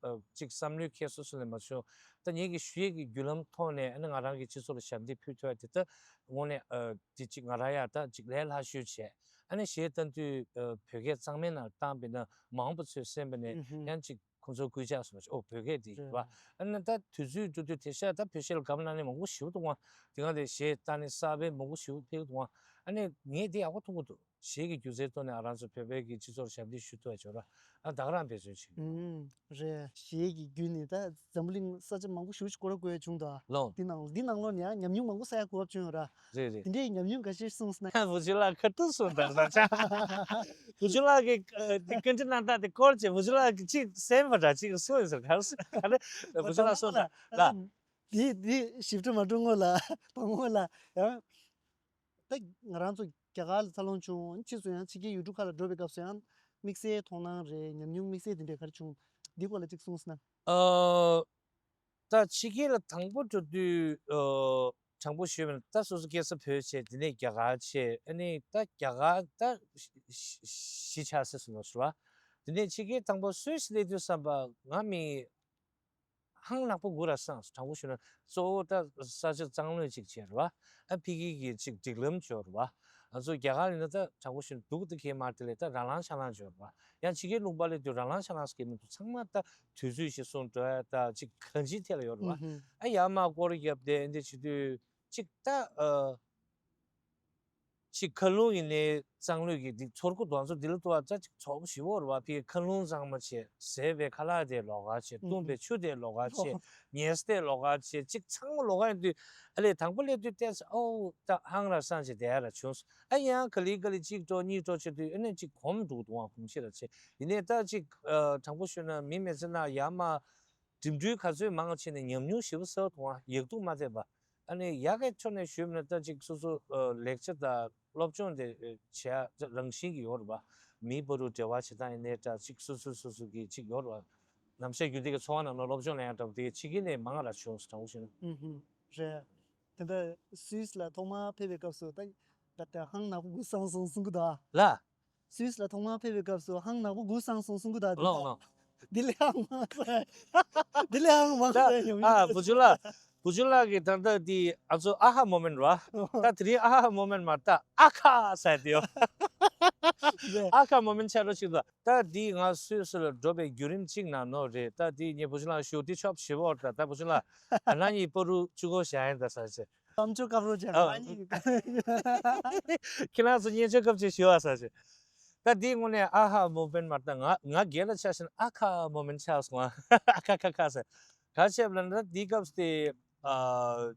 ཨ་ཅིག་བསམ་བློའི་ཁྱེར་སོ་སོ་ནས་མ་བྱུང་། ད་ངེད་ཀྱི་ཞུ་ཡས་ཀྱི་བརྒྱུད་ལམ་ཐོག་ནས་ཨ་ནི་ང་རང་གི་སྤྱི་ཚོགས་ལ་ཞབས་འདེགས་ཕུལ་ཐུབ་ཡ་དེ་ད་དངོས་གནས་ཨ་དེ་ཅིག་ང་རང་ཡ་ད་ཅིག་ལས་སླ་ཤོས་བྱས་ཨ་ནི་གཞས་བཏང་དུས་ཨ་བོད་སྐད་གཙང་མའི་ནང་བཏང་པས་ན་མ་འོངས་པ་ཚོས་གསན་པ་ནས་ཨུ་ཧུ། ཡང་ཅིག་ཁོང་ཚོ་སྐུལ་ལྕག་སོང་ཨོ་བོད་སྐད་འདི་རེད་བ། ཨ་ནི་ད་དུས་ཚོད་འགྲོ་དུས་དེ་ཤ་ད་བོད་གཞས་ལ་དགའ་པོ་གནང་མཁན་མང་པོ་ཞིག་འདུག་ཨ། དེ་ག་དེ་གཞས་ལྟ་ནི་གསར་པའི་མང་པོ་ཞིག་ཕེབས་འདུག་ཨ། ཨ་ནི་ངས་དེ་ཡག་པོ་མཐོང་གི་འདུག་གཞས་ཀྱི་སྒྱུ་རྩལ་ཐོག་ནས་ཨ་རང་ཚོ་བོད་པའི་གི་སྤྱི་ཚོགས་ཞབས་འདེགས་ཞུ་ཐུབ་པ་བྱོས་ར། ཨ་ད་ག་རང་འབད་བརྩོན་བྱེད་ཀྱི་འདུག་ཨུམ། རེད། གཞས་ཀྱི་བརྒྱུད་ནས་ད་འཛམ་བུ་གླིང་ས་ཆ་མང་པོ་ཞིག་སྐོར་ར་དགོས་བྱུང་འདུག་ཨ། ལོང་། འདི་ནང་འདི་ནང་ལོགས་ནས་ཡང་ཉམས་མྱོང་མང་པོ་བསགས་ཡ་གོ་སྐབས་བྱུང་ཡོད་ར། རེད་རེད། དེ་འདྲའི་ཉམས་མྱོང་འགའ་ཤས་གསུངས་སོང་ན། བུ་ཆུང་ལགས་ཁ་ཐུག་གསུངས་དང་ས་ཆ། བུ་ཆུང་ལགས་ཀྱིས་ཨ་དེ་བཀའ་འདྲི་གནང་སྟངས་དེ་སྐོར་བྱས་བུ་ཆུང་ལགས་ཀྱིས་ཅིག་གསན་པ་འདྲ་ཅིག་གསུངས་ཡོད་ཟེར་ག་རེ་ག་རེ་བུ་ཆུང་ལགས་གསུངས་དང་ལགས། དེ་དེ་ཞིབ་ཕྲ་མ་འགྲོ་སྔོན་ལ་དང་པོ་ལ་ཡང་ད་ང་རང་ཚོ་རྒྱ་གར་ལ་འཚར་ལོངས་བྱུང་ཕྱིས་སུ་ཡང་ཕྱི་རྒྱལ་ཡུལ་གྲུ་ཁག་ལ་འགྲོ་བའི་སྐབས་སུ་ཡང་དམིགས་བསལ་མཐོང་སྣང་རེད་ཉམས་མྱོང་དམིགས་བསལ་དེ་འདྲས་ག་རེ་བྱུང་འདི་སྐོར་ལ་ཅིག་གསུངས་སོང་ན། ཨ། ད་ཕྱི་རྒྱལ་ལ་དང་པོ་འགྲོ་དུས་ཨ་དྲང་པོ་ཞུས་པ་ན་ད་སོ་སོ་སྐྱེས་ས་བོད་བྱས་དེ་ནས་རྒྱ་གར་བྱས་ཨ་ནི་ད་རྒྱ་གར་ད་གཞིས་ཆགས་སེ་སོང་ལོ་ཟེར་བ། དེ་ནས་ཕྱི་རྒྱལ་དང་པོ་སུད་སི་སླེབས་དུས་བསམ་པ་ང་མི་ཧང་ནག་པོ་དགོས་ར་སངས་དྲང་པོ་ཞུས་ན་གཙོ་བོ་ད་ས་ཆ་གཙང་ལོས་ཅིག་བྱས་ར་བ། ཨ་ཕི་གི་གི་ཅིག་སྒྲིག་ལམ་བྱོས་ར་བ། ང་ཚོ་རྒྱ་གར་ལ་ཡིན་ན་ད་དྲང་པོ་ཞུས་ན་སྡུག་ད་གས་མ་དེ་ལས་ད་རང་ལང་ཤ་ལང་བྱོས་ར་བ། ཡང་ཕྱི་རྒྱལ་ལུང་པ་སླེབས་དུས་རང་ལང་ཤ་ལང་ཟེར་གྱི་མི་འདུག་ཚང་མ་ད་དུས་ཚོད་ཞིག་སོང་འགྲོ་ཡ་ད་ཅིག་གང་ཅིའི་ཐད་ལ་ཡོད་རེད་བ། ཨ་ཡར་མར་སྐོར་བརྒྱབ་སྟེ་འདི་བྱེད་དུས་ཅིག་ད་ཨ་ཅིག་མཁའ་རླུང་ཡིན་ནའི་གཙང་ལོས་ཀྱི་འདི་ཚོར་གོ་འདུག་ང་ཚོ་འདི་ལ་ལྟོས་པ་ད་ཅིག་ཚོགས་པ་ཞིག་འོར་བ་ཕི་མཁའ་རླུང་གཙང་མ་བྱས་ཟས་པའི་ཁ་ལག་དེ་ལོགས་ཀ་བྱས་བཏུང་པའི་ཆུ་དེ་ལོགས་ཀ་བྱས་ཉལ་ས་དེ་ལོགས་ཀ་བྱས་ཅིག་ཚང་མ་ལོགས་ཀ་ཡིན་དུས་ཨ་ལས་དང་པོ་སླེབས་དུས་བལྟས་ཨོ་ད་ཧང་ར་སངས་བྱས་བསྡད་ཡ་ར་བྱུང་སོང་ཨ་ཡང་ག་ལེ་ག་ལེ་གཅིག་འགྲོ་གཉིས་འགྲོ་བྱེད་དུས་ཨ་ནི་ཅིག་གོམས་འགྲོ་འདུག་ཨང་གོམས་ཤེས་ར་བྱས་ཡིན་ནའི་ད་ཅིག་དྲང་པོ་ཞུས་ན་མི་མེད་ཚེ་ན་ཡར་མར་འགྲིམ་འགྲུལ་ག་ཚོད་མང་བྱས་ནས་ཉམས་མྱོང་ཞེ་པོ་བསགས་འདུག་ཨང་ཡག་སྡུག་མ་བལྟས་པ། ཨ་ནི་ཡག་གི་ཕྱོགས་ནས་ཞུས་ན་ད་ཅིག་སོ་སོ་ལེགས་ཆ་དང་སློབ་སྦྱོང་དེ་བྱེད་ཡ་རང་བཞིན་གྱི་ཡོད་རེད་བ། མིའི་བར་དུ་འབྲེལ་བ་བྱེད་སྟངས་ཡིན་ནའི་འདྲ་ཅིག་སོ་སོ་སོ་སོ་གི་ཅིག་ཡོད་རེད་བ། ནམ་ཞག་རྒྱུན་ལྡན་གྱི་འཚོ་བ་ནང་ལ་སློབ་སྦྱོང་ལེན་ཡ་འདྲ་བོ་དེ་ཕྱི་རྒྱལ་ནས་མང་ར་བྱུང་སོང་དྲང་པོ་བཤད་ན། ཨུ་ཧུམ། རེད། དེ་འདྲ་སུད་སི་ལ་ཐོག་མར་ཕེབས་པའི་སྐབས་སུ་ད་ད་ལྟ་ཧང་ནག་པོ་གུ་སང་སོང་གསུང་གི་འདུག་ཨ། ལ། སུད་སི་ལ་ཐོག་མར་ཕེབས་པའི་སྐབས་སུ་ཧང་ནག་པོ་གུ་སང་སོང་གསུང་གི་འདུག་ཨ། ལོང་ལོང་། འདི་ལས་ཧང་མང་ས། འདི་ལས་ཧང་མང་ས་ཡོང་ཡོད། ཨ་བུ་ཆུང་ལགས། བུ་ཆུང་ལགས་ཀྱིས་ད་ལྟ་འདི་ཨ་ཚོ་ཨ་ཧ་མོ་མེན་ར། ད་དེ་རིང་ཨ་ཧ་མོ་མེན་མ་ད་ཨ་ཁ་ཟེར་དེ་ཡོད། ཨ་ཁ་མོ་མེན་ཆགས་འགྲོ་ཅིག་འདུག་ད་འདི་ང་སུད་སི་ལ་འགྲོ་བའི་བརྒྱུད་རིམ་གཅིག་ནང་ནོ་རེད། ད་འདི་ངས་བུ་ཆུང་ལགས་ཞུ་འདི་ཆོབ་ཞི་བོར་ད་ད་བུ་ཆུང་ལགས་ཨ་ན་ཉི་པོ་རུ་བཅུ་གོ་བཞག་ཡིན་ད་ཟེར་ཅེ། བསམ་ཚུལ་སྐབས་རོ་ཅན་ཨ། ཨ་ནི། ཁྱེད་རང་ཚོ་བརྙན་བཅོས་སྐབས་ཅིག་ཞུ་བ་ཟེར་ཅེ། ད་འདི་དངོས་གནས་ཨ་ཧ་མོ་མེན་མ་ད་ང་ང་སྒེར་ལ་ཆ་བཞག་ན་ཨ་ཁ་མོ་མེན་ཆགས་སོང་ཨ། ཨ་ཁ་ཁ་ཁ་ཟེར། ག་བྱས་པ་ལ་ད་འདི་སྐབས་དེ་ཨ།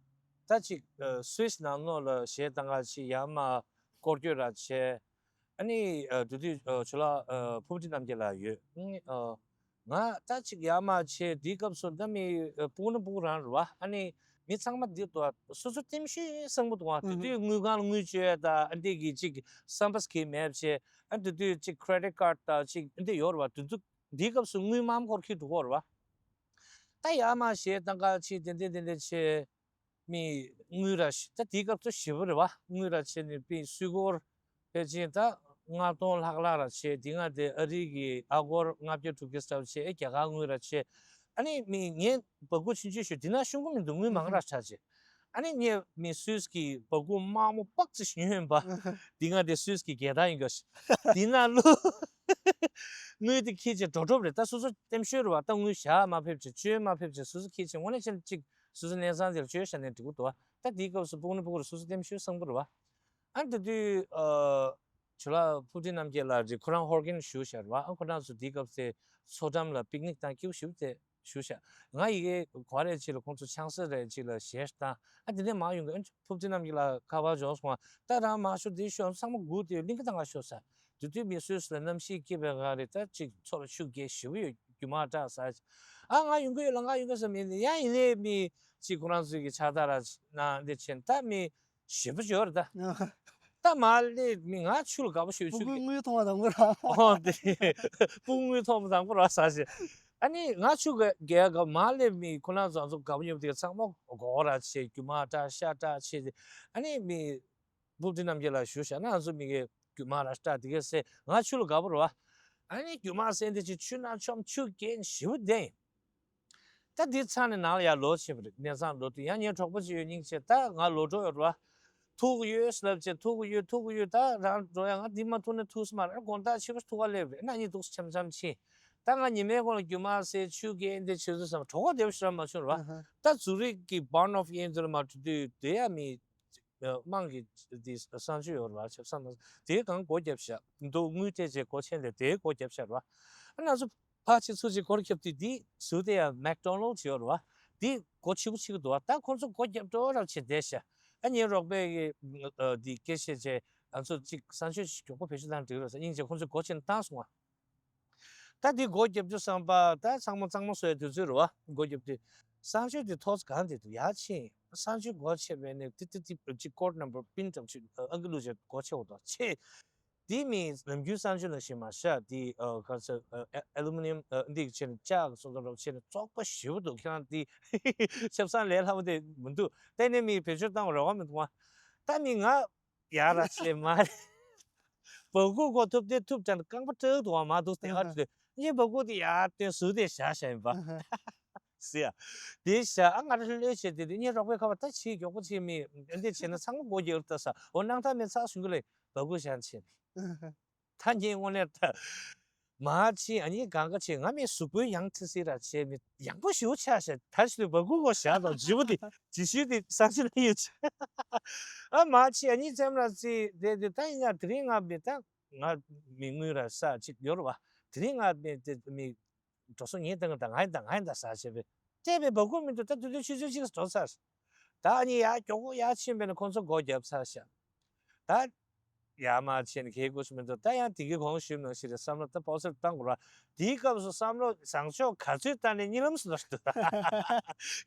ད་ཅིག་ཨ། སུད་སི་ནང་ལོགས་ལ་གཞས་བཏང་ག་ཅིག་ཡར་མར་སྐོར་སྐྱོད་ར་བྱས། ཨ་ནི་ཨ། དེ་དུས་ཨ། ཇོ་ལགས་ཨ། ཕུབ་ཏི་རྣམ་རྒྱལ་ལགས་ཡོད། ཨ་ནི་ཨ། ང་ད་ཅིག་ཡར་མར་བྱས་དེའི་སྐབས་སུ་ད་མི་ཨ། སྤུ་གུ་ནི་སྤུ་གུ་རང་རེད་བ། ཨ་ནི་མི་ཚང་མ་འདི་ལྟ་བ་སོ་སོ་ལྟེམ་ཤོས་བཟང་པོ་འདུག་བ། དེ་དུས་དངུལ་ཁང་ལ་དངུལ་བཅོལ་ཡ་ད་ཨ་འདི་གི་ཅིག་བསམ་པ་གི་མེད་བྱས། ཨ་དེ་དུས་ཅིག་credit card ད་ཅིག་ཨ་འདི་ཡོད་རེད་བ། དེ་དུས་འདིའི་སྐབས་སུ་དངུལ་མང་སྐོར་ཁྱེར་འགྲོ་གི་ཡོད་རེད་བ། ད་ཡར་མར་གཞས་བཏང་ག་ཅིག་དེ་འདྲ་དེ་འདྲ་བྱས། མི་དངུལ་ར་ཤི་ད་དེའི་སྐབས་སུ་ཞེ་པོ་རེད་བ། དངུལ་ར་བྱས་ནས་པི་སུད་སྒོར་ཕལ་ཆེར་ད་ལྔ་སྟོང་ལྷག་ལྷག་ར་བྱས། དེ་སྔ་དེ་ཨ་རི་གི་ཨ་སྒོར་ལྔ་བརྒྱ་དྲུག་བརྒྱ་ལྟ་བུ་བྱས། ཨེ་རྒྱ་གར་དངུལ་ར་བྱས། ཨ་ནི་མི་ངས་སྦ་ཁུག་ཆུང་ཆུང་ཞུ་དེ་ན་ཤོང་གི་མི་འདུག་དངུལ་མང་ར་ཆགས་བྱས། ཨ་ནི་ངས་མི་སུད་སི་གི་སྦ་ཁུག་དམར་མོ་པག་ཙི་ཞིག་ཉོས་ཡིན་པ། དེ་སྔ་དེ་སུད་སི་གི་རྒྱལ་དར་ཡིན་དགོས་ཤི། དེ་ན་ལོ་དངུལ་དེ་ཁྱེར་བྱས་འགྲོ་གྲབས་རེད། ད་སོ་སོ་ལྟེམ་ཤོས་རེད་བ། ད་དངུལ་བཞག་མ་ཕེབས་བྱས་བཅོལ་མ་ཕེབས་བྱས་སོ་སོ་ཁྱེར་བྱས་དངོས་གནས་བྱས་ན་ཅིག་སོ་སོ་གནས་ཚང་དེར་བཅོལ་བཞག་ནས་འགྲིག་གི་འདུག་བ། ད་དེའི་སྐབས་སུ་སྤུ་གུ་ནི་སྤུ་གུ་རེད། སོ་སོ་ལྟེམ་ཤོས་བཟང་པོ་རེད་བ། ཨ་ནི་དེ་དུས་ཨ། ཇོ་ལགས་ཕུབ་ཏི་རྣམ་རྒྱལ་ལགས་རེད། ཁོ་རང་ཧོར་གན་བཞུགས་བཞག་རེད་བ། ཨ་ཁོ་རང་ཚོ་དེའི་སྐབས་སུ་མཚོ་འགྲམ་ལ་པིག་ནིག་བཏང་སྐྱིད་པོ་ཞེ་པོ་དེ་བཞུགས་བཞག་ང་ཡི་གེ་གོ་རེ་ཅིག་ལ་ཁོང་ཚོ་ཆང་ས་རེ་ཅིག་ལ་གཞས་བཏང་། ཨ་དེ་ནས་མར་ཡོང་གི་ཨ་ཕུབ་ཏི་རྣམ་རྒྱལ་ལགས་ཁ་པར་འབྱོར་སོང་བ། ད་རང་མར་ཤོག་དེ་ཤོག་ཚང་མ་སྒུག་དེ་གླིང་ག་ད་ང་ཤོག་ཟེར། དེ་དུས་མི་སུད་སི་ལ་གནམ་གཤིས་སྐྱིད་པའི་སྒང་རེད། ད་ཅིག་མཚོ་ལ་ཆུ་རྐྱལ་ཞེ་པོ་ཡོད། རྒྱུ་མ་སྐྲག་ཟ། ཨ་ང་ཡོང་གི་ཡོད་ལ་ང་ཡོང་གི་ཟ་མི་ཡིན། ཡང་ཡིན་ནའི་མི་ཅིག་ཁོ་རང་ཚོའི་གི་ཕྱག་རྟགས་ར་གནང་འདི་བྱས་ད་མི་ཞེ་པོ་ཅིག་ཡོད་རེད་ད། ད་མ་ལས་མི་ང་ཆུ་ལ་དགའ་པོ་ཞེ་པོ་ཆུ་སྤུ་གུའི་དངུལ་མཐོང་བ་དང་པོ་ར། ཨོ་དེ་སྤུ་གུ་དངུལ་མཐོང་བ་དང་པོ་ར་ཟ་ཞེ། ཨ་ནི་ང་ཆུ་ག་རྐྱལ་དགའ་མ་ལས་མི་ཁོ་རང་ཚོ་ང་ཚོ་དགའ་པོ་ཉོབ་དེ་ཚང་མ་མགོ་ར་ཆེ་རྒྱུ་མ་སྐྲག་ཤ་སྐྲག་ཆེ། ཨ་ནི་མི། སྤུབ་ཏི་རྣམ་རྒྱལ་ལགས་བཞུགས་བཞག་ན་ང་ཚོ་མི་གི་རྒྱུ་མ་ར་སྐྲག་དེ་གས་སེ་ང་ཆུ་ལ་དགའ་པོ་རེད་བ། ཨ་ནི་རྒྱུ་མ་སེ་འདི་ཅིག་ཆུ་ནང་མཆོངས་ཆུ་རྐྱལ་ཞེ་པོ་བསྡད་ཡིན། ད་འདི་ཚར་ནས་ནང་ལ་ཡར་ལོག་ཕྱིན་པ་རེད། གནས་ཚང་ལོག་དུས་ཡང་ངའི་གྲོགས་པོ་ཅིག་ཡོད་སྙིང་རྗེ། ད་ང་ལོག་འགྲོ་ཡོད་རེད་བ། ཐུག་གི་ཡོད་ལབ་བྱས་ཐུག་གི་ཡོད་ཐུག་གི་ཡོད། ད་རང་འགྲོ་ཡ་ང་འདི་མ་ཐུག་ན་ཐུག་ས་མ་རེད། དགོང་དག་ཕྱི་པོ་ཐུག་ག་སླེབས་རེད། ན་གཉིད་འདུག་སེ་འཆམ་འཆམ་ཕྱིན། ད་ང་ཉི་མའི་གོང་ལ་རྒྱུ་མ་སེ་ཆུ་རྐྱལ་འདི་བྱེད་དུས་ཙམ་གྲོད་ཁོག་བདེ་པོ་ཞེ་དྲག་མ་བྱུང་རེད་བ། ད་ཛུ་རིག་གི་བྷརན་ཧོབ་ཡན་དུ་ལ་མ་འགྲོ་དུས་དེ་ཡ་མི། དམངས་ཀྱི་དེ་གསང་སྤྱོད་ཡོད་རེད་བ། ཆབ་གསང་ནང་དེའི་སྒང་སྒོ་བརྒྱབ་ཤག་འདུག་དངུལ་སྤྲད་བྱས་སྒོ་ཕྱེ་ནས་དེའི་སྒོ་བརྒྱབ་ཤག་རེད་བ། ཨ་ང་ཚོ་ཕར་ཕྱིན་ཚུར་ཕྱིན་སྒོ་བརྒྱབ་དུས་དེ་ཟུར་དེ་ཡང་མེག་ཌོ་ནལ་ཌི་ཡོད་རེད་བ། དེ་སྒོ་ཕྱི་པོ་ཕྱེ་གི་འདུག་བ། ད་ཁོང་ཚོ་སྒོ་བརྒྱབ་འགྲོ་རབས་བྱས་བསྡད་ཤག་ཨ་ངའི་རོགས་པས་ཀྱི་དེ་སྐད་བཤད་བྱས་ང་ཚོ་གཅིག་གསང་སྤྱོད་ཅིག་མགྱོགས་པོ་བེད་སྤྱོད་བཏང་འགྲིག་རེད་ཟེར་སྙིང་རྗེ་ཁོང་ཚོས་སྒོ་ཕྱེ་ནས་བཏང་སོང་བ། ད་འདི་སྒོ་བརྒྱབ་རྒྱུ་བསམ་པ་ད་ཚང་མ་གཙང་མ་བཟོ་ཡ་དུས་ཚོད་རེད་བ། སྒོ་བརྒྱབ་དུས་གསང་སྤྱོད་དེ་ཐོག་གང་དེ་དུ་ཡར་ཕྱིན། གསང་སྤྱོད་སྒོ་ཕྱེ་བས་ནས་ཏི་ཏི་ཏི་ཅིག་ཀོཌ་ནམ་བར་པིན་ཙམ་ཅིག་ཨང་ཀི་བླུགས་བྱས་སྒོ་ཕྱེ་འོ་དོ་ཕྱེ། དེ་མི་ནམ་རྒྱུན་གསང་སྤྱོད་ནང་བཞིན་མ་ཤག་དེ་ག་ཚོད་ཨེ་ལུ་མི་ནི་ཡམ་འདི་བྱས་ནས་ལྕགས་སོ་སོ་རོགས་བྱས་ནས་བཙོག་པ་ཞེ་པོ་འདུག་ཁྱེད་རང་དེ་ཆབ་གསང་ལས་སླ་པོ་དེ་མི་འདུག་ད་ནས་མི་བེད་སྤྱོད་བཏང་བ་རེ་བ་མི་འདུག་བ། ད་མི་ང་ཡར་ར་ཆེ་མ་རེད། སྦ་ཁུག་གོ་ཐུབ་དེ་ཐུབ་དྲན་རྐང་པ་སྐྲག་འདུག་བ་མ་འདུག་དེ་ཨ་ཧ། དེ་ངས་སྦ་ཁུག་དེ་ཡར་བཏོན་ཟུར་དེ་བཞག་བཞག་ཡིན་པ། ཨ་ཧ། ཟེར་ཡ། དེ་བཞག་ཨ་ང་ར་ལྷོད་ལྷོད་བྱས་དེ་དུས་ངས་རོགས་པའི་ཁ་བ་ད་ཕྱིའི་མགྱོགས་པོ་ཕྱིའི་མི་འདི་བྱས་ན་ཚང་མ་སྒོ་རྒྱག་ལྟ་ས་འོ་སྣང་དག་མེད་ཚགས་ཞུ་གི་ལེ་སྦ་ཁུག་བཞག་བྱས། ཨ་ཧ། ད་ངས་དངོས་གནས་ད། མ་ཕྱིན་ཨ་ནི་གང་ག་ཕྱིན་ང་མི་གཟུགས་པོའི་ཡང་ཐི་སི་ར་བྱས་མི་ཡང་པོ་ཞེ་པོ་ཆགས་ཤག་ད་ཞུ་དུས་སྦ་ཁུག་གོ་བཞག་དང་ཇི་བོ་དེ་ཇི་ཞུ་དེ་ས་ཞུ་ན་ཡོད་ཆ། ཨ་མ་ཕྱིན་ཨ་ནི་ཙམ་ར་ཙི་དེ་དེ་ད་ཡིན་ན་དེ་རིང་ང་མི་ད་ང་མི་དངུལ་ར་ས་ཅིག་ཡོད་ར་བ། དེ་རིང་ང་མི་དེ་མི་འགྲོ་སོང་ཉིན་དང་ད་ང་ཡིན་ད་ང་ཡིན་ད་ས་བྱས་པས་སྤྲད་པའི་སྦ་ཁུག་མི་འདུག་ད་དུས་དུས་ཆུ་ཚོད་གཅིག་འགྲོ་ཚར། ད་ཨ་ནི་ཡ་མགྱོགས་པོ་ཡ་ཕྱིན་པས་ན་ཁོང་ཚོ་སྒོ་བརྒྱབ་ཚར་ཤག་ད། ཡར་མར་བྱས་ནས་གལ་དགོས་སུ་མི་འདུག་ད་ཡང་དེ་གའི་གོང་ཞུས་ནང་བཞིན་རེད། བསམ་བློ་ད་ཕོག་སར་བཏང་དགོས་ར། དེའི་སྐབས་སུ་བསམ་བློ་བཟང་ཕྱོགས་ག་ཚོད་བཏང་ནས་གཉིད་ལམ་སུ་ལ་འདུག་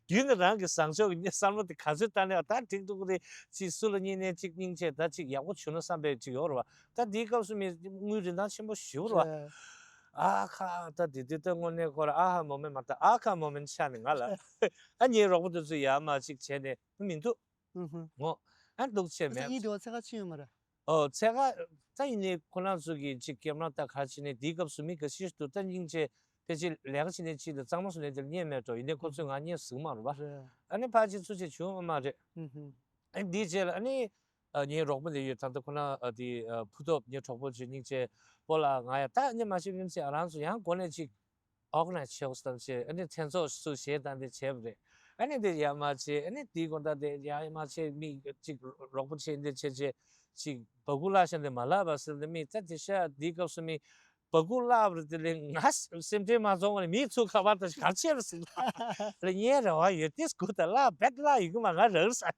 རྒྱུན་ནས་རང་གི་བཟང་ཕྱོགས་ཀྱི་བསམ་བློ་དེ་ག་ཚོད་བཏང་ནས་ད་འགྲིག་འདུག་རེད། ཅིག་སུ་ལ་གཉིད་ནས་ཅིག་སྙིང་རྗེ་ད་ཅིག་ཡག་པོ་བྱུང་ན་བསམ་པའི་ཅིག་ཡོད་རེད་བ། ད་དེའི་སྐབས་སུ་མི་དངུལ་རིན་ཐང་ཆེན་པོ་ཞེ་པོ་རེད་བ། ཨ་ཁ་ད་དེ་དུས་ད་དངོས་གནས་ཁོ་ར་ཨ་ཧ་མོ་མེན་མ་ད་ཨ་ཁ་མོ་མེན་ཆགས་ནས་ང་ལ་ཨ་ཉེ་རོགས་པ་དེ་ཚོས་ཡར་མར་ཅིག་བྱས་ནས་མི་འདུག་ངོ་། ཨ་འདུག་བྱས་མེད། ཨ་ཡིན་དེ་བ་ཚེ་ཁ་ཕྱིན་ཡོད་མ་རེད། ཨོ་ཚེ་ཁ་ད་ཡིན་ནའི་ཁོ་རང་ཚོ་གི་ཅིག་སྐྱེམས་ར་ད་ག་རེ་བྱས་ནས་དེའི་སྐབས་སུ་མི་འགའ་ཤས་འདུག་ད་སྙིང་རྗེ་ཕལ་ཆེར་ལས་ཀ་བྱས་ནས་ཅིག་ལ་གཙང་མ་བཟོ་ནས་དེར་རྙེད་མེད་འགྲོ། ཡིན་ནའི་ཁོ་ཚོས་ང་རྙེད་ཟིག་མ་རུ་བ། རེད། ཨ་ནི་ཕལ་ཆེར་ཚུར་བྱས་བྱུང་ཡོད་མ་རེད། ཨ་ནི་དེའི་རྗེས་ལ་ཨ་ནི་ཨ་ངའི་རོགས་པ་དེ་ཡོད། ད་ལྟ་ཁོ་ན་ཨ་དེ་ཨ་ཕུ་ཐོབ་ངའི་གྲོགས་པོ་ཅིག་སྙིང་རྗེ་པོ་ལ་ང་ཡ་ད་ཨ་ནི་མ་ཤེས་ཡིན་ཟེར། ཨ་རང་ཚོ་ཡང་འགོ་ནས་ཅིག་ཨོར་ག་ནའི་ཛི་བྱས་བསམ་བྱས། ཨ་ནི་མཚན་ཚོགས་སུ་གཞས་བཏང་དེ་བྱས་པ་རེད། ཨ་ནི་དེ་ཡར་མར་བྱས། ཨ་ནི་དེའི་དགོང་དག་དེ་ཡར་མར་བྱས། མི་ཅིག་རོགས་པ་བྱས་འདི་བྱས་བྱས་ཅིག་སྦ་ཁུག་བརླག་བཞག་འདི་མ་བརླག་པ་ཟེར་འདི་མི་ད་དེ་ཤ་དེའི་སྐབས་སུ་མི་སྦ་ཁུག་བརླག་པ་རེད། དེ་ལས་ང་སེམས་ཁྲལ་མ་ཚོགས་པ་ནས་མི་ཚུར་ཁ་པར་ད་གར་ཆས་རེད་ཟེར། ལ་ངའི་རེ་བ་ཡོད་དེ་སྒུག་ད་བརླག་བེད་བརླག་ཡོད་གི་མ་ང་རག་ཟེར།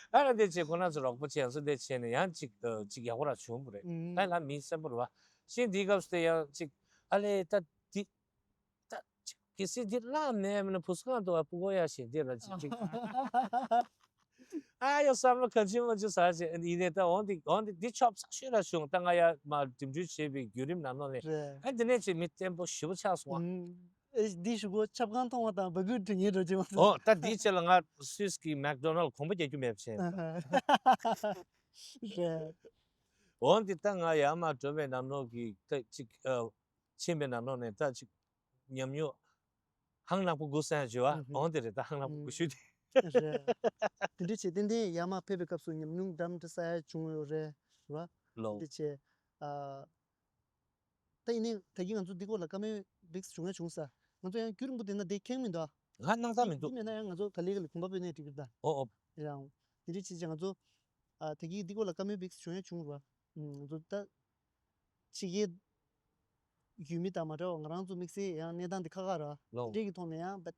ཨ་ནི་དེ་བྱས་ཁོ་ན་ཚོ་རོགས་པ་བྱས་ཡང་སུ་དེ་བྱས་ནས་ཡང་ཅིག་ཅིག་ཡག་པོ་ར་བྱུང་བ་རེད། ད་ལ་མི་སེམས་པོ་རེད་བ། ཤིང་དེའི་སྐབས་སུ་དེ་ཡང་ཅིག་ཨ་ལས་ད་དེ། ད་ཅིག་གལ་སྲིད་འདི་བརླག་མེད་མིན་ན་བུ་སྐང་དུ་བ་སྤུ་གོ་ཡ་ཞིག་འདི་ལ་ཅིག་ཅིག་ཨ་ཡོ་བསམ་བློ་ག་ཅི་མ་ཅི་ཟ་ཅིག་ཡིན་ནས་ད་འོང་འདི་འོང་འདི་འདི་ཆོབ་ཚ་ཤོས་ལ་བྱུང་། ད་ང་ཡ་མ་འགྲིམ་འགྲུལ་བྱེད་པའི་བརྒྱུད་རིམ་ནང་ལོགས་ནས་རེད། ཨ་འདི་ནས་ཅིག་མི་བརྟན་པོ་ཞེ་པོ་ཆགས་སོང་བ། ཨེ་འདི་ཞུ་གོ་ཆབ་ཁང་མཐོང་བ་དང་སྦ་ཁུག་འདྲི་ངེས་འགྲོ་ཅི་མ་སོང་། འོ་ད་འདིའི་ཆེད་ལ་ང་སུད་སི་གི་མེག་ཌོ་ནལ་གོམ་པ་རྒྱག་རྒྱུ་མེད་པ་བྱས། རེད། འོང་འདི་ད་ང་ཡ་མ་འགྲོ་བའི་ནང་ལོགས་ཀྱི་ད་ཅིག་ཨ། ཕྱིན་པའི་ནང་ལོགས་ནས་ད་ཅིག་ཉམས་མྱོང་ཧང་ནག་པོ་དགུ་ཟ་ཡ་བྱེད་བ། ཨུ་ཧུ། འོང་དེ་རེད། ད་ཧང་ནག་པོ་དགུ་ཨུ། ཤོས་དེ། རེད། དེ་འདྲ་བྱས་ཏན་ཏན་ཡར་མར་ཕེབས་པའི་སྐབས་སུ་ཉམས་མྱོང་འདྲ་མི་འདྲ་ཟ་ཡ་བྱུང་ཡོད་རེད། རེད་བ། ལོ། དེ་འདྲ་བྱས། ཨ། ད་ཡིན་ནའི་ད་གིན་ང་ཚོ་འདི་སྐོར་ལ་བཀའ་མོལ་བིགས་བྱུང་ཡ་བྱུང་ས། ང་ཚོ་ཡང་རྒྱུན་རིང་པོ་དེ་ན་དེ་ཁེངས་མི་འདུག་ང་སྣང་དག་མི་འདུག་འདི་མེད་ན་ཡང་ང་ཚོ་ག་ལེ་ག་ལེ་གོམ་པ་སྤོས་ནས་འགྲིག་གི་རེད་ད། ཨོ་ཨོ། ཡང་། དེ་འདྲ་བྱས་བྱས་ང་ཚོ། ཨ། ད་གིན་འདི་སྐོར་ལ་བཀའ་མོལ་བིགས་བྱུང་ཡ་བྱུང་རེད་བ། ང་ཚོ་ད། ཕྱི་རྒྱལ་ཡུལ་མི་དང་མ་འདྲ་བ་ང་རང་ཚོ་དམིགས་བསལ་ཡང་གནས་སྟངས་འདི་ཁག་ཁག་ར། ལོ། དེ་འདྲས་ཀྱི་ཐོག་ནས་ཡང་བ།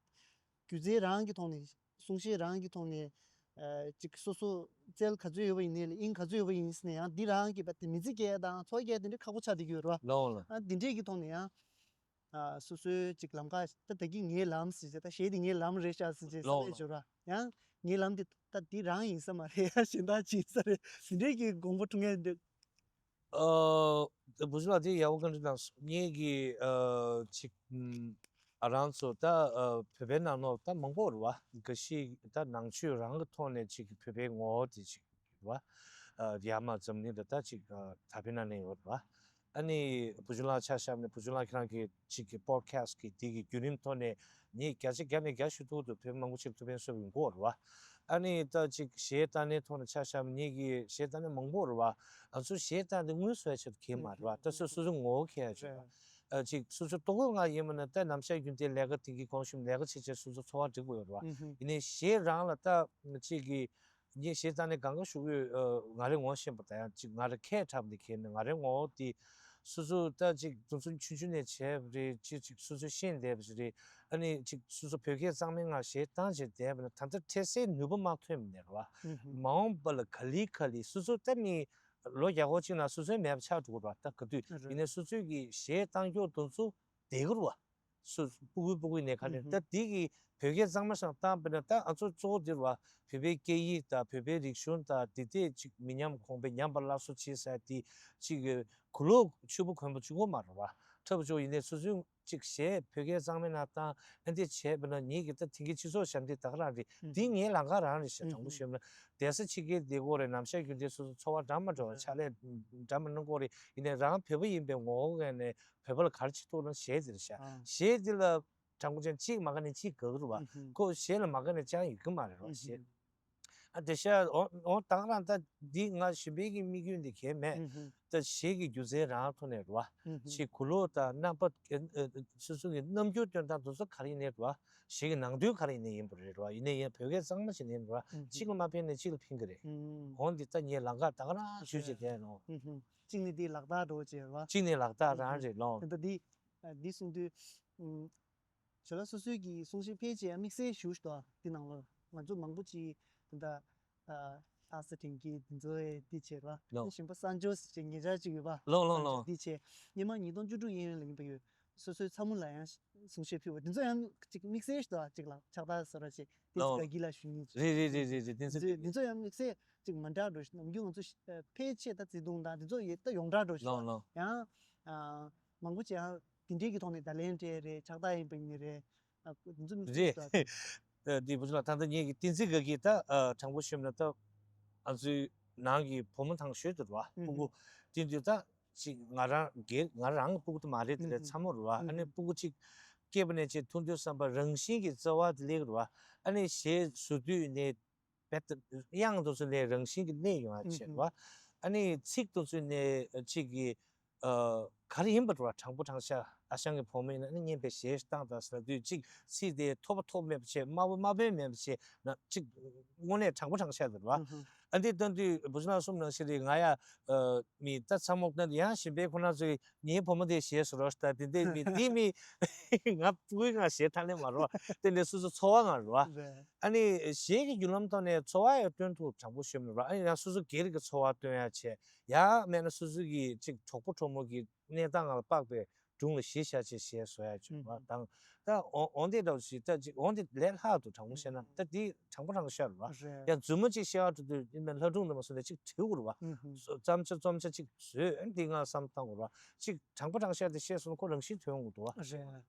སྒྱུ་རྩལ་རང་གི་ཐོག་ནས་གསུང་བཤད་རང་གི་ཐོག་ནས། ཨ། ཅིག་སོ་སོ་རྩལ་ག་ཚོད་ཡོད་པ་ཡིན་ནའི་ལ་དབྱིངས་ག་ཚོད་ཡོད་པ་ཡིན་ཟེར་ནས་ཡང་འདི་རང་གི་བ་དེ་མི་ཚེ་སྐྱེལ་དང་འཚོ་སྐྱེལ་དེ་འདྲས་ཁག་པོ་ཆགས་བསྡད་ཀྱི་ཡོད་ར། ལོ་ལོ། ཨ། དེ་འདྲས་ཀྱི་ཐོག་ནས་ཡང་། ཨ། སོ་སོའི་ཅིག་ལམ་ཁ་ད་ད་གིན་ངའི་ལམ་ཟེར་བྱས་ད་གཞས་འདི་ངའི་ལམ་རེད་ཤག་ཟེར་བྱས་ལོ་བསམ་ཡས་བྱོས་ར། ཡང་ངའི་ལམ་འདི་ད་འདི་རང་ཡིན་ས་མ་རེད། ཡང་གཞན་དག་ཅིག་ཡིན་ས་རེད། དེ་འདྲས་ཀྱི་དགོངས་པ་འཁྲུངས་ཡས་འདུག་ཨ། བུ་ཆུང་ལགས་དེ་ཡག་པོ་བཀའ་འདྲི་གནང་སོང་། ངེད་ཀྱི་ཨ་ཅིག་ཨ་རང་ཚོ་ད་ཨ་བོད་པའི་ནང་ལོགས་ད་མང་པོ་རེད་བ། འགའ་ཞིག་ད་ནང་ཆོས་རང་གི་ཐོག་ནས་ཅིག་བོད་པའི་ངོ་བོ་དེ་ཅིག་རེད་བ། ཨ་ཡར་མར་འཛམ་གླིང་ལ་ད་ཅིག་ཨ་ད་བོད་ནང་ནས་ཡོད་རེད་བ། ཨ་ནི་བུ་ཆུང་ལགས་ཆ་བཞག་ནས་བུ་ཆུང་ལགས་ཁྱེད་རང་གི་ཅིག་གི་པོ་ཌི་ཁ་སི་ཊི་གི་དེ་གི་བརྒྱུད་རིམ་ཐོག་ནས་ངས་བརྒྱ་ཆ་བརྒྱ་ནས་བརྒྱ་ཞུ་ཐུབ་འདུག་བོད་མི་མང་པོ་ཅིག་ཐུགས་ཕན་གསོས་པའི་མགོ་རེད་བ། ཨ་ནི་ད་ཅིག་གཞས་བཏང་ནས་ཐོག་ནས་ཆ་བཞག་ནས་ངེད་ཀྱི་གཞས་བཏང་ནས་མང་པོ་རེད་བ། ང་ཚོ་གཞས་བཏང་དེ་དངུལ་བཟོ་ཡ་ཆེད་དུ་གྱིས་མ་རེད་བ། ད་སོ་སོ་སོའི་ངོ་བོ་ཁྱེད་ཡ་ཆེད་དུ། ཨ་ཅིག་སོ་སོ་ལྟོ་གོས་ང་ཡིན་མིན་ན་ད་ནམ་ཞག་རྒྱུན་དེ་ལས་ཀ་དེང་གི་གོང་ཞུམ་ལས་ཀ་བྱེད་བྱེད་སོ་སོ་འཚོ་བ་འགྲིག་པོ་ཡོད་རེད་བ། ཡིན་ནའི་གཞས་རང་ལ་ད་ཅིག་གི་ངས་གཞས་བཏང་ནས་གང་ག་ཞུ་གི་ཡོད། ཨ་ང་རའི་ངོ་ཤེས་པ་དང་ཡང་ཅིག་ང་ར་ཁས་འཁྲབ་འདི་ཁྱེད་ནས་ང་རའི་ངོ་བོ་དེ་སོ་སོ་ད་ཅིག་དུས་ཚོད་ཆུང་ཆུང་ནས་བྱས་པ་རེད། ཅིག་ཅིག་སོ་སོ་ཤེས་བསྡད་པ་ཞིག་རེད། ཨ་ནི་ཅིག་སོ་སོ་བོད་སྐད་གཙང་མའི་ངང་གཞས་བཏང་བྱས་བསྡད་པ་ན་ད་ལྟ་འཕྲལ་སེལ་ནུས་པ་མ་ཐོན་ནས་རེད་བ། མ་འོངས་པ་ལ་ག་ལེ་ག་ལེ་སོ་སོ་ད་ནི་ལོ་བརྒྱ་སྐོར་གཅིག་ནང་སོ་སོའི་མེད་པ་ཆགས་འགྲོ་གི་རེད་བ། ད་ག་དུས་ཡིན་ནའི་སོ་སོའི་གི་གཞས་བཏང་ཀྱོག་དུས་ཚོད་བསྡད་ཀྱི་རེད་བ། སུ་སྤུ་གུའི་སྤུ་གུའི་ནས་ཁ་ནས་ད་འདི་གི་བོད་སྐད་གཙང་མ་ཞིག་བཏང་པས་ན་ད་ང་ཚོ་གཙོ་བོ་འདིར་བ་བོད་པའི་སྐད་ཡིག་དང་བོད་པའི་རིག་གཞུང་དང་འདི་དེ་ཅིག་མི་ཉམས་གོང་འཕེལ་ཉམས་པ་སླར་གསོ་བྱེད་ས་དེ་ཅིག་གི་གུ་ལོག་ཆུ་བུ་གོན་པ་གཅིག་པོ་མ་རེད་བ། འཁྲབ་བྱུང་ཡིན་ནའི་སོ་སོའི་ཅིག་གཞས་བོད་སྐད་གཙང་མའི་ནང་བཏང་ཨ་འདི་བྱས་པས་ན་ངེད་ཀྱི་ད་དེང་གི་སྤྱི་ཚོགས་ཞབས་འདེགས་ད་ག་རང་རེད། འདི་ངའི་ལམ་ཁ་རང་རེད་ཤག་དྲང་པོ་ཤོད་ན་བསྡད་ས་ཕྱི་རྒྱལ་བསྡད་ཀྱི་ཡོད་རེད། ནམ་ཞག་རྒྱུན་དེ་སོ་སོ་འཚོ་བ་འདྲ་མ་འདྲ་བ་ཕྱག་ལས་འདྲ་མ་གནང་གི་ཡོད་རེད། ཡིན་ནའི་རང་བོད་པ་ཡིན་པའི་ངོ་བོ་ངོས་ནས། བོད་པ་ལ་ག་རེ་བྱེད་ཐུབ་ན་གཞས་དེ་རེད་ཤག་ཨ། གཞས་དེ་ལ་དྲང་པོ་བྱས་ན་གཅིག་མ་དགའ་ནས་གཅིག་དགའ་གི་རེད་བ། ཨུ་ཧུ། ཁོ་གཞས་ལ་མ་དགའ་ནས་ཅང་ཡོད་གི་མ་རེད་བ། ཨུ་ཧུ། གཞས། ཨ་དེ་ཤ་འོ་འོ་ད་ག་རང་ད་འདི་ང་གཞོན་པའི་གི་དམིགས་ཡུལ་འདི་གས་མེད། ཨུ་ཧུ། ད་གཞས་ཀྱི་སྒྱུ་རྩལ་རང་ཐོག་ནས་རེད་བ། ཨུ་ཧུ། ཅིག་གུ་ལོག་དང་རྣམ་པ་ཨ་ཨ་སོ་སོ་གི་རྣམ་འགྱུར་སྟོན་སྟངས་དེ་ཚོ་ག་རེ་ཡིན་ནའི་རེད་བ། གཞས་ཀྱི་ནང་དོན་ག་རེ་ཡིན་ནའི་ཡིན་པ་རེད་བ། ཡིན་ནའི་ཡང་བོད་སྐད་གཙང་མ་ཞིག་ཡིན་པ་རེད་བ། ཨུ་ཧུ། གཅིག་ལ་མ་ཕན་ནས་གཅིག་ལ་ཕན་གི་རེད། ཨུ། འོ་འདི་ད་ངའི་ལམ་ཁ་ད་ག་རང་ཞུས་བྱས་བསྡད་ནོ། ཨུ་ཧུ། གཅིག་ནི་འདི་ལག་བསྟར་འགྲོ་བྱས་རེད་བ། གཅིག་ནི་ལག་བསྟར་རང་རེད་ལོ། ད་ལྟ་འདི་ཨ་འདི་གསུང་དུས། ཨུམ། ཇོ་ལགས་སོ་སོའི་གི་གསུང་བཤད་ཕལ་ཆེར་དམིགས་བསལ་ཞུ་ཞུ་དོ་འདི་ནང་ལོ། ང་ཚོ་མང་པོ་ཅིག་ད་ལྟ་ཨ་ ལྷ་ས་དྲན་སྐྱིད་འདི་ཚོ་ཡི་འདི་བྱས་ར། ལོ། གཞན་པ་གསར་འབྱོར་ཟེར་ངེད་ཅག་ཅིག་ཡོད་པ། ལོ་ལོ་ལོ། འདི་བྱས། སྔོན་མ་ཉིས་སྟོང་བཅུ་དྲུག་གཡས་གཡོན་ལ་ཡིན་པ་ཡོད། སོ་སོའི་ཚ་མོ་ལ་ཡང་གསུང་བཤད་ཕུལ་བ་འདི་ཚོ་ཡང་ཅིག་དམིགས་བསལ་ཞིག་འདུག་ཅིག་ལ་ཕྱག་རྟགས་བཟོ་ར་བྱས་དེ་ལོ། ཚོ་དགའ་སྐྱིད་ལ་ཞུ་ཉིན་རེད་རེད་རེད་རེད་རེད། དེ་ཚོ་འདི་ཚོ་ཡང་དམིགས་བསལ་ཅིག་མ་འདྲ་འགྲོ་ཞིག་ནམ་རྒྱུན་ང་ཚོ་ཕལ་ཆེར་ད་བརྩེ་དུང་དང་འདི་ཚོ་ཡི་ད་ཡོངས་གྲགས་འགྲོ་ཞིག་ལོ་ལོ། ཡང་མང་པོ་ཅིག་ཡང་དེ་འདྲའི་གི་ཐོག་ནས་བརྡ་ལན་སྤྲད་རེད། ཕྱག་རྟགས་ཡིན་པ་ཡིན་ནི་རེད། ཨ། འདི་ཚོ་མི་རེད། ཚོ་ད་འདི་བུ་ཆུང་ལགས་ད་ལྟ་ངེད་ཀྱི་བསྟན་འཛིན་དགའ་སྐྱིད་ད་དྲང་པོ་ཞུས་ན་ད་ང་ཚོའི་ནང་གི་བུ་མོ་དང་ཤོས་དུ་རེད་བ། སྤུ་གུ་དེ་དུས་ད་ཅིག་ང་རང་སྒེར་ང་རང་སྤུ་གུ་དུ་མ་རེད། དེ་ལས་ཚ་མོ་རེད་བ། ཨ་ནི་སྤུ་གུ་ཅིག་སྐྱེས་པ་ནས་ཅིག་ཐུང་དུས་བསམ་པ་རང་བཞིན་གྱི་རྩ་བ་དེ་ལེགས་རེད་བ། ཨ་ནི་གཞས་བཟོ་དུས་ནས་དཔེ་དབྱངས་དུ་ཚུད་ནས་རང་བཞིན་གྱི་གནས་ཡོང་བ་བྱེད་རེད་བ། ཨ་ནི་ཚིག་དུ་ཚུད་ནས་ཅིག་གི་ག་རེ་ཡིན་པ་འགྲོ་བ་དྲང་པོ་དྲང་བཞག་ཨ་ཞང་གི་བུ་མོ་ཡིན་ན་ནི་སྙན་པའི་གཞས་བཏང་དང་ཟེར་དུས་ཅིག་ཚིག་དེ་ཐོབ་པ་ཐོབ་མེད་པ་བྱས། སྨྲ་བ་སྨྲ་བས་མེད་པ་བྱས་ན་ཅིག་དངོས་གནས་དྲང་པོ་དྲང་བཞག་དེ་རེད་བ། ཨ་འདི་ལྟ་དུས་བུ་ཆུང་ལགས་གསུངས་ནང་བཞིན་རེད། ང་ཡ་མི་ད་ཚ་མོ་ན་ཡང་གཞན་པའི་ཁོ་ན་ཚོས་ངའི་བུ་མོ་དེ་གཞས་བཟོ་རོགས་ད་དེ་འདྲའི་མི་དེ་མི་ང་སྤུ་གུའི་ང་གཞས་ཐ་ལེ་མ་རོ་དེ་འདྲའི་སོ་སོ་འཚོ་བ་ང་རོ། ཨ་ནི་གཞས་ཀྱི་བརྒྱུད་ལམ་ཐོག་ནས་འཚོ་བ་ཡང་སྟོན་ཐུབ་དྲང་པོ་ཞུས་མི་རོ། ཨ་ནི་ཡང་སོ་སོ་སྒེར་གྱི་འཚོ་བ་སྟོན་ཡ་བྱས། ཡང་མེད་ན་སོ་སོ་གི་ཅིག་གྲོགས་པོ་གྲོགས་མོ་གི་གནས་སྟངས་ལ་དཔག་པའི་སྒྲུང་ལ་གཞི་བཞག་བྱས་གཞས་བཟོ་ཡ་བྱུང་བ་དང་། ད་འོ་འོ་འདི་འདྲ་བོ་ཞིག་ད་ཅིག་འོ་འདི་ལས་ལྷག་ཏུ་དྲང་པོ་བཤད་ན་ད་འདི་དྲང་པོ་དྲང་བཤད་རེད་བ། ཡང་མཛུབ་མོ་ཅིག་བཤད་ཡ་འགྲོ་དུས་ཡིན་ན་ལྷ་སྒྲུང་འདྲ་མ་བཟོ་ནས་ཅིག་བྲིས་དགོས་རེད་བ། རྩོམ་ཆ་རྩོམ་ཆ་ཅིག་བཟོས་འདི་ང་བསམ་བཏང་དགོས་རེད་བ། ཅིག་དྲང་པོ་དྲང་བཤད་དེ་བཤད་སོང་ན་ཁོ་རང་བཞིན་ཐོན་ཡོང་གི་འདུག་བ།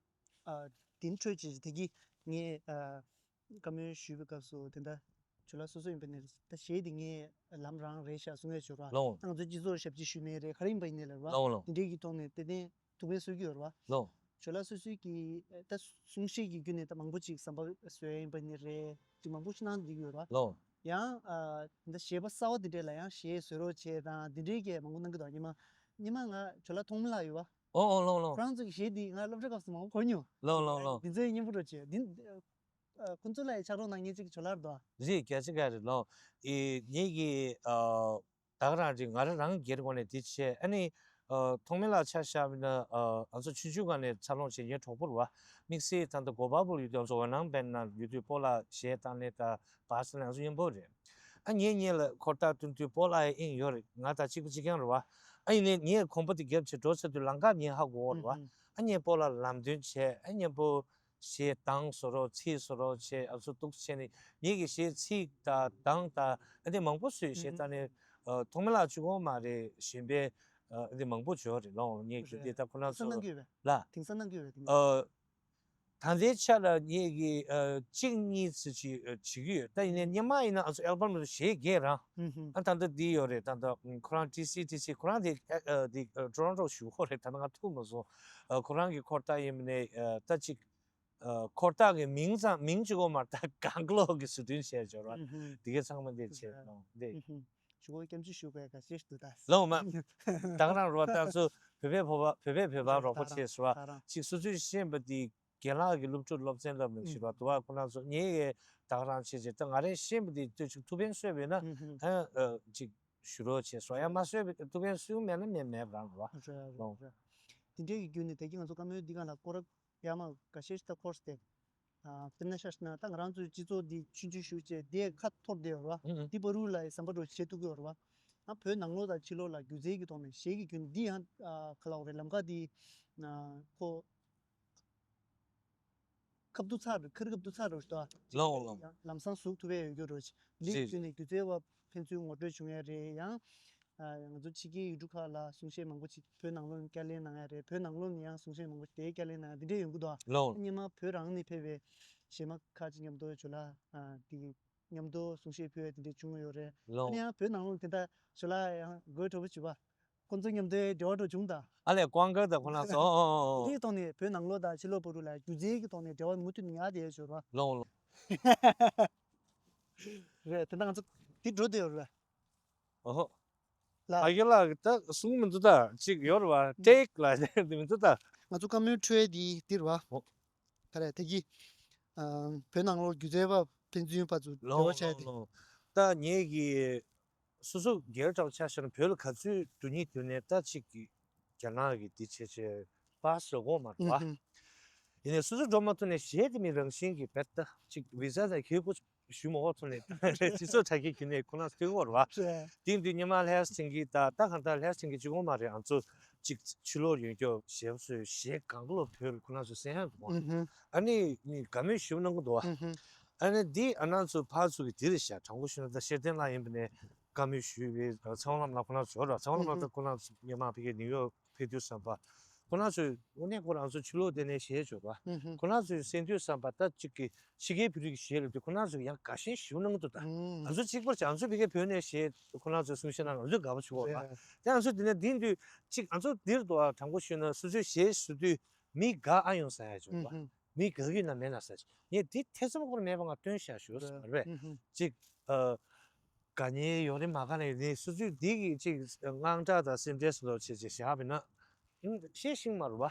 ཨ། དེ་འཕྲོས་ཀྱི་དེ་གི་ངས་ཨ། བཀའ་མོལ་ཞུས་པའི་སྐབས་སུ་དེ་འདྲ་ཇོ་ལགས་སོ་སོ་ཡིན་པ་ནས་ད་གཞས་དེ་ངས་ལམ་རང་རེད་ཤག་གསུང་ཡས་བྱོས་ར། ལོང་། ད་ང་ཚོའི་སྤྱི་ཚོགས་ཞབས་ཕྱི་ཞུས་ནས་རེད། ག་རེ་ཡིན་པ་ཡིན་ནས་ལབ་ར། ལོང་ལོང་། དེ་འདྲའི་གི་ཐོག་ནས་ཏན་ཏན་ཐུགས་ཕན་གསོས་ཀྱི་ཡོད་ར་བ། ལོང་། ཇོ་ལགས་སོ་སོའི་གི་ད་གསུང་བཤད་ཀྱི་བརྒྱུད་ནས་ད་མང་པོ་ཅིག་བསམ་པ་བཟོ་ཡས་ཡིན་པ་ནས་རེད། ཅིག་མང་པོ་ཞིག་གནང་བསྡད་ཀྱི་ཡོད་ར། ལོང་། ཡང་ཨ་ད་གཞས་པ་གསར་བ་དེ་འདྲས་ལ་ཡང་གཞས་བཟོ་རོགས་བྱས་དང་དེ་འདྲའི་གི་མང་པོ་གནང་གི་འདུག་ཉི་མ་ཉི་མ་ང་ཇོ་ལགས་ཐོག་མ་ལ་ཡོད་བ། ཨོ་ཨོ་ལོང་ལོང་། ཁོ་རང་ཚོ་གི་གཞས་འདི་ང་སློབ་གྲྭ་སྐབས་སུ་མང་པོ་གོ་མྱོང་། ལོང་ལོང་ལོང་། འདི་ཚོའི་སྙན་པོ་འགྲོ་བྱས་འདི། ཨ། ཁོང་ཚོ་ལ་ཡི་ཕྱག་རོགས་གནང་མཁན་གཅིག་ཇོ་ལགས་རེད་དོ། རེད། རྒྱ་ཆེ་ག་རེད་ལོ། ཨེ། ངེད་ཀྱི་ཨ། ད་ག་རང་རེད། ང་རང་རང་སྒེར་ངོས་ནས་འདི་བྱས། ཨ་ནི་ཨ། ཐོག་མེད་ལ་ཆ་བཞག་པ་ཡིན་ན་ཨ། ང་ཚོ་ཆུང་ཆུང་སྒང་ནས་འཚར་ལོངས་བྱས། ངའི་གྲོགས་པོ་རེད་བ། དམིགས་བསལ་ད་ལྟ་གོ་པལ་པུར་ཡུལ་དུ་ང་ཚོ་འོད་སྣང་བན་ན་ཡུལ་དུ་སྤོ་ལགས་གཞས་བཏང་ནས་ད་བར་ས་ལ་ང་ཚོ་མཉམ་པོ་རེད། ཨ། ངས་ངེད་ལ་འཁོར་རྟགས་སྟོན་དུས་སྤོ་ལགས་ཡང་ཡོད་རེད། ང་དང་གཅིག་པ་གཅིག་རྐྱང་རེད་བ། ཨ་ཡིན་ནའི་ངས་གོམ་པ་དེ་བརྒྱབ་བྱས་འགྲོ་ཚར་དུས་ལམ་ཁ་ངའི་ཧ་གོ་བ་རེད་བ། ཨ་ངས་སྤོ་ལགས་ལམ་སྟོན་བྱས། ཨ་མཉམ་པོ་གཞས་གདངས་བཟོ་རོགས་ཚིག་བཟོ་རོགས་བྱས། ཨ་ཚོ་འདུག་བྱས་ནས་ངེད་ཀྱི་གཞས་ཚིག་དང་གདངས་དང་ཨ་དེ་མང་པོ་བཟོས། གཞས་བཏང་ནས་ཨ་ཐོག་མེད་ལགས་གཅིག་པོ་མ་རེད། གཞན་པའི་ཨ་དེ་མང་པོ་བྱོས་རེད་ལོ། ངེད་ཀྱི་རེད། དེ་ད་ཁོ་ན་དེང་སང་ཚོ་གནང་གི་ཡོད་པས། ལ། དེང་སང་གནང་གི་ཡོད་པས་དེ་ནས། ཨ། ད་ལྟའི་ཆ་ལ་ངེད་ཀྱིས་ཨ་གཅིག་གཉིས་ཙམ་ཅིག་ཨ་བྱེད་ཀྱི་ཡོད། ད་ཡིན་ནའི་སྔོན་མ་ཡིན་ན་ང་ཚོ་ཨལ་བམ་ལ་གཞས་བརྒྱད་རང་། ཨ་ད་ལྟ་འདི་ཡོད་རེད། ད་ལྟ་ཁོ་རང་ཊི་སི་ཊི་སི་ཁོ་རང་དེ་ཨ་དེ་ཊོ་རོན་ཊོ་བཞུགས་ཡོད་རེད། ད་ལྟ་ང་ཐུག་མ་སོང་། ཁོ་རང་གི་འཁོར་རྟགས་ཡིན་པ་ནས་ད་ཅིག་འཁོར་རྟགས་ཀྱི་མིང་ཙམ་མིང་གཅིག་པོ་མ་རེད། ད་གང་ལོག་གི་བཟོ་སྐྲུན་བྱས་ཡོད་རེད། དེ་གའི་ཚང་མ་འདི་བྱས་ནོ་འདི། ཞུ་གོ་སྐྱབས་འཇུག་ཞུ་དགོས་ག་ཤེས་འདུག་ད། ལོང་མ། ད་ག་རང་རོ་ད་ཚོ་བོད་པའི་བོད་པ་བོད་པའི་བོད་པ་རོགས་པ་བྱས་སོ། ཅིག་སོ་སོས་ཤེས་པ་དེ་རྒན་ལགས་ཀྱི་སློབ་ཕྲུག་སློབ་ཚན་སློབ་ནས་ཞུ་བ་དུ་བ་ཁོ་ན་ཚོ་ངེད་ཀྱི་ད་ག་རང་བྱས་རྗེས་ད་ང་རས་ཤེས་པ་དེ་ལྟོས་ཅིག་ཐུགས་ཕན་གསོས་པས་ན་ཨ་ཅིག་ཞུ་རོགས་བྱས་སོ། ཡང་མ་གསོས་པའི་ཐུགས་ཕན་གསོས་མེད་ན་མེད་མེད་རང་རོ། ལོང་། དེ་འདྲའི་གི་བརྒྱུད་ནས་དེ་གི་ང་ཚོ་བཀའ་མོལ་འདི་ག་ལ་སྐོར་ར། ཡང་མ་འགའ་ཤས་ཤིག་ད་ཁོར་སྟེ། ཨ་དཔེར་ན་ཤ་ཤ་ན་ད་ང་རང་ཚོའི་སྤྱི་ཚོགས་འདི་ཆུང་ཆུང་ཞུ་བྱས་དེ་ཁ་འཐོར་བསྡད་ཡོད་རེད་བ། འདི་བར་དུ་ལ་ཟམ་པ་འགྲོ་བྱེད་ཐུབ་ཀྱི་ཡོད་རེད་བ། ཨ་བོད་ནང་ལོགས་དང་ཕྱི་ལོགས་ལ་སྒྱུ་རྩལ་གྱི་ཐོག་ནས་གཞས་ཀྱི་རྒྱུན་འདི་ཡང་ཨ་ག་ལ་འོ་རེད་ལམ་ཁ་འདི་ཨ་ཁོ་ཁབ་ཏུ་ཚར་ཁར་ཁབ་ཏུ་ཚར་རོ་ཞུ་ལོང་ལོང་། ཡང་ལམ་སང་ཟུག་ཐུབ་པའི་ཡོད་རྒྱུ་རོ་ཅི་ལིག་ཅི་བརྒྱུད་ནས་སྒྱུ་རྩལ་བ་ཕན་ཚུན་ངོ་སྤྲོད་བྱུང་ཡ་རེད། ཡང་ཨ་ང་ཚོ་ཕྱི་རྒྱལ་ཡུལ་གྲུ་ཁག་ལ་གསུང་བཤད་མང་པོ་ཅིག་བོད་ནང་ལོགས་ནས་བསྐྱར་ལེན་གནང་ཡ་རེད། བོད་ནང་ལོགས་ནས་ཡང་གསུང་བཤད་མང་པོ་ཅིག་དེ་བསྐྱར་ལེན་གནང་ཡ་འདི་འདྲས་ཡོང་གི་འདུག་ཨ། ལོང་། སྔོན་མ་བོད་རང་ནས་ཕེབས་པའི་གཞས་མ་ཁག་ཅིག་མཉམ་དུ་ཇོ་ལགས་ཨ་དེ་མཉམ་དུ་གསུང་བཤད་ཕུལ་བ་དེ་འདྲས་བྱུང་ཡོད་རེད། ལོང་། ཨ་ནི་ཡང་བོད་ནང་ལོགས་དེ་འདྲ་ཇོ་ལགས་ཡང་དགོད་བྲོ་པོ་བྱེད་པ། ཁོང་ཚོ་མཉམ་དུ་འབྲེལ་བ་འགྲོ་བྱུང་ད། ཨ་ལས་ཀོང་དཀར་དང་ཁོ་ན་ཚོ། ཨོ་ཨོ་ཨོ། དེའི་ཐོག་ནས་བོད་ནང་ལོགས་དང་ཕྱི་ལོགས་བར་དུ་ལ་སྒྱུ་རྩལ་གྱི་ཐོག་ནས་འབྲེལ་བ་མུ་མཐུད་ཉར་བསྡད་ཡོད་ཞོར་བ། ལོང་ལོང་། རེད། དེ་འདྲ་ང་ཚོ་དེ་འགྲོ་བསྡད་ཡོད་རེད། ཨོ་ཧོ། ལ། ཨ་ཡོ་ལ་ད་གསུང་མི་འདུག་ད་ཅིག་ཡོད་རེད་བ། ཏེག་ལ་དེ་མི་འདུག་ད། ང་ཚོ་བཀའ་མོལ་འཕྲོས་དེ་འདིར་བ། ཨོ། ག་རེ་དེ་གི། ཨ་བོད་ནང་ལོགས་སྒྱུ་རྩལ་པ་ཕན་ཚུན་བར་དུ་འབྲེལ་བ་བྱས་ཏེ། ལོང་ལོང་ལོང་། ད་ངེད་ཀྱི་སོ་སོ་སྒེར་གྲགས་ཆ་བཞག་ན་བོད་ལ་ག་ཚོད་འགྲོ་སྙིང་འདོད་ནས་ད་ཅིག་གི་རྒྱ་ནག་གི་འདི་བྱས་བྱས་པཱ་སི་རག་གོ་མ་རེད་བ། ཨུ་ཧུམ། ཡིན་ནའི་སོ་སོ་འགྲོ་མ་ཐུབ་ནས་གཞས་དེ་མི་རང་བཞིན་གྱི་བེད་ད་ཅིག་བི་ཟ་དང་གལ་པོ་ ཞུ་མ་འོག་ཚོ་ནས་སྤྱི་ཚོགས་དྲ་རྒྱའི་བརྒྱུད་ནས་ཁོ་རང་ཚོ་ཐུག་གི་ཡོད་རེད་བ། རེད། དེ་དུས་སྔོན་མ་ལྷ་ས་དེང་གི་ད་ད་གང་ལྟར་ལྷ་ས་དེང་གི་གཅིག་པོ་མ་རེད། ང་ཚོ་གཅིག་ཕྱི་ལོགས་ཡོད་མཁན་ཞེ་པོ་ཚོས་གཞས་གང་ག་ལོ་བོད་ལ་ཁོ་རང་ཚོ་གསན་ཡག་འདུག་བ། ཨ་ནི་ནི་དགའ་མོས་ཞེ་པོ་གནང་གི་འདུག་བ། ཨ་ནི་འདི་ཨ་ནང་ཚོ་ཕར་ཚུར་གི་དེ་རེད་ཤག་དྲང་པོ་ཞུས་ན་ད་ཤེར་ལྡན་ལགས་ཡིན་པ་ནས་བཀའ་མོལ་ཞུས་པའི་ཚེ་དབང་རྣམ་གླིང་ཁོ་རང་ཚོ་ཡོད་ར། ཚེ་དབང་རྣམ་གླིང་ད་ཁོ་རང་ཚོ་སྔོན་མ་ཕ་གིར་ནིའུ་ཡོག་ཕེབས་དུས་ཙམ་པ་ཁོ་རང་ཚོས་དངོས་གནས་ཁོ་རང་ཚོ་ཕྱི་ལོགས་དེ་ནས་གཞས་བྱོས་པ། ཁོ་རང་ཚོས་གསན་དུས་ཙམ་པ་ད་གཅིག་གི་ཕྱི་རྒྱལ་བོད་རིགས་ཀྱི་གཞས་ལབ་དུས་ཁོ་རང་ཚོས་ཡང་དགའ་ཞེན་ཞེ་པོ་གནང་གི་འདུག་ད་ང་ཚོ་གཅིག་པར་བྱས་ང་ཚོ་ཕ་གིར་བོད་ནས་གཞས་ཁོ་རང་ཚོས་གསུང་བཤད་གནང་ང་ཚོས་དགའ་པོ་བྱུང་བ་རེད། དེ་ང་ཚོ་དེ་ནས་དེང་དུས་གཅིག་ང་ཚོ་འདིར་འདུག་ཨ། དྲང་པོ་ཞུས་ན་སོ་སོའི་གཞས་ཞུ་དུས་མི་དགའ་ཨ་ཡོང་ས་ཡ་བྱུང་བ། མི་དགའ་གི་ན་མེད་ན་ས་ཆེ། ངས་འདི་ཐེ་ཚོམ་སྐོར་མེད་པ་ང་སྟོན་བཞག་ཞུ་ཟེར་བ་རེད། གཅིག་ཨ། དགའ་ཉེ་ཡོད་རེད་མ་དགའ་ནས་ནི་སོ་སོས་འདི་གི་གཅིག་དངངས་སྐྲག་དང་སེམས་ཁྲལ་སོགས་ཆེ་ཆེ་བཞག་པ་ཡིན་ན་ཤེས་ཤིང་མ་རུ་བ།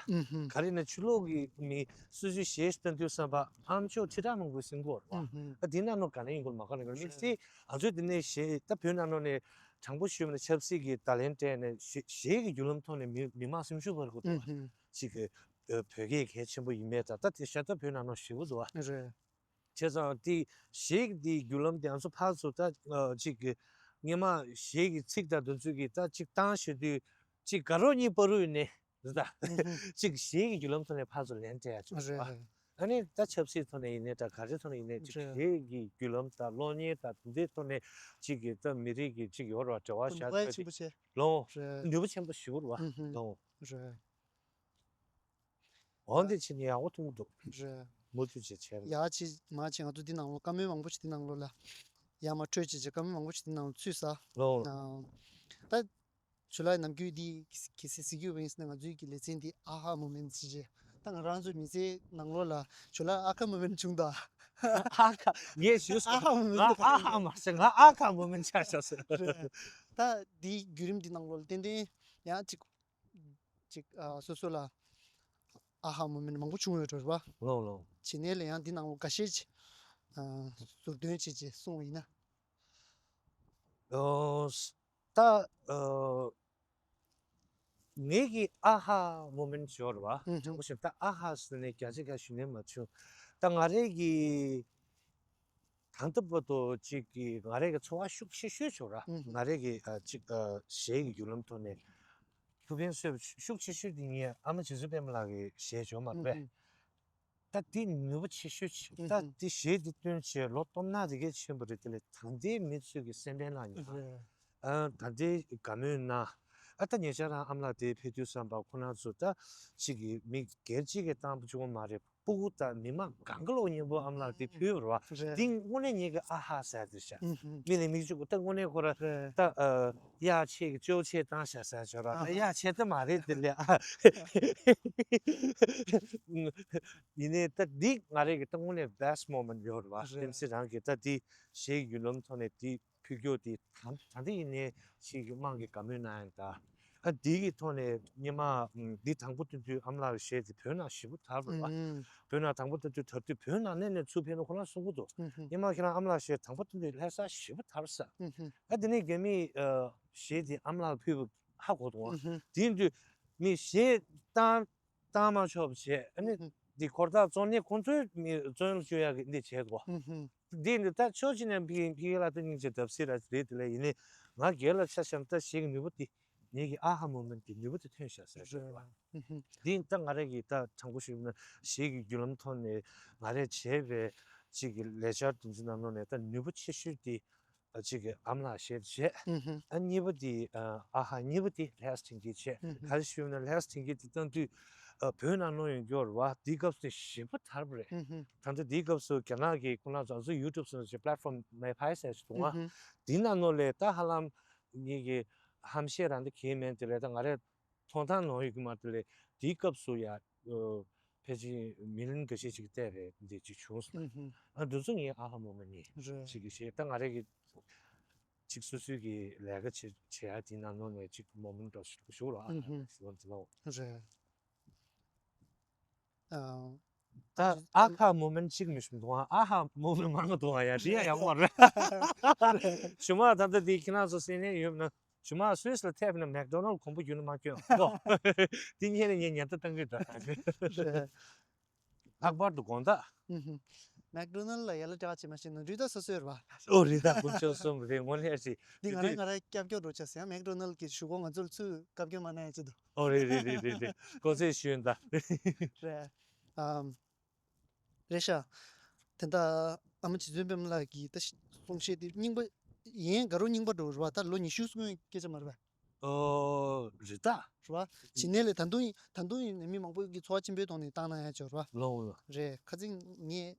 ག་རེ་ན་ཕྱི་ལོགས་ཀྱི་མི་སོ་སོའི་གཞས་སྟོན་དུས་བསམ་པ་ཨམ་ཅོག་ཁྲི་ཕྲག་མང་པོའི་སེམས་ཁོག་རུ་བ། ཨ་འདི་ན་ནོ་ག་ནས་ཡིན་དགོས་མ་ག་ནས་ཡིན་དགོས་མི་སྲིད། ང་ཚོས་འདི་ནས་གཞས་ད་བོད་ནང་ལོགས་ནས་དྲང་པོ་ཞུས་པ་ན་ཆབ་སྲིད་ཀྱི་བརྡ་ལན་སྤྲད་ནས་གཞས་གཞས་ཀྱི་བརྒྱུད་ལམ་ཐོག་ནས་མི་མི་མང་སེམས་ཤུགས་སྤར་དགོས་འདུག་བ། གཅིག་གི་བོད་སྐད་གལ་ཆེན་པོ་ཡིན་མེད་དང་ད་དེ་ཤ་སྟག་བོད་ནང་ནང་ཞེ་པོ་འདུག་ཨ། རེད། བྱས་ཙང་དེ་གཞས་ཀྱི་དེའི་བརྒྱུད་ལམ་དེ་ང་ཚོ་ཕར་ཚུར་ད་གཅིག་གི་སྔོན་མ་གཞས་ཀྱི་ཚིག་དང་དེ་ཚོ་གི་ད་གཅིག་བཏང་ཞེས་དུས་གཅིག་དགའ་རོགས་གཉིས་བར་དུ་ཡིན་ནས་རེད་ད། གཅིག་གཞས་ཀྱི་བརྒྱུད་ལམ་ཐོག་ནས་ཕར་ཚུར་ལན་སྤྲད་ཡ་ཅིག་རེད། ཨ་ནི་ད་ཆབ་སྲིད་ཐོག་ནས་ཡིན་ནས་ད་ག་རེ་ཐོག་ནས་ཡིན་ནས་གཅིག་གཞས་ཀྱི་བརྒྱུད་ལམ་དང་གློག་བརྙན་དང་དེ་འདྲའི་ཐོག་ནས་གཅིག་གི་ད་མི་རིགས་ཀྱི་གཅིག་ཡོད་ར་འབྲེལ་བ་བཞག་ཆོག་ཅིག་ལོ་ནུས་པ་ཆེན་པོ་ཞིག་ར་ལོ། རེད། འོན་ཏེ་ཕྱིན་ཡག་པོ་མཐོང་གི་འདུག་རེད། མུ་མཐུད་བྱས་བྱས་རེད། ཡག་ཅིག་མ་བྱས་ང་ཚོ་འདི་ནང་ལོ་བཀའ་མོལ་མང་པོ་ཞིག་འདི་ནང་ལོ་ལ། ཡག་མ་འཕྲོད་ཅིག་བྱས་བཀའ་མོལ་མང་པོ་ཞིག་འདི་ནང་ལོ་ཚུད་ས། ལོ། ད། ཇུ་ལའི་ནམ་རྒྱུན་འདི་གི་སི་གི་སི་སི་གུ་བིན་སི་ན་ང་ཚོའི་གི་ལེ་ཚན་འདི་ཨ་ཧ་མོ་མེན་ཊི་ཞེས་བྱས། ད་ང་རང་ཚོའི་མི་ཚེའི་ནང་ལོ་ལ་ཇུ་ལའི་ཨ་ཁ་མོ་མེན་ཊི་བྱུང་ད། ཨ་ཁ་ངས་ཞུས་སོང་། ཨ་ཧ་མོ་མེན་ཊི་ང་ཨ་ཧ་མ་ཟེར་ང་ཨ་ཁ་མོ་མེན་ཊི་ཆགས་ཤག་ཟེར། རེད། ད་འདིའི་བརྒྱུད་རིམ་འདི་ནང་ལོ་ལ་ཏན་ཏན་ཡང་ཅིག་ཅིག་ཨ་སོ་སོ་ལ་ཨ་ཧ་མོ་མེན་ཊི་མང་པོ་བྱུང་ཡོད་འགྲོ་རེད་བ། ལོ་ལོ། བྱས་ནས་ལ་ཡང་འདི་ནང་ལོ་འགའ་ཤས་ཅིག་ཨ་ཟུར་འདོན་བྱས་ཅིག་གསུངས་པ་ཡིན་ན། ཨོ། ད་ཨོ། ངེད་ཀྱི་ཨ་ཧ་མོ་མེན་ཊི་ཡོད་རེད་བ། ཨུ་ཧུ། དྲང་པོ་བཤད་ད་ཨ་ཧ་ཟེར་ནས་རྒྱ་ཆེ་ཁ་ཞུ་ནས་མ་བྱུང་། ད་ང་རེ་གི་ད་ལྟ་བར་དུ་གཅིག་གི་ང་རེ་གི་ཚོར་བ་ཤུགས་ཆེ་ཤོས་བྱུང་ར། ཨུ་ཧུ། ང་རེ་གི་ཨ་གཅིག་ཨ་གཞས་ཀྱི་བརྒྱུད་ལམ་ཐོག་ནས་ཐུགས་ཕན་གསོས་པ་ཤུགས་ཆེ་ཤོས་དེ་ངའི་ཨ་མ་རྗེ་བཙུན་པད་མ་ལགས་ཀྱི་གཞས་བྱུང་མ་རེད་པས། ཨུ་ཧུ། ད་འདི་ནུས་པ་ཆེ་ཤོས་ཆེ། ད་འདི་གཞས་འདི་བཏོན་བྱས་ལོ་སྟོང་ཕྲག་རེ་གལ་ཆེན་པོ་རེད། དེ་ལས་ད་ལྟའི་མི་ཚོས་ཀྱི་སེམས་པའི་ནང་ཉར། ཨ་ད་ལྟའི་དགའ་མོས་ན་ཨ་ད་ཉེ་ཆར་རང་ཨ་མ་ལགས་དེ་ཕེབས་དུས་ཙམ་པ་ཁོ་རང་ཚོ་ད་གཅིག་གི་མི་སྒེར་གཅིག་གི་བཏང་བ་གཅིག་པོ་མ་རེད། སྤུ་གུ་དང་མི་མང་གང་ག་ལོག་མཉམ་པོ་ཨ་མ་ལགས་དེ་ཕུལ་བ་རེད་བ། འདི་དངོས་གནས་ངེད་ཀྱི་ཨ་ཧ་ཟེར་དེ་ཤག་མི་ལས་མི་གཅིག་པུ་ད་དངོས་གནས་ཁོ་ར་ད་ཨ་གཡག་ཆེ་གི་ཅོག་ཆེ་བཏང་ཤག་ཟེར་ཆོག་ར། ད་གཡག་ཆེ་ད་མ་རེད་དེ་ལས་ཨ། ཡིན་ནའི་ད་འདི་ང་རེ་གི་ད་དངོས་གནས་best moment ཡོད་རེད་བ། རེད། ཨེམ་སི་རང་གི་ད་འདི་གཞས་ཀྱི་བརྒྱུད་ལམ་ཐོག་ནས་འདི་ཕུལ་རྒྱུ་དེ་ད་ད་འདི་ཡིན་ནའི་ཞིག་གི་དམངས་ཀྱི་དགའ་མོས་གནང་ཡང་ད། ཨ་འདི་གི་ཐོག་ནས་སྔོན་མ་འདི་དང་པོ་སྟོན་དུས་ཨ་མ་ལགས་ཀྱི་གཞས་དེ་བོད་ནང་ཞེ་པོ་དར་བ་རེད་བ། བོད་ནང་དང་པོ་སྟོན་དུས་དར་དུས་བོད་ནང་གནས་ནས་ཚུར་ཕེབས་ན་ཁོ་རང་གསུང་གི་འདུག་སྔོན་མ་ཁྱེད་རང་ཨ་མ་ལགས་གཞས་དང་པོ་སྟོན་དུས་ལྷ་ས་ཞེ་པོ་དར་ས། ཨ་དེ་ནས་རྒྱ་མིས་གཞས་དེ་ཨ་མ་ལགས་ཕུལ་བ་ཧ་གོ་འདུག་དེ་ཡིན་དུས་མི་གཞས་བཏང་བཏང་མ་ཆོག་པ་བྱས་ཨ་ནི་འདི་འཁོར་ཐག་བཙོང་ནས་ཁོང་ཚོའི་མི་བཙོན་ལ་བཅུག་ཡག་གི་འདི་བྱས་འདུག་འདི་འདི་ད་ཕྱོགས་གཅིག་ནས་ཕི་ཕི་ལ་ད་སྙིང་རྗེ་བརྡབ་གསིག་ར་རེད་དེ་ལས་ཡིན་ནའི་ང་སྒེར་ལ་ཆ་བཞག་ན་ད་གཞས་ཀྱི་ནུས་པ་འདི་ངེད་ཀྱི་ཨ་ཧ་མོ་མེན་ཊི་གི་ནུས་པ་དེ་ཐོན་ཤག་ཟེར་རེད་བ། འདི་ད་ང་རང་གིས་ད་དྲང་པོ་ཞུས་ན་གཞས་ཀྱི་བརྒྱུད་ལམ་ཐོག་ནས་ང་རས་བྱས་པའི་གཅིག་གི་ལས་འཆར་དེ་ཚོ་ནང་ལོགས་ནས་ད་ནུས་པ་ཆེ་ཤོས་དེ་གཅིག་གི་ཨ་མ་ལགས་གཞས་བྱས། ཨ་གཉིས་པ་དེ་ཨ་ཧ་གཉིས་པ་དེ་ལྷ་ས་དེང་གི་བྱས། ག་རེ་ཞུས་ན་ལྷ་ས་དེང་གི་དེ་བཏང་དུས་བོད་ནང་ལོགས་ཡོང་རྒྱུ་རེད་བ། དེའི་སྐབས་སུ་ཞེ་པོ་དར་བ་རེད། ད་ལྟ་དེའི་སྐབས་སུ་རྒྱ་ནག་གི་ཁོ་རང་ཚོ་ང་ཚོ་ཡུ་ཊུབ་སོགས་ཀྱི་པི་ལེཊ་ཕོམ་མེ་ཕའི་ཟེར་ཞིག་འདུག་ཨ། དེའི་ནང་ལོགས་ལས་ད་ཧ་ལམ་ངེད་ཀྱི་ཧམ་བཤད་རང་འདི་གས་མེད་དེ་རེད། ད་ང་རས་མཐོང་ཐང་ནོར་ཡོད་ཀྱི་མ་རེད་དེ་ལས་དེའི་སྐབས་སུ་ཡ་ཨོ་ཕལ་ཆེར་མི་ལན་འགའ་ཤས་ཅིག་བལྟས་པའི་འདི་ཅིག་བྱུང་སོང་། ཨ་འདི་ཚོ་ངའི་ཨ་ཧ་མོ་མ་ནི་རེད། ཅིག་གི་ཞེས་ད་ང་རས་ཀྱི་ཅིག་སོ་སོའི་གི་ལས་ཀ་བྱེད་བྱེད་ཡ་དེའི་ནང་ལོགས་ནས་ཅིག་མོ་མེན་ཊི་འདྲ་ཞིག་ཞུ་རོགས་ཨ་ཞུ་བ་འདི་ལོ། རེད། ཨ། ད་ཨ་ཁ་མོ་མེན་ཊི་གཅིག་མི་ཤུམ་འདུག་ཨ། ཨ་ཧ་མོ་མེན་ཊི་མང་གི་འདུག་ཨ། ཡ་དེ་ཡ་ཡག་པོ་རེད། ཞུ་མ་ད་ལྟ་དེ་ཁྱེད་རང་ཚོ་སེམས་ནས་ཡོད་ན་ཞུ་མ་སུད་སི་ལ་ཐེབས་ན་མེག་ཌོ་ནལ་གོང་བུ་རྒྱུ་ན་མ་སྐྱོན་ཨོ། དེ་ཉིན་ནས་ངས་ཉན་ད་བཏང་གི་འདུག་ལྷག་པར་དུ་དགོང་དག་མེག་ཌོ་ནལ་ལ་ཡ་ལ་སྐྲག་བྱེད་མ་ཤེས་ན་འདྲུད་ད་སོ་སོའི་རེད་བ། ཨོ་རེད། ད་དཀོན་མཆོག་གསུམ་རེད། དངོས་གནས་རེད། འདི་ང་རང་ང་རང་སྐྱབས་སྐྱོར་འགྲོ་ཆ་ཟེར་ཡང་མེག་ཌོ་ནལ་གྱི་ཞུ་སྒོ་ང་ཚོར་ཚུར་བཀའ་བཀྱོན་མ་གནང་ཡ་ཅི་འདུག་ཨོ་རེད་རེད་རེད་རེད་རེད། གོ་ཚེ་ཞུས་ད། རེད། ཨམ། རེད་ཤག་དེ་འདྲ་ཨ་མ་རྗེ་བཙུན་པད་མ་ལགས་ཀྱི་ད་གསུང་བཤད་དེ་རྙིང་པ་ཡིན། དགའ་རབ་རྙིང་པ་འགྲོ་རེད་བ། ད་ལོ་ཉི་ཤུ་སོང་སྐད་ཆ་མ་རེད་བ། ཨོ་རེད་ད། རེད་བ། ཇི་ནས་ལས་ད་དུང་ད་དུང་ཡིན་ནས་མི་མང་པོ་གི་འཚོ་བ་ཆེན་པོའི་ཐོག་ནས་བཏང་གནང་ཡ་ཅིག་ཡོད་རེད་བ། ལོ་ལོ། རེད། ཁ་སང་ངས་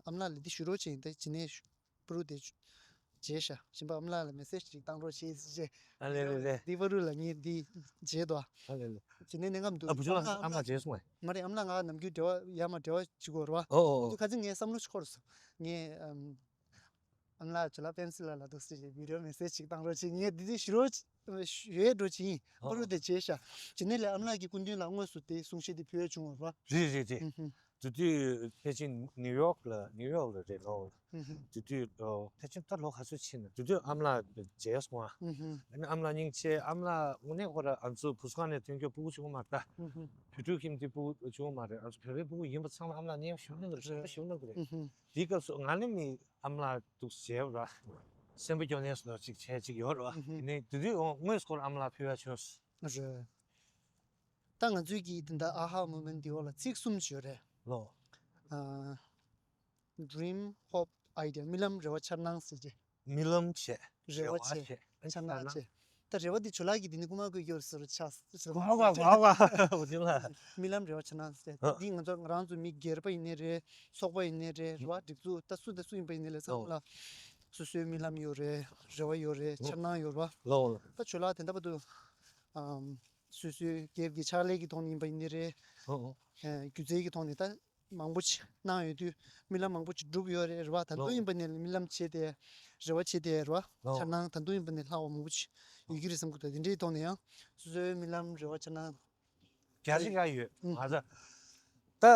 ཨ་མ་ལགས་ལ་འདི་ཞུ་རོགས་བྱས་ཡིན། ད་ཇི་ནས་ཞུ་པ་རུ་དེ་བྱས་ཤག་གཞན་པ་ཨ་མ་ལགས་ལ་མེ་སེ་ཇི་ཅིག་བཏང་རོགས་བྱས་ཟེར་བྱས། ཨ་ལེ་ལེ་ལེ། འདི་པ་རུ་ལ་ངས་འདི་བྱས་འདུག་ཨ་ལེ་ལེ། ཇི་ནས་གནས་ངམ་འདུག་ཨ་བུ་ཆུང་ལགས་ཨ་མ་བྱས་སོང་ངས། མ་རེད། ཨ་མ་ལགས་ང་ནམ་རྒྱུན་འབྲེལ་བ་ཡར་མར་འབྲེལ་བ་བྱེད་དགོས་རེད་བ། ཨོ་ཨོ་ཨོ། དུ་ཁ་སང་ངས་བསམ་བློ་ཞིག་འཁོར་སོང་། ངས་ཨམ། ཨ་མ་ལགས་ཇོ་ལགས་པེན་སི་ལགས་ལ་འདུག་སེ་བྱས་བི་ཌི་ཡོ་མེ་སེ་ཇི་ཅིག་བཏང་རོགས་བྱེད། ངས་འདི་འདི་ཞུ་རོགས་ཞུ་ཡས་འགྲོ་བྱེད་ཡིན། ཨོ་པ་རུ་དེ་བྱས་ཤག་ཇི་ནས་ལས་ཨ་མ་ལགས་ཀྱི་སྐུ་མདུན་ལ་དངོས་སུ་དེ་གསུང་བཤད་དེ་ཕུལ་ཡས་བྱུང་བ་རེད་བ། རེད་རེད་རེད། ཨུ་ཧུ། དེ་དུས་ཕལ་ཆེར་ནིའུ་ཡོག་ལ་ནིའུ་ཡོག་ལ་རེད་ལོ། ཨུ་ཧུ། དེ་དུས་ཨོ་ཕལ་ཆེར་ད་ལོ་ག་ཚོད་ཕྱིན་ན་དེ་དུས་ཨ་མ་ལགས་མཇལ་སོང་ཨ། ཨུ་ཧུ། ཨ་ནི་ཨ་མ་ལགས་སྙིང་རྗེ། ཨ་མ་ལགས་དངོས་གནས་ཁོ་ར་ང་ཚོ་བུ་གསོ་ཁང་ནས་ཐོན་རྒྱུ་སྤུ་གུ་བྱུང་མ་ད། ཨུ་ཧུ། བོད་ཕྲུག་ཁྱིམ་དེ་སྤུ་གུ་བྱུང་མ་རེད། ང་ཚོ་བོད་པའི་སྤུ་གུ་ཡིན་པ་ཚང་མ་ཨ་མ་ལགས་མཉེས་པོ་ཞུ་ན་གི་རེད། ཞུ་ན་གི་རེད། ཨུ་ཧུ། དེའི་སྐབས་སུ་ང་ནི་མི་ཨ་མ་ལགས་འདུག་མཇལ་བ་ར། སེམས་པ་སྐྱོ་ནས་སོང་ཅིག་བྱས་ཅིག་ཡོད་ར་བ། ཨུ་ཧུ། ཡིན་ནའི་དེ་དུས་དངོས་སུ་ཁོ་ར་ཨ་མ་ལགས་ཕུལ་བ་བྱུང་། རེད། ད་ང་ཚོའི་གི་དེ་འདྲ་ཨ་ཧ་མོ་མེན་ཊི་འདི་འོག་ལ་ཚིག་གསུམ་ཡོད་རེད། ལོ། ཨ། Dream, Hope, Idea། རྨི་ལམ། རེ་བ། འཆར་སྣང་ཟེར་གྱི། རྨི་ལམ་བྱས། རེ་བ་བྱས། འཆར་སྣང་བྱས། ད་རེ་བ་འདི་ཇོ་ལགས་ཀྱིས་འདི་ནི་རྐུ་མ་རྐུ་རྒྱུར་ཟེར་ཆགས་ཟེར་བ། གོ་གོ་གོ་གོ་འོ་དེ་ལ། རྨི་ལམ། རེ་བ། འཆར་སྣང་ཟེར། ད་འདི་ང་ཚོ་ང་རང་ཚོ་མི་སྒེར་པ་ཡིན་ནའི་རེད། ཚོགས་པ་ཡིན་ནའི་རེད། རེད་བ། སྒྲིག་འཛུགས་ད་སུ་དང་སུ་ཡིན་པ་ཡིན་ནའི་ལས་ཚང་མ་ལ་སོ་སོའི་རྨི་ལམ་ཡོད་རེད། རེ་བ་ཡོད་རེད། འཆར་སྣང་ཡོད་རེད་བ། ལོ་ལོ། ད་ཇོ་ལགས་དེ་འདྲ་བ་འདུག་ཨམ། སོ་སོའི་སྒེར་གྱི་ཕྱག་ལས་ཀྱི་ཐོག་ནས་ཡིན་པ་ཡིན་ནའི་རེད། ཨོ་ཨོ། ཨེ། སྒྱུ་རྩལ་གྱི་ཐོག་ནས་ད་མང་པོ་ཅིག་གནང་ཡོད་དུས་རྨི་ལམ་མང་པོ་ཅིག་གྲུབ་ཡོད་རེད། རེད་བ། ད་དུང་ཨོ་ཡིན་པ་ནས་རྨི་ལམ་བྱས་ཏེ་རེ་བ་བྱས་ཏེ་རེད་བ། ཨོ། འཆར་སྣང་ད་དུང་ཡིན་པ་ནས་ལྷག་པ་མང་པོ་ཅིག་ཡོད་ཀྱི་རེད་བསམ་གྱི་འདུག་དེ་འདྲའི་ཐོག་ནས་ཡང་སོ་སོའི་རྨི་ལམ། རེ་བ། འཆར་སྣང་རྒྱ་ཆེ་ག་ཡོད། ཨུ། ང་ཚོ་ད་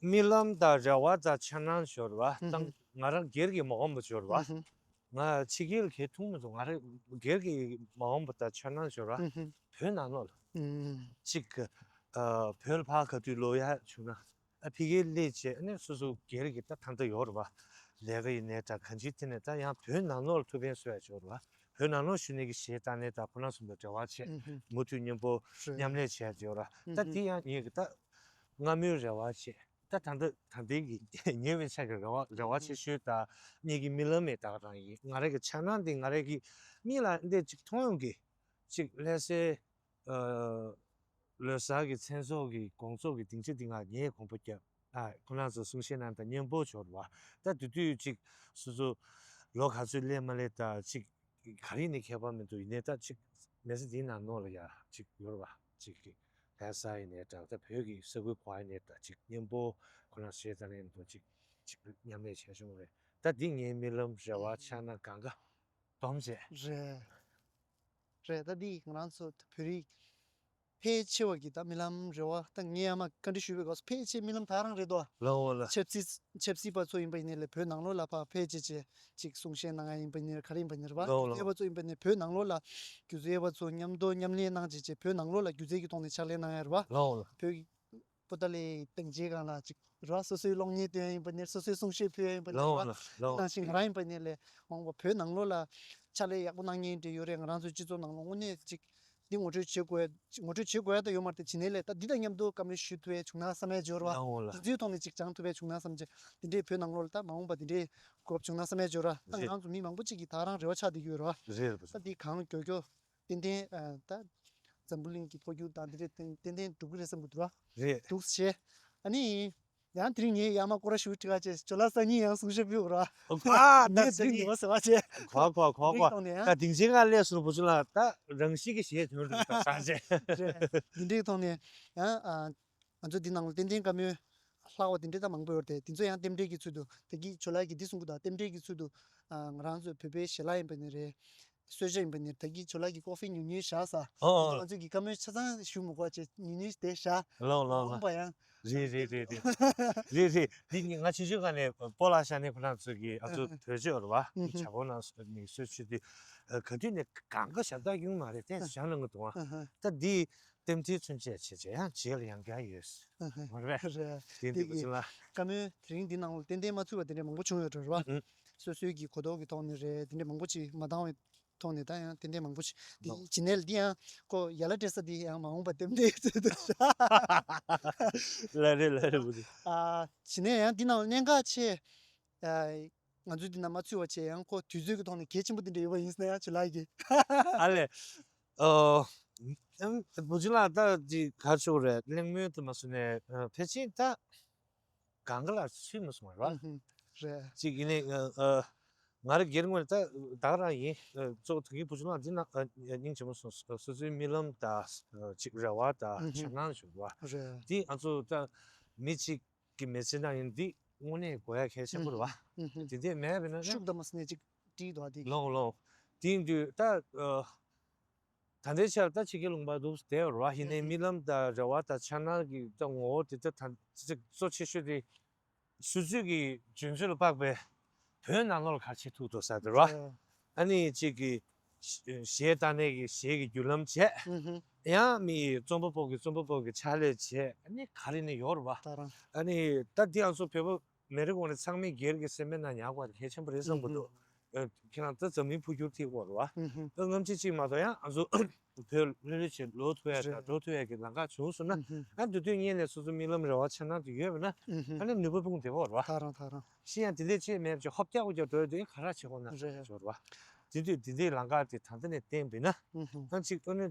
རྨི་ལམ་དང་རེ་བ་དང་འཆར་སྣང་ཡོད་རེད་བ། ཨུ། ད་ང་རང་སྒེར་གྱི་མ་འོངས་པ་ཡོད་རེད་བ། ཨུ། ང་ཕྱི་རྒྱལ་གའི་ཐུག་མི་འདུག་ང་རང་སྒེར་གྱི་མ་འོངས་པ་དང་འཆར་སྣང་ཡོད་ར། ཨུ་ཧུ། བོད་ནང་ལོགས་ལ། ཨུ། གཅིག་གི་ཨ། བོད་ལ་ཕར་ག་དུས་ལོག་ཡ་བྱུང་ན། ཨ། ཕ་གིར་སླེབས་བྱས་ཨ་ནི་སོ་སོ་སྒེར་གྱི་ད་ད་ལྟ་ཡོད་རེད་བ། ལས་ཀ་ཡིན་ནའི་ད་གང་ཅིའི་ཐད་ནས་ད་ཡང་བོད་ནང་ལོགས་ལ་ཐུགས་ཕན་གསོས་ཡ་ཡོད་རེད་བ། བོད་ནང་ལོགས་བཞུགས་ནས་ཀྱི་གཞས་བཏང་ནས་ད་ཁོ་རང་ཚོ་དང་འབྲེལ་བ་བྱས། ཨུ་ཧུ། མུ་མཐུད་མཉམ་པོ་རེད། མཉམ་ལས་བྱས་ཡོད་ར། ཨུ་ཧུ། ད་དེ་ཡང་ངེད་ཀྱི་ད་སྔ་མོའི་རེ་བ་བྱས། ད་ད་ལྟ་ད་ལྟའི་གི་ཉེ་བའི་ཆ་གི་རེ་བ་རེ་བ་ཆེ་ཤོས་ད་ངེད་ཀྱི་རྨི་ལམ་མེད་ད་ག་རང་ཡིན། ང་རང་གི་འཆར་སྣང་འདི་ང་རང་གི་མིག་ལ་འདི་ཅིག་མཐོང་ཡོང་གི་ཅིག་ལྷ་སའི་ཨ་ལོ་གསར་གྱི་མཚན་ཚོགས་ཀྱི་དགོང་ཚོགས་ཀྱི་སྡིངས་ཆ་འདི་ང་ངས་དགོངས་པ་བརྒྱབ། ཨ་ཁོ་རང་ཚོ་གསུང་བཤད་གནང་དང་མཉམ་པོ་འབྱོར་བ། ད་དེ་དུས་ཅིག་སོ་སོ་ལོ་ག་ཚོད་སླེབས་མ་སླེབས་ད་ཅིག་ག་རེ་ནས་ཁྱད་པར་མི་འདུག་ཡིན་ནའི་ད་ཅིག་མི་ཚེ་འདིའི་ནང་ནོར་ལ་ཡ་ཅིག་ཡོད་རེད་བ། ཅིག་གི་ལྷ་ས་ཡིན་ནའི་འདྲ། ད་བོད་ཀྱི་ས་ཁུལ་ག་ཡིན་ནའི་འདྲ། ཅིག་མཉམ་པོ་ཁོ་རང་བཤད་ད་ནས་འདུག་ཅིག་ཅིག་མཉམ་ལས་བྱས་བྱུང་རེད། ད་འདི་ངའི་རྨི་ལམ་རེ་བ་འཆར་སྣང་གང་ག་སྡོམ་བྱས། རེད། རེད། ད་འདི་ང་རང་ཚོ་བོད་རིགས་ཕལ་ཆེ་བ་གི་ད་རྨི་ལམ་རེ་བ། ད་ངས་ཡང་མ་བཀའ་འདྲི་ཞུས་པའི་སྐབས་སུ་ཕལ་ཆེར་རྨི་ལམ་ད་རང་རེད་དོ། ལའོ་ལ། ཆབ་སྲིད་ཆབ་སྲིད་པ་ཚོ་ཡིན་པ་ཡིན་ནའི་ལས་བོད་ནང་ལོགས་ལ་ཕར་ཕལ་ཆེར་ཅིག་ཅིག་གསུང་བཤད་གནང་ཡ་ཡིན་པ་ཡིན་ནའི་ག་རེ་ཡིན་པ་ཡིན་ནའི་རེད་བ། ལའོ་ལ། སྒྱུ་རྩལ་པ་ཚོ་ཡིན་པ་ཡིན་ནའི་བོད་ནང་ལོགས་ལ་སྒྱུ་རྩལ་པ་ཚོ་མཉམ་དུ་མཉམ་ལས་གནང་བྱས་བྱས་བོད་ནང་ལོགས་ལ་སྒྱུ་རྩལ་གྱི་ཐོག་ནས་ཕྱག་ལས་གནང་ཡ་རེད་བ། ལའོ་ལ། བོད་ཀྱི་པོ་ཏཱ་ལའི་སྟེང་ཆའི་སྒང་ལ་ཅིག་རེད་བ། སོ་སོའི་གློག་བརྙན་སྟོན་ཡ་ཡིན་པ་ཡིན་ནའི་སོ་སོའི་གསུང་བཤད་ཕུལ་ཡ་ཡིན་པ་ཡིན་ནའི་རེད་བ། ལའོ་ལ། ལའོ་ལ། དེ་ནང་བཞིན་ང་རང་ཡིན་པ་ཡིན་ནའི་ལས་མང་པོ་བོད་ནང་ལོགས་ལ་ཕྱག་ལས་ཡག་པོ་གནང་མཁན་འདྲ་ཡོད་རེད། ང་རང་ཚོའི་སྤྱི་ཚོགས་ནང་ལ་དངོས་གནས་ཅིག་འདི་ངོ་སྤྲོད་བྱེད་དགོས། ངོ་སྤྲོད་བྱེད་དགོས་ཡ་ད་ཡོད་མ་རེད་དེ། བྱེད་ནའི་ལས་ད་འདི་དང་མཉམ་དུ་བཀའ་མོལ་ཞུ་ཐུབ་ཡ་བྱུང་ན་བསམ་ཡ་ཅིག་ཡོད་རེད་བ། ལའོ་ལ། དེ་ཚོའི་ཐོག་ནས་ཅིག་སྦྱང་ཐུབ་ཡ་བྱུང་ན་བསམ་བྱས། དེ་འདྲའི་བོད་ནང་ལོགས་ལ་ད་མ་འོངས་པ་དེ་འདྲའི་གོ་སྐབས་བྱུང་ན་བསམ་ཡ་ཅིག་ཡོད་རེད་བ། ད་རེད། ང་རང་ཚོ་མི་མང་པོ་ཅིག་གིས་ད་རང་རེ་བ་ཆགས་བསྡད་ཀྱི་ཡོད་རེད་བ། རེད་རེད། ད་འདི་གང་མགྱོགས་མགྱོགས་ཏན་ཏན་ཨ་ད་འཛམ་བུ་གླིང་གི་འཕོ་འགྱུར་དང་དེ་འདྲའི་ཏན་ཏན་ཏན་འགྲུབ་ཀྱི་རེད་བསམ་གྱི་འདུག་ར། རེད། འདུག་བྱས། ཨ་ནི། ཡང་དེ་རིང་ངས་ཡར་མར་སྐོར་ར་ཞུ་དྲི་ག་བྱས། ཇོ་ལགས་སང་ཉིན་ཡང་གསུང་བཤད་ཕུལ་ར། ཨ་ནས་དེ་རིང་ཉི་མ་ཟེར་བ་བྱས། གོ་གོ་གོ་གོ། དེ་རིང་ཐོག་ནས་ཡང་། ད་སྡིངས་ཆའི་སྒང་སླེབས་སོང་བུ་ཆུང་ལགས། ད་རང་བཞིན་གྱི་གཞས་ཐོན་འདུག་ད་ས་བྱས། རེད། འདི་འདྲའི་ཐོག་ནས་ཡང་ཨ། ང་ཚོ་འདི་ནང་ལ་ཏན་ཏན་བཀའ་མོལ་ལྷག་པ་དེ་འདྲ་ད་མང་པོ་ཡོད་རེད་དེ། དེ་ཚོ་ཡང་རྟེན་འབྲེལ་གྱི་ཚུལ་དུ། ད་གིན་ཇོ་ལགས་ཀྱིས་འདི་གསུང་གི་འདུག་རྟེན་འབྲེལ་གྱི་ཚུལ་དུ་ཨ་ང་རང་ཚོ་བོད་པའི་ཞལ་ལག་ཡིན་པ་ནི་རེད། གསོལ་ཇ་ཡིན་པ་ནི་རེད། ད་གིན་ཇོ་ལགས་ཀྱིས་ཀོ་ཧྥི་ཉུང་ཉུང་བཞག་ས། ཨོ་ཨོ། ང་ཚོ་གིས་བཀའ་མོལ་ཆ་ཚང་ཞུ་མི་དགོས་བྱས་ཉུང་ཉུང་དེ་བཞག་ལོང་ལོང་ལོང་། ཡང་། རེད་རེད་རེད་རེད། རེད་རེད། འདི་ནི་ང་ཆུང་ཆུང་སྒང་ནས་སྤོ་ལགས་ཤག་ནས་ཁོ་རང་ཚོ་གིས་ཨ་ཚོ་ཨ་ཨ། དོལ་རྒྱལ་རེད་བ། ཨུ་ཧུ། བྱ་བོ་ནང་སོ་ནས་གསོལ་ཇ་དེ་ག་དུས་ནས་གང་ག་ཞབས་བཏགས་ཡོང་མ་རེད་དེ་ཨ་ཞང་ལ་ངོ་དུང་བ། ཨ་ཧ། ད་འདི། རྟེན་འབྲེལ་ཚུན་ཆད་བྱས་བྱས་ཡང་རྗེས་ལ་ཡང་བསྐྱར་ཡོད། ཨ་ཧ། རེད་པས། རེད། དེ་འདི་འདི་གི་གི་ལ། བཀའ་མོལ་དེ་རིང་འདི་ནང་ལ་ཏན་ཏན་མ་ཚུད་པ་དེ་འདྲ་མང་པོ་བྱུང་ཡོད་འགྲོ་རེད་པ། ཨུ། སོ་སོའི་གི་གོ་རྟོགས་ཀྱི་ཐོག་ནས་རེད། དེ་འདྲ་མང་པོ་ཅིག་མ་འདང་བའི་ཐོག་ནས་ད་ཡང་ཏན་ཏན་མང་པོ་ཞིག་འདི་ལོ། ཇི་ནས་ལ་འདི་ཡང་ཁོ་ཡ་ལ་སྤྲད་ས་འདི་ཡང་མ་འོངས་པ་ཏན་ཏན་ཚོད་དུ་ཤ། ལ་རེད་ལ་རེད་བུ་འདི། ཨ། ཇི་ནས་ཡང་འདི་ནང་ལ་གནད་འགག་ཆེ། ཨ། ང་ཚོའི་འདི་ན་མ་ཚུད་པ་བྱས་ཡང་ཁོ་དུས་ཚོད་ཀྱི་ཐོག་ནས་གལ་ཆེན་པོ་འདི་འདྲ་ཡོད་པ་ཡིན་ཟེར་ན་ཡང་ཇི་ལགས་ཀྱིས། ཨ་ལས། ཨོ། ཨམ། བུ་ཆུང་ལགས་ད་འདི་ག་ཆོག་རེད། གླེང་མོལ་དུ་མ་སོང་ནས་ཨ། ཕལ་ཆེར་ད་གང་ག་ལ་ཚུད་མ་སོང་བ་རེད་པ། ཨུ་ཧུ། རེད། ཅིག་ཡིན་ནའི་ཨ། ཨ། ང་རང་སྒེར་ངོས་ནས་ད་ད་ག་རང་ཡིན། ཨ། གཙོ་བོ་ད་གིན་བུ་ཆུང་ལགས་འདི་ན་ཨ། སྙིང་རྗེ་མོ་སོང་། སོ་སོའི་རྨི་ལམ་དང་ཨ། ཅིག་རེ་བ་དང་ཨུ་ཧུ། འཆར་སྣང་ཞུ་བ་རེད། འདི་ང་ཚོ་ད་མི་གཅིག་གི་མི་ཚེ་ནང་ཡིན་འདི་དངོས་གནས་དགོས་ཡ་གལ་ཆེན་པོ་རེད་པ། ཨུ་ཧུ། དེ་འདྲས་མེད་པ་ཡིན་ན་ཤུགས་དང་མ་སོང་ནས་ཅིག་བྲིས་འདུག་ཨ་དེ། ལོང་ལོང་། དེ་ཡིན་དུས་ད་ཨ། ད་ལྟའི་ཆར་ད་ཕྱི་རྒྱལ་ལུང་པ་འདུག་བསྡད་ཡོད་རེད་པ། ཡིན་ནའི་རྨི་ལམ་དང་རེ་བ་དང་འཆར་སྣང་གི་ད་ངོ་བོ་དེ་ད་ད་ཅིག་གཙོ་ཆེ་ཤོས་དེ་སོ་སོའི་གི་རྒྱུན་སྲོལ་ལ་དཔག་པའི་བོད་ནང་ལོགས་ལ་ག་རེ་བྱེད་ཐུབ་འདུག་ཟེར་དེ་རེད་པ། ཨ་ནི་གཅིག་གི་གཞས་བཏང་ནས་ཀྱི་གཞས་ཀྱི་བརྒྱུད་ལམ་བྱས། ཨུ་ཧུ། ཡང་མི་རྩོམ་པ་པོ་གི་རྩོམ་པ་པོ་གི་ཕྱག་ལས་བྱས། ཨ་ནི་ག་རེ་ནས་ཡོད་རེད་པ། ད་རང་། ཨ་ནི་ད་འདི་ང་ཚོ་བོད་པ་མི་རིགས་ངོས་ནས་ཚང་མས་སྒེར་གྱི་སེམས་པའི་ནང་ཉར་དགོས་པ་གལ་ཆེན་པོ་རེད་བསམ་གྱི་འདུག་ཨུ་ཧུ། ཨ། ཁྱེད་རང་ད་འཛམ་གླིང་འཕོ་འགྱུར་ཐེབས་ཀྱི་ཡོད་རེད་པ། ཨུ་ཧུ། ཨ། སྔ་ཕྱི་གཅིག་མ་གཏོགས་ཡང་ང་ཚོ་བོད་ལྷོད་ལྷོད་བྱས་ལོག་ཐུབ་ཡ་དང་འགྲོ་ཐུབ་ཡ་གི་ལམ་ཁ་བྱུང་སོང་ན། ཨུ་ཧུ། ཨ། འདི་དུས་སྔོན་ནས་སོ་སོ་རྨི་ལམ་རེ་བ་འཆར་སྣང་དེ་ཡོད་པ་ན། ཨུ་ཧུ། ཨ་ནི་ནུས་པ་སྤུངས་བསྡད་པ་རེད་པ། ད་རང་ད་རང་། ཤི་ཡང་དེ་འདྲས་ཅིག་མེད་ཅིག་ཧོབ་རྒྱག་ཧོབ་རྒྱག་འགྲོ་ཡ་དེ་ག་རེ་བྱེད་དགོས་ན་རེད། ཅོར་བ། དེ་དུས་དེ་འདྲའི་ལམ་ཁ་དེ་ད་ལྟ་ནས་བསྟན་པས་ན། ཨུ་ཧུ། ཨ་ཅིག་ཨ་ནི་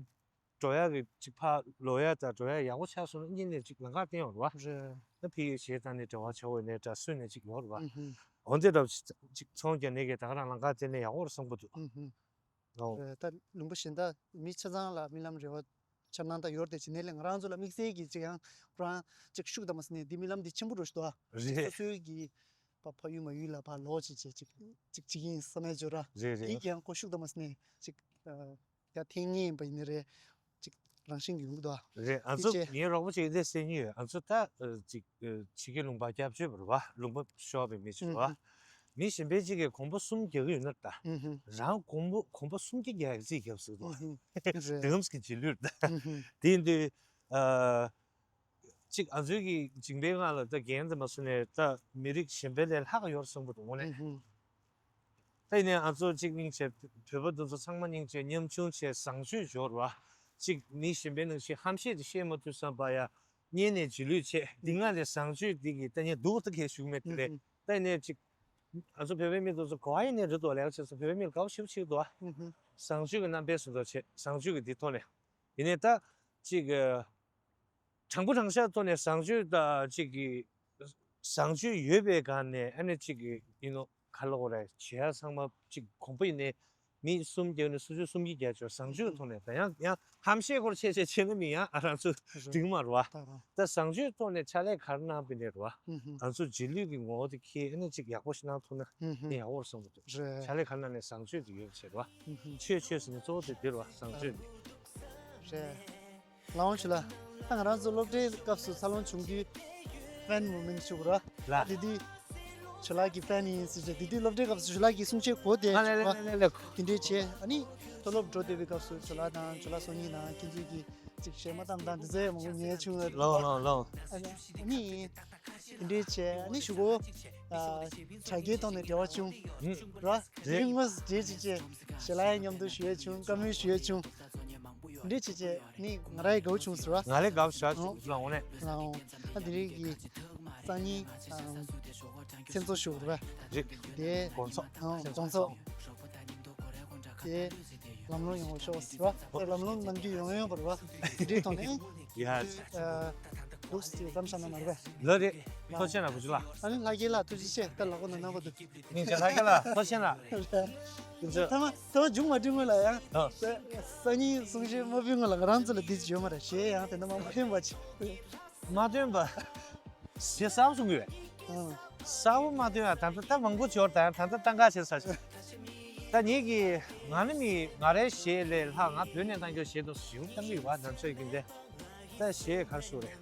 འགྲོ་ཡ་གི་ཅིག་ཕར་ལོག་ཡ་དང་འགྲོ་ཡ་ཡག་པོ་ཆགས་སོང་ན་གཉིས་ནས་ཅིག་ལམ་ཁ་བསྟན་ཡོང་རེད་པ། རེད། ཨ་ཕི་གཞས་བཏང་ནས་འབྲེལ་བ་བྱ་འོས་ནས་འདྲ་སུས་ནས་ཅིག་ཡོང་རེད་པ། ཨུ་ཧུ། འོན་ཏེ་འདྲ་ཅིག་ཚོང་རྒྱག་ནས་ཀྱི་ད་ག་རང་ལམ་ཁ་བསྟན་ནས་ཡག་པོ་རེད་བསམ་གྱི་འདུག་ཨུ་ཧུ། ཨོ། རེད། ད་ལུང་པ་གཞན་དག་མི་ཆ་ཚང་ལ་རྨི་ལམ་རེ་བ་འཆར་སྣང་དག་ཡོད་རེད་དེ། བྱས་ནས་ལས་ང་རང་ཚོ་ལ་དམིགས་བསལ་གྱི་ཅིག་ཡང་ཁོ་རང་ཅིག་ཤུགས་དང་མ་སོང་ནས་འདི་རྨི་ལམ་འདི་ཆེན་པོ་འགྲོ་ཞིག་འདུག་ཨ། རེད། སོ་སོའི་གི་ཕ་ཕ་ཡུལ་མ་ཡུལ་ལ་ཕར་ལོག་ཅིག་བྱས་ཅིག་ཅིག་ཅིག་ཡིན་བསམ་ཡ་ཅིག་ཡོད་ར། རེད་རེད། དེ་གི་ཡང་ཁོ་ཤུགས་དང་མ་སོང་ནས་ཅིག་ཨ། ཡ་ཐེངས་གཉིས་ཡིན་པ་ཡིན་ནི་རེད། ཅིག་རང་བཞིན་གྱི་ཡོང་གི་འདུག་ཨ། རེད། ང་ཚོ་དེ་བྱས། ངའི་རོགས་པ་ཅིག་འདི་སེ་ཉིད་ཡོད། ང་ཚོ་ད་ཨ། ཅིག་ཨ། ཕྱི་རྒྱལ་ལུང་པ་སྐྱབས་བཅོལ་བ་རེད་པ། ལུང་པ་ཤོར་བའི་མི་ཞིག་རེད་པ། ཨུ་ཧུ། མི་གཞན་པའི་གཅིག་གིས་གོམ་པ་གསུམ་རྒྱག་གི་ཡོད་ན་ད། ཨུ་ཧུ། རང་གོམ་པ་གོམ་པ་སུམ་བརྒྱ་རྒྱག་ཡག་རྩིས་རྒྱབ་ཟེར་འདུག་ཨུ་ཧུ། རེད། སྒྲིག་ལམ་གྱི་རྗེས་ལུས་རེད་ད། ཨུ་ཧུ། དེ་ཡིན་དུས་ཨ། གཅིག་ང་ཚོའི་གི་མཇིང་པའི་ངང་ལ་ད་འགན་དེ་མ་སོང་ནས་ད་མི་རིགས་གཞན་པའི་ལས་ལྷག་ཡོད་བསམ་གྱི་འདུག་དངོས་གནས། ཨུ་ཧུ། ད་ཡིན་ནའི་ང་ཚོ་གཅིག་སྙིང་རྗེ། བོད་པ་འདི་ཚོ་ཚང་མ་སྙིང་རྗེ་མཉམ་ཆུང་བྱས་བཟང་སྤྱོད་འབྱོར་བ། གཅིག་མི་གཞན་པའི་ནང་བཞིན་ཧམ་བཤད་དེ་བཤད་མ་ཐུབ་བསམ་པ་ཡ། སྔོན་ནས་རྗེས་ལུས་བྱས། འདི་སྔ་ནས་བཟང་སྤྱོད་འདི་གི་ལྟ་ཉན་སྡུག་ད་གས་ཞུགས་མེད་དེ་རེད། ཨུ་ཧུ། ད་ཡིན་ནའི་གཅིག་ང་ཚོ་བོད་པའི་མི་འདི་ཚོ་ག་བ་ཡིན་ནའི་རེད་དོ། ལས་ཀ་བྱེད་ས་བོད་པའི་མི་ལ་དགའ་པོ་ཞེ་པོ་ཅིག་འདུག་ཨ། ཨུ་ཧུ། བཟང་སྤྱོད་ཀྱི་རྣམ་པས་བཟོ་འདྲ་བྱས། བཟང་སྤྱོད་ཀྱི་འདི་ཐོག་ནས། ཡིན་ནའི་ད་གཅིག་གི་དྲང་པོ་དྲང་བཞག་ཐོག་ནས་བཟང་སྤྱོད་དང་གཅིག་གི་བཟང་སྤྱོད་ཡོད་པའི་སྒང་ནས་ཨ་ནི་གཅིག་གི་ཡིན་ནོ་ག་ལ་གོ་རེད། བྱེད་ཡ་ཚང་མ་གཅིག་གོང་པོ་ཡིན་ནའི་མི་གསུམ་བརྒྱབ་ནས་སོ་སོའི་གསུམ་གྱིས་བརྒྱབ་ཆོག་བཟང་སྤྱོད་ཐོག་ནས་ད་ཡང་ཡང་ཧམ་བཤད་སྐོར་ཆེ་ཆེ་བྱས་ན་མི་ཡང་ཨ་རང་ཚོ་འགྲིག་མ་རེད་བ། ད་བཟང་སྤྱོད་ཐོག་ནས་ཕྱག་ལས་ག་རེ་གནང་པ་ཡིན་ནའི་རེད་བ། ང་ཚོ་རྗེས་ལུས་ཀྱི་ངོ་བོ་དེ་ཁྱེད་ཨ་ནི་གཅིག་ཡག་པོ་ཞིག་གནང་ཐུབ་ན་ཨ་ནི་ཡག་པོ་རེད་བསམ་གྱི་འདུག་རེད། ཕྱག་ལས་ག་རེ་གནང་ནའི་བཟང་སྤྱོད་དེ་ཡོད་པ་བྱེད་རེད་བ། ཆོས་ཆོས་ཟེར་ནས་གཙོ་བོ་དེ་འདི་རེད་བ། བཟང་སྤྱོད་འདི། རེད། ལགས་འོང་ཞུ་ལ། ད་ང་རང་ཚོ་སློབ་གྲྭའི་སྐབས་སུ་འཚར་ལོངས་བྱུང་དུས་ཕེན་མུ་མེན་ཊི་ཞུ་དགོས་ར། ལ། དེ་དུས་ཞུ་ལགས་ཀྱི་ཕེན་ཡིན་ཟེར་བྱས། དེ་དུས་སློབ་གྲྭའི་སྐབས་སུ་ཞུ་ལགས་ཀྱི་གསུང་ཆོས་གོ་བསྡད། ལ་ལ་ལ་ལ་ལ། དེ་འདྲས་བྱས། ཨ་ནི་མཐོ་སློབ་འགྲོ་བསྡད་པའི་སྐབས་སུ་ཞུ་ལགས་དང་ཞུ་ལགས་སོ་གཉིས་དང་ཁྱེད་ཚོས་ཀྱིས་ཅིག་གཞས་མ་བཏང་བཏང་དེ་ཚོ་ཡང་མང་པོ་ཉན་བྱུང་ཡོད་རེད། ལོ་ལོ་ལོ། ཨ་ནི་དེ་འདྲས་བྱས། ཨ་ནི་གཞུག་གུ་ཨ་དྲ་རྒྱའི་ཐོག་ནས་འབྲེལ་བ་བྱུང་ར། རེད། དེ་རིང་དངོས་སུ་མཇལ་བྱས་བྱས་ཞུ་ལགས་ཡང་མཉམ་དུ་ཞུ་ཡས་བྱུང་། བཀའ་མོལ་ཞུ་ཡས་བྱུང་། འདི་བྱས་བྱས་ནི་ང་རང་ཡི་དགའ་བོ་བྱུང་ཟེར་བ། ང་ལས་དགའ་བོ་ཞེ་དྲག་བྱུང་ལ་འོང་ནས། ལ་འོང་། ཨ་དེ་རིང་གི་སང་ཉིན་ཨ་མཚན་ཚོགས་ཞུ་དགོས་རེད་པ། རེད། དེ་དགོང་ཚོགས། ཨ་དགོང་ཚོགས། དེ་ལམ་ལྷོང་ཡོང་བ་ཤོག་ཟེར་བ། དེ་ལམ་ལྷོང་གནང་རྒྱུ་ཡོང་ཡོང་བ་རེད་པ། དེ་འདྲའི་ཐོག་ནས། ཡ། ཨ་འདུག་སེ་བརྩམས་བཞག་ན་མ་རེད་པས། ལགས་རེད། ཐུགས་རྗེ་ཆེ་གནང་བུ་ཆུང་ལགས། ཨ་ནི་ལྷ་རྒྱལ་ལགས་ཐུགས་རྗེ་ཆེ། ད་ལག་པ་ན་ན་གོ་འདུག་སྙིང་རྗེ་ལྷ་རྒྱལ་ལགས། ཐུགས་རྗེ་ཆེ་གནང་། ཐ་མ་ཐ་མ་མཇུག་མ་སྒྲིལ་སྔོན་ལ་ཡང་། ཨ། སང་ཉིན་གསུང་ཆོས་མ་ཕུལ་སྔོན་ལ་ང་རང་ཚོ་ལ་འདི་ཅིག་ཡོད་མ་རེད། གཞས་ཡང་དེ་འདྲ་མང་པོ་ཐོན་པ་ཅིག་མ་ཐོན་པ། གཞས་གསར་པ་གསུང་གི་ཡོད། ཨང་། གསར་པ་མ་ཐོན་ཡང་ད་ལྟ་ད་མང་པོ་འབྱོར། ད་ཡང་ད་ལྟ་ཏང་ཀ་བྱེད་ས་ཞིག་ད་ངེད་ཀྱི་ང་ནི་མི་ང་རའི་གཞས་ལས་ལྷག་ང་བོད་ནས་གཏང་རྒྱུ་གཞས་དང་ཞིའུ་ཐམ་པི་བ་ནམ་ཤོད་ཀྱི་འདི་ད་གཞས་གར་ཞུ་རེད།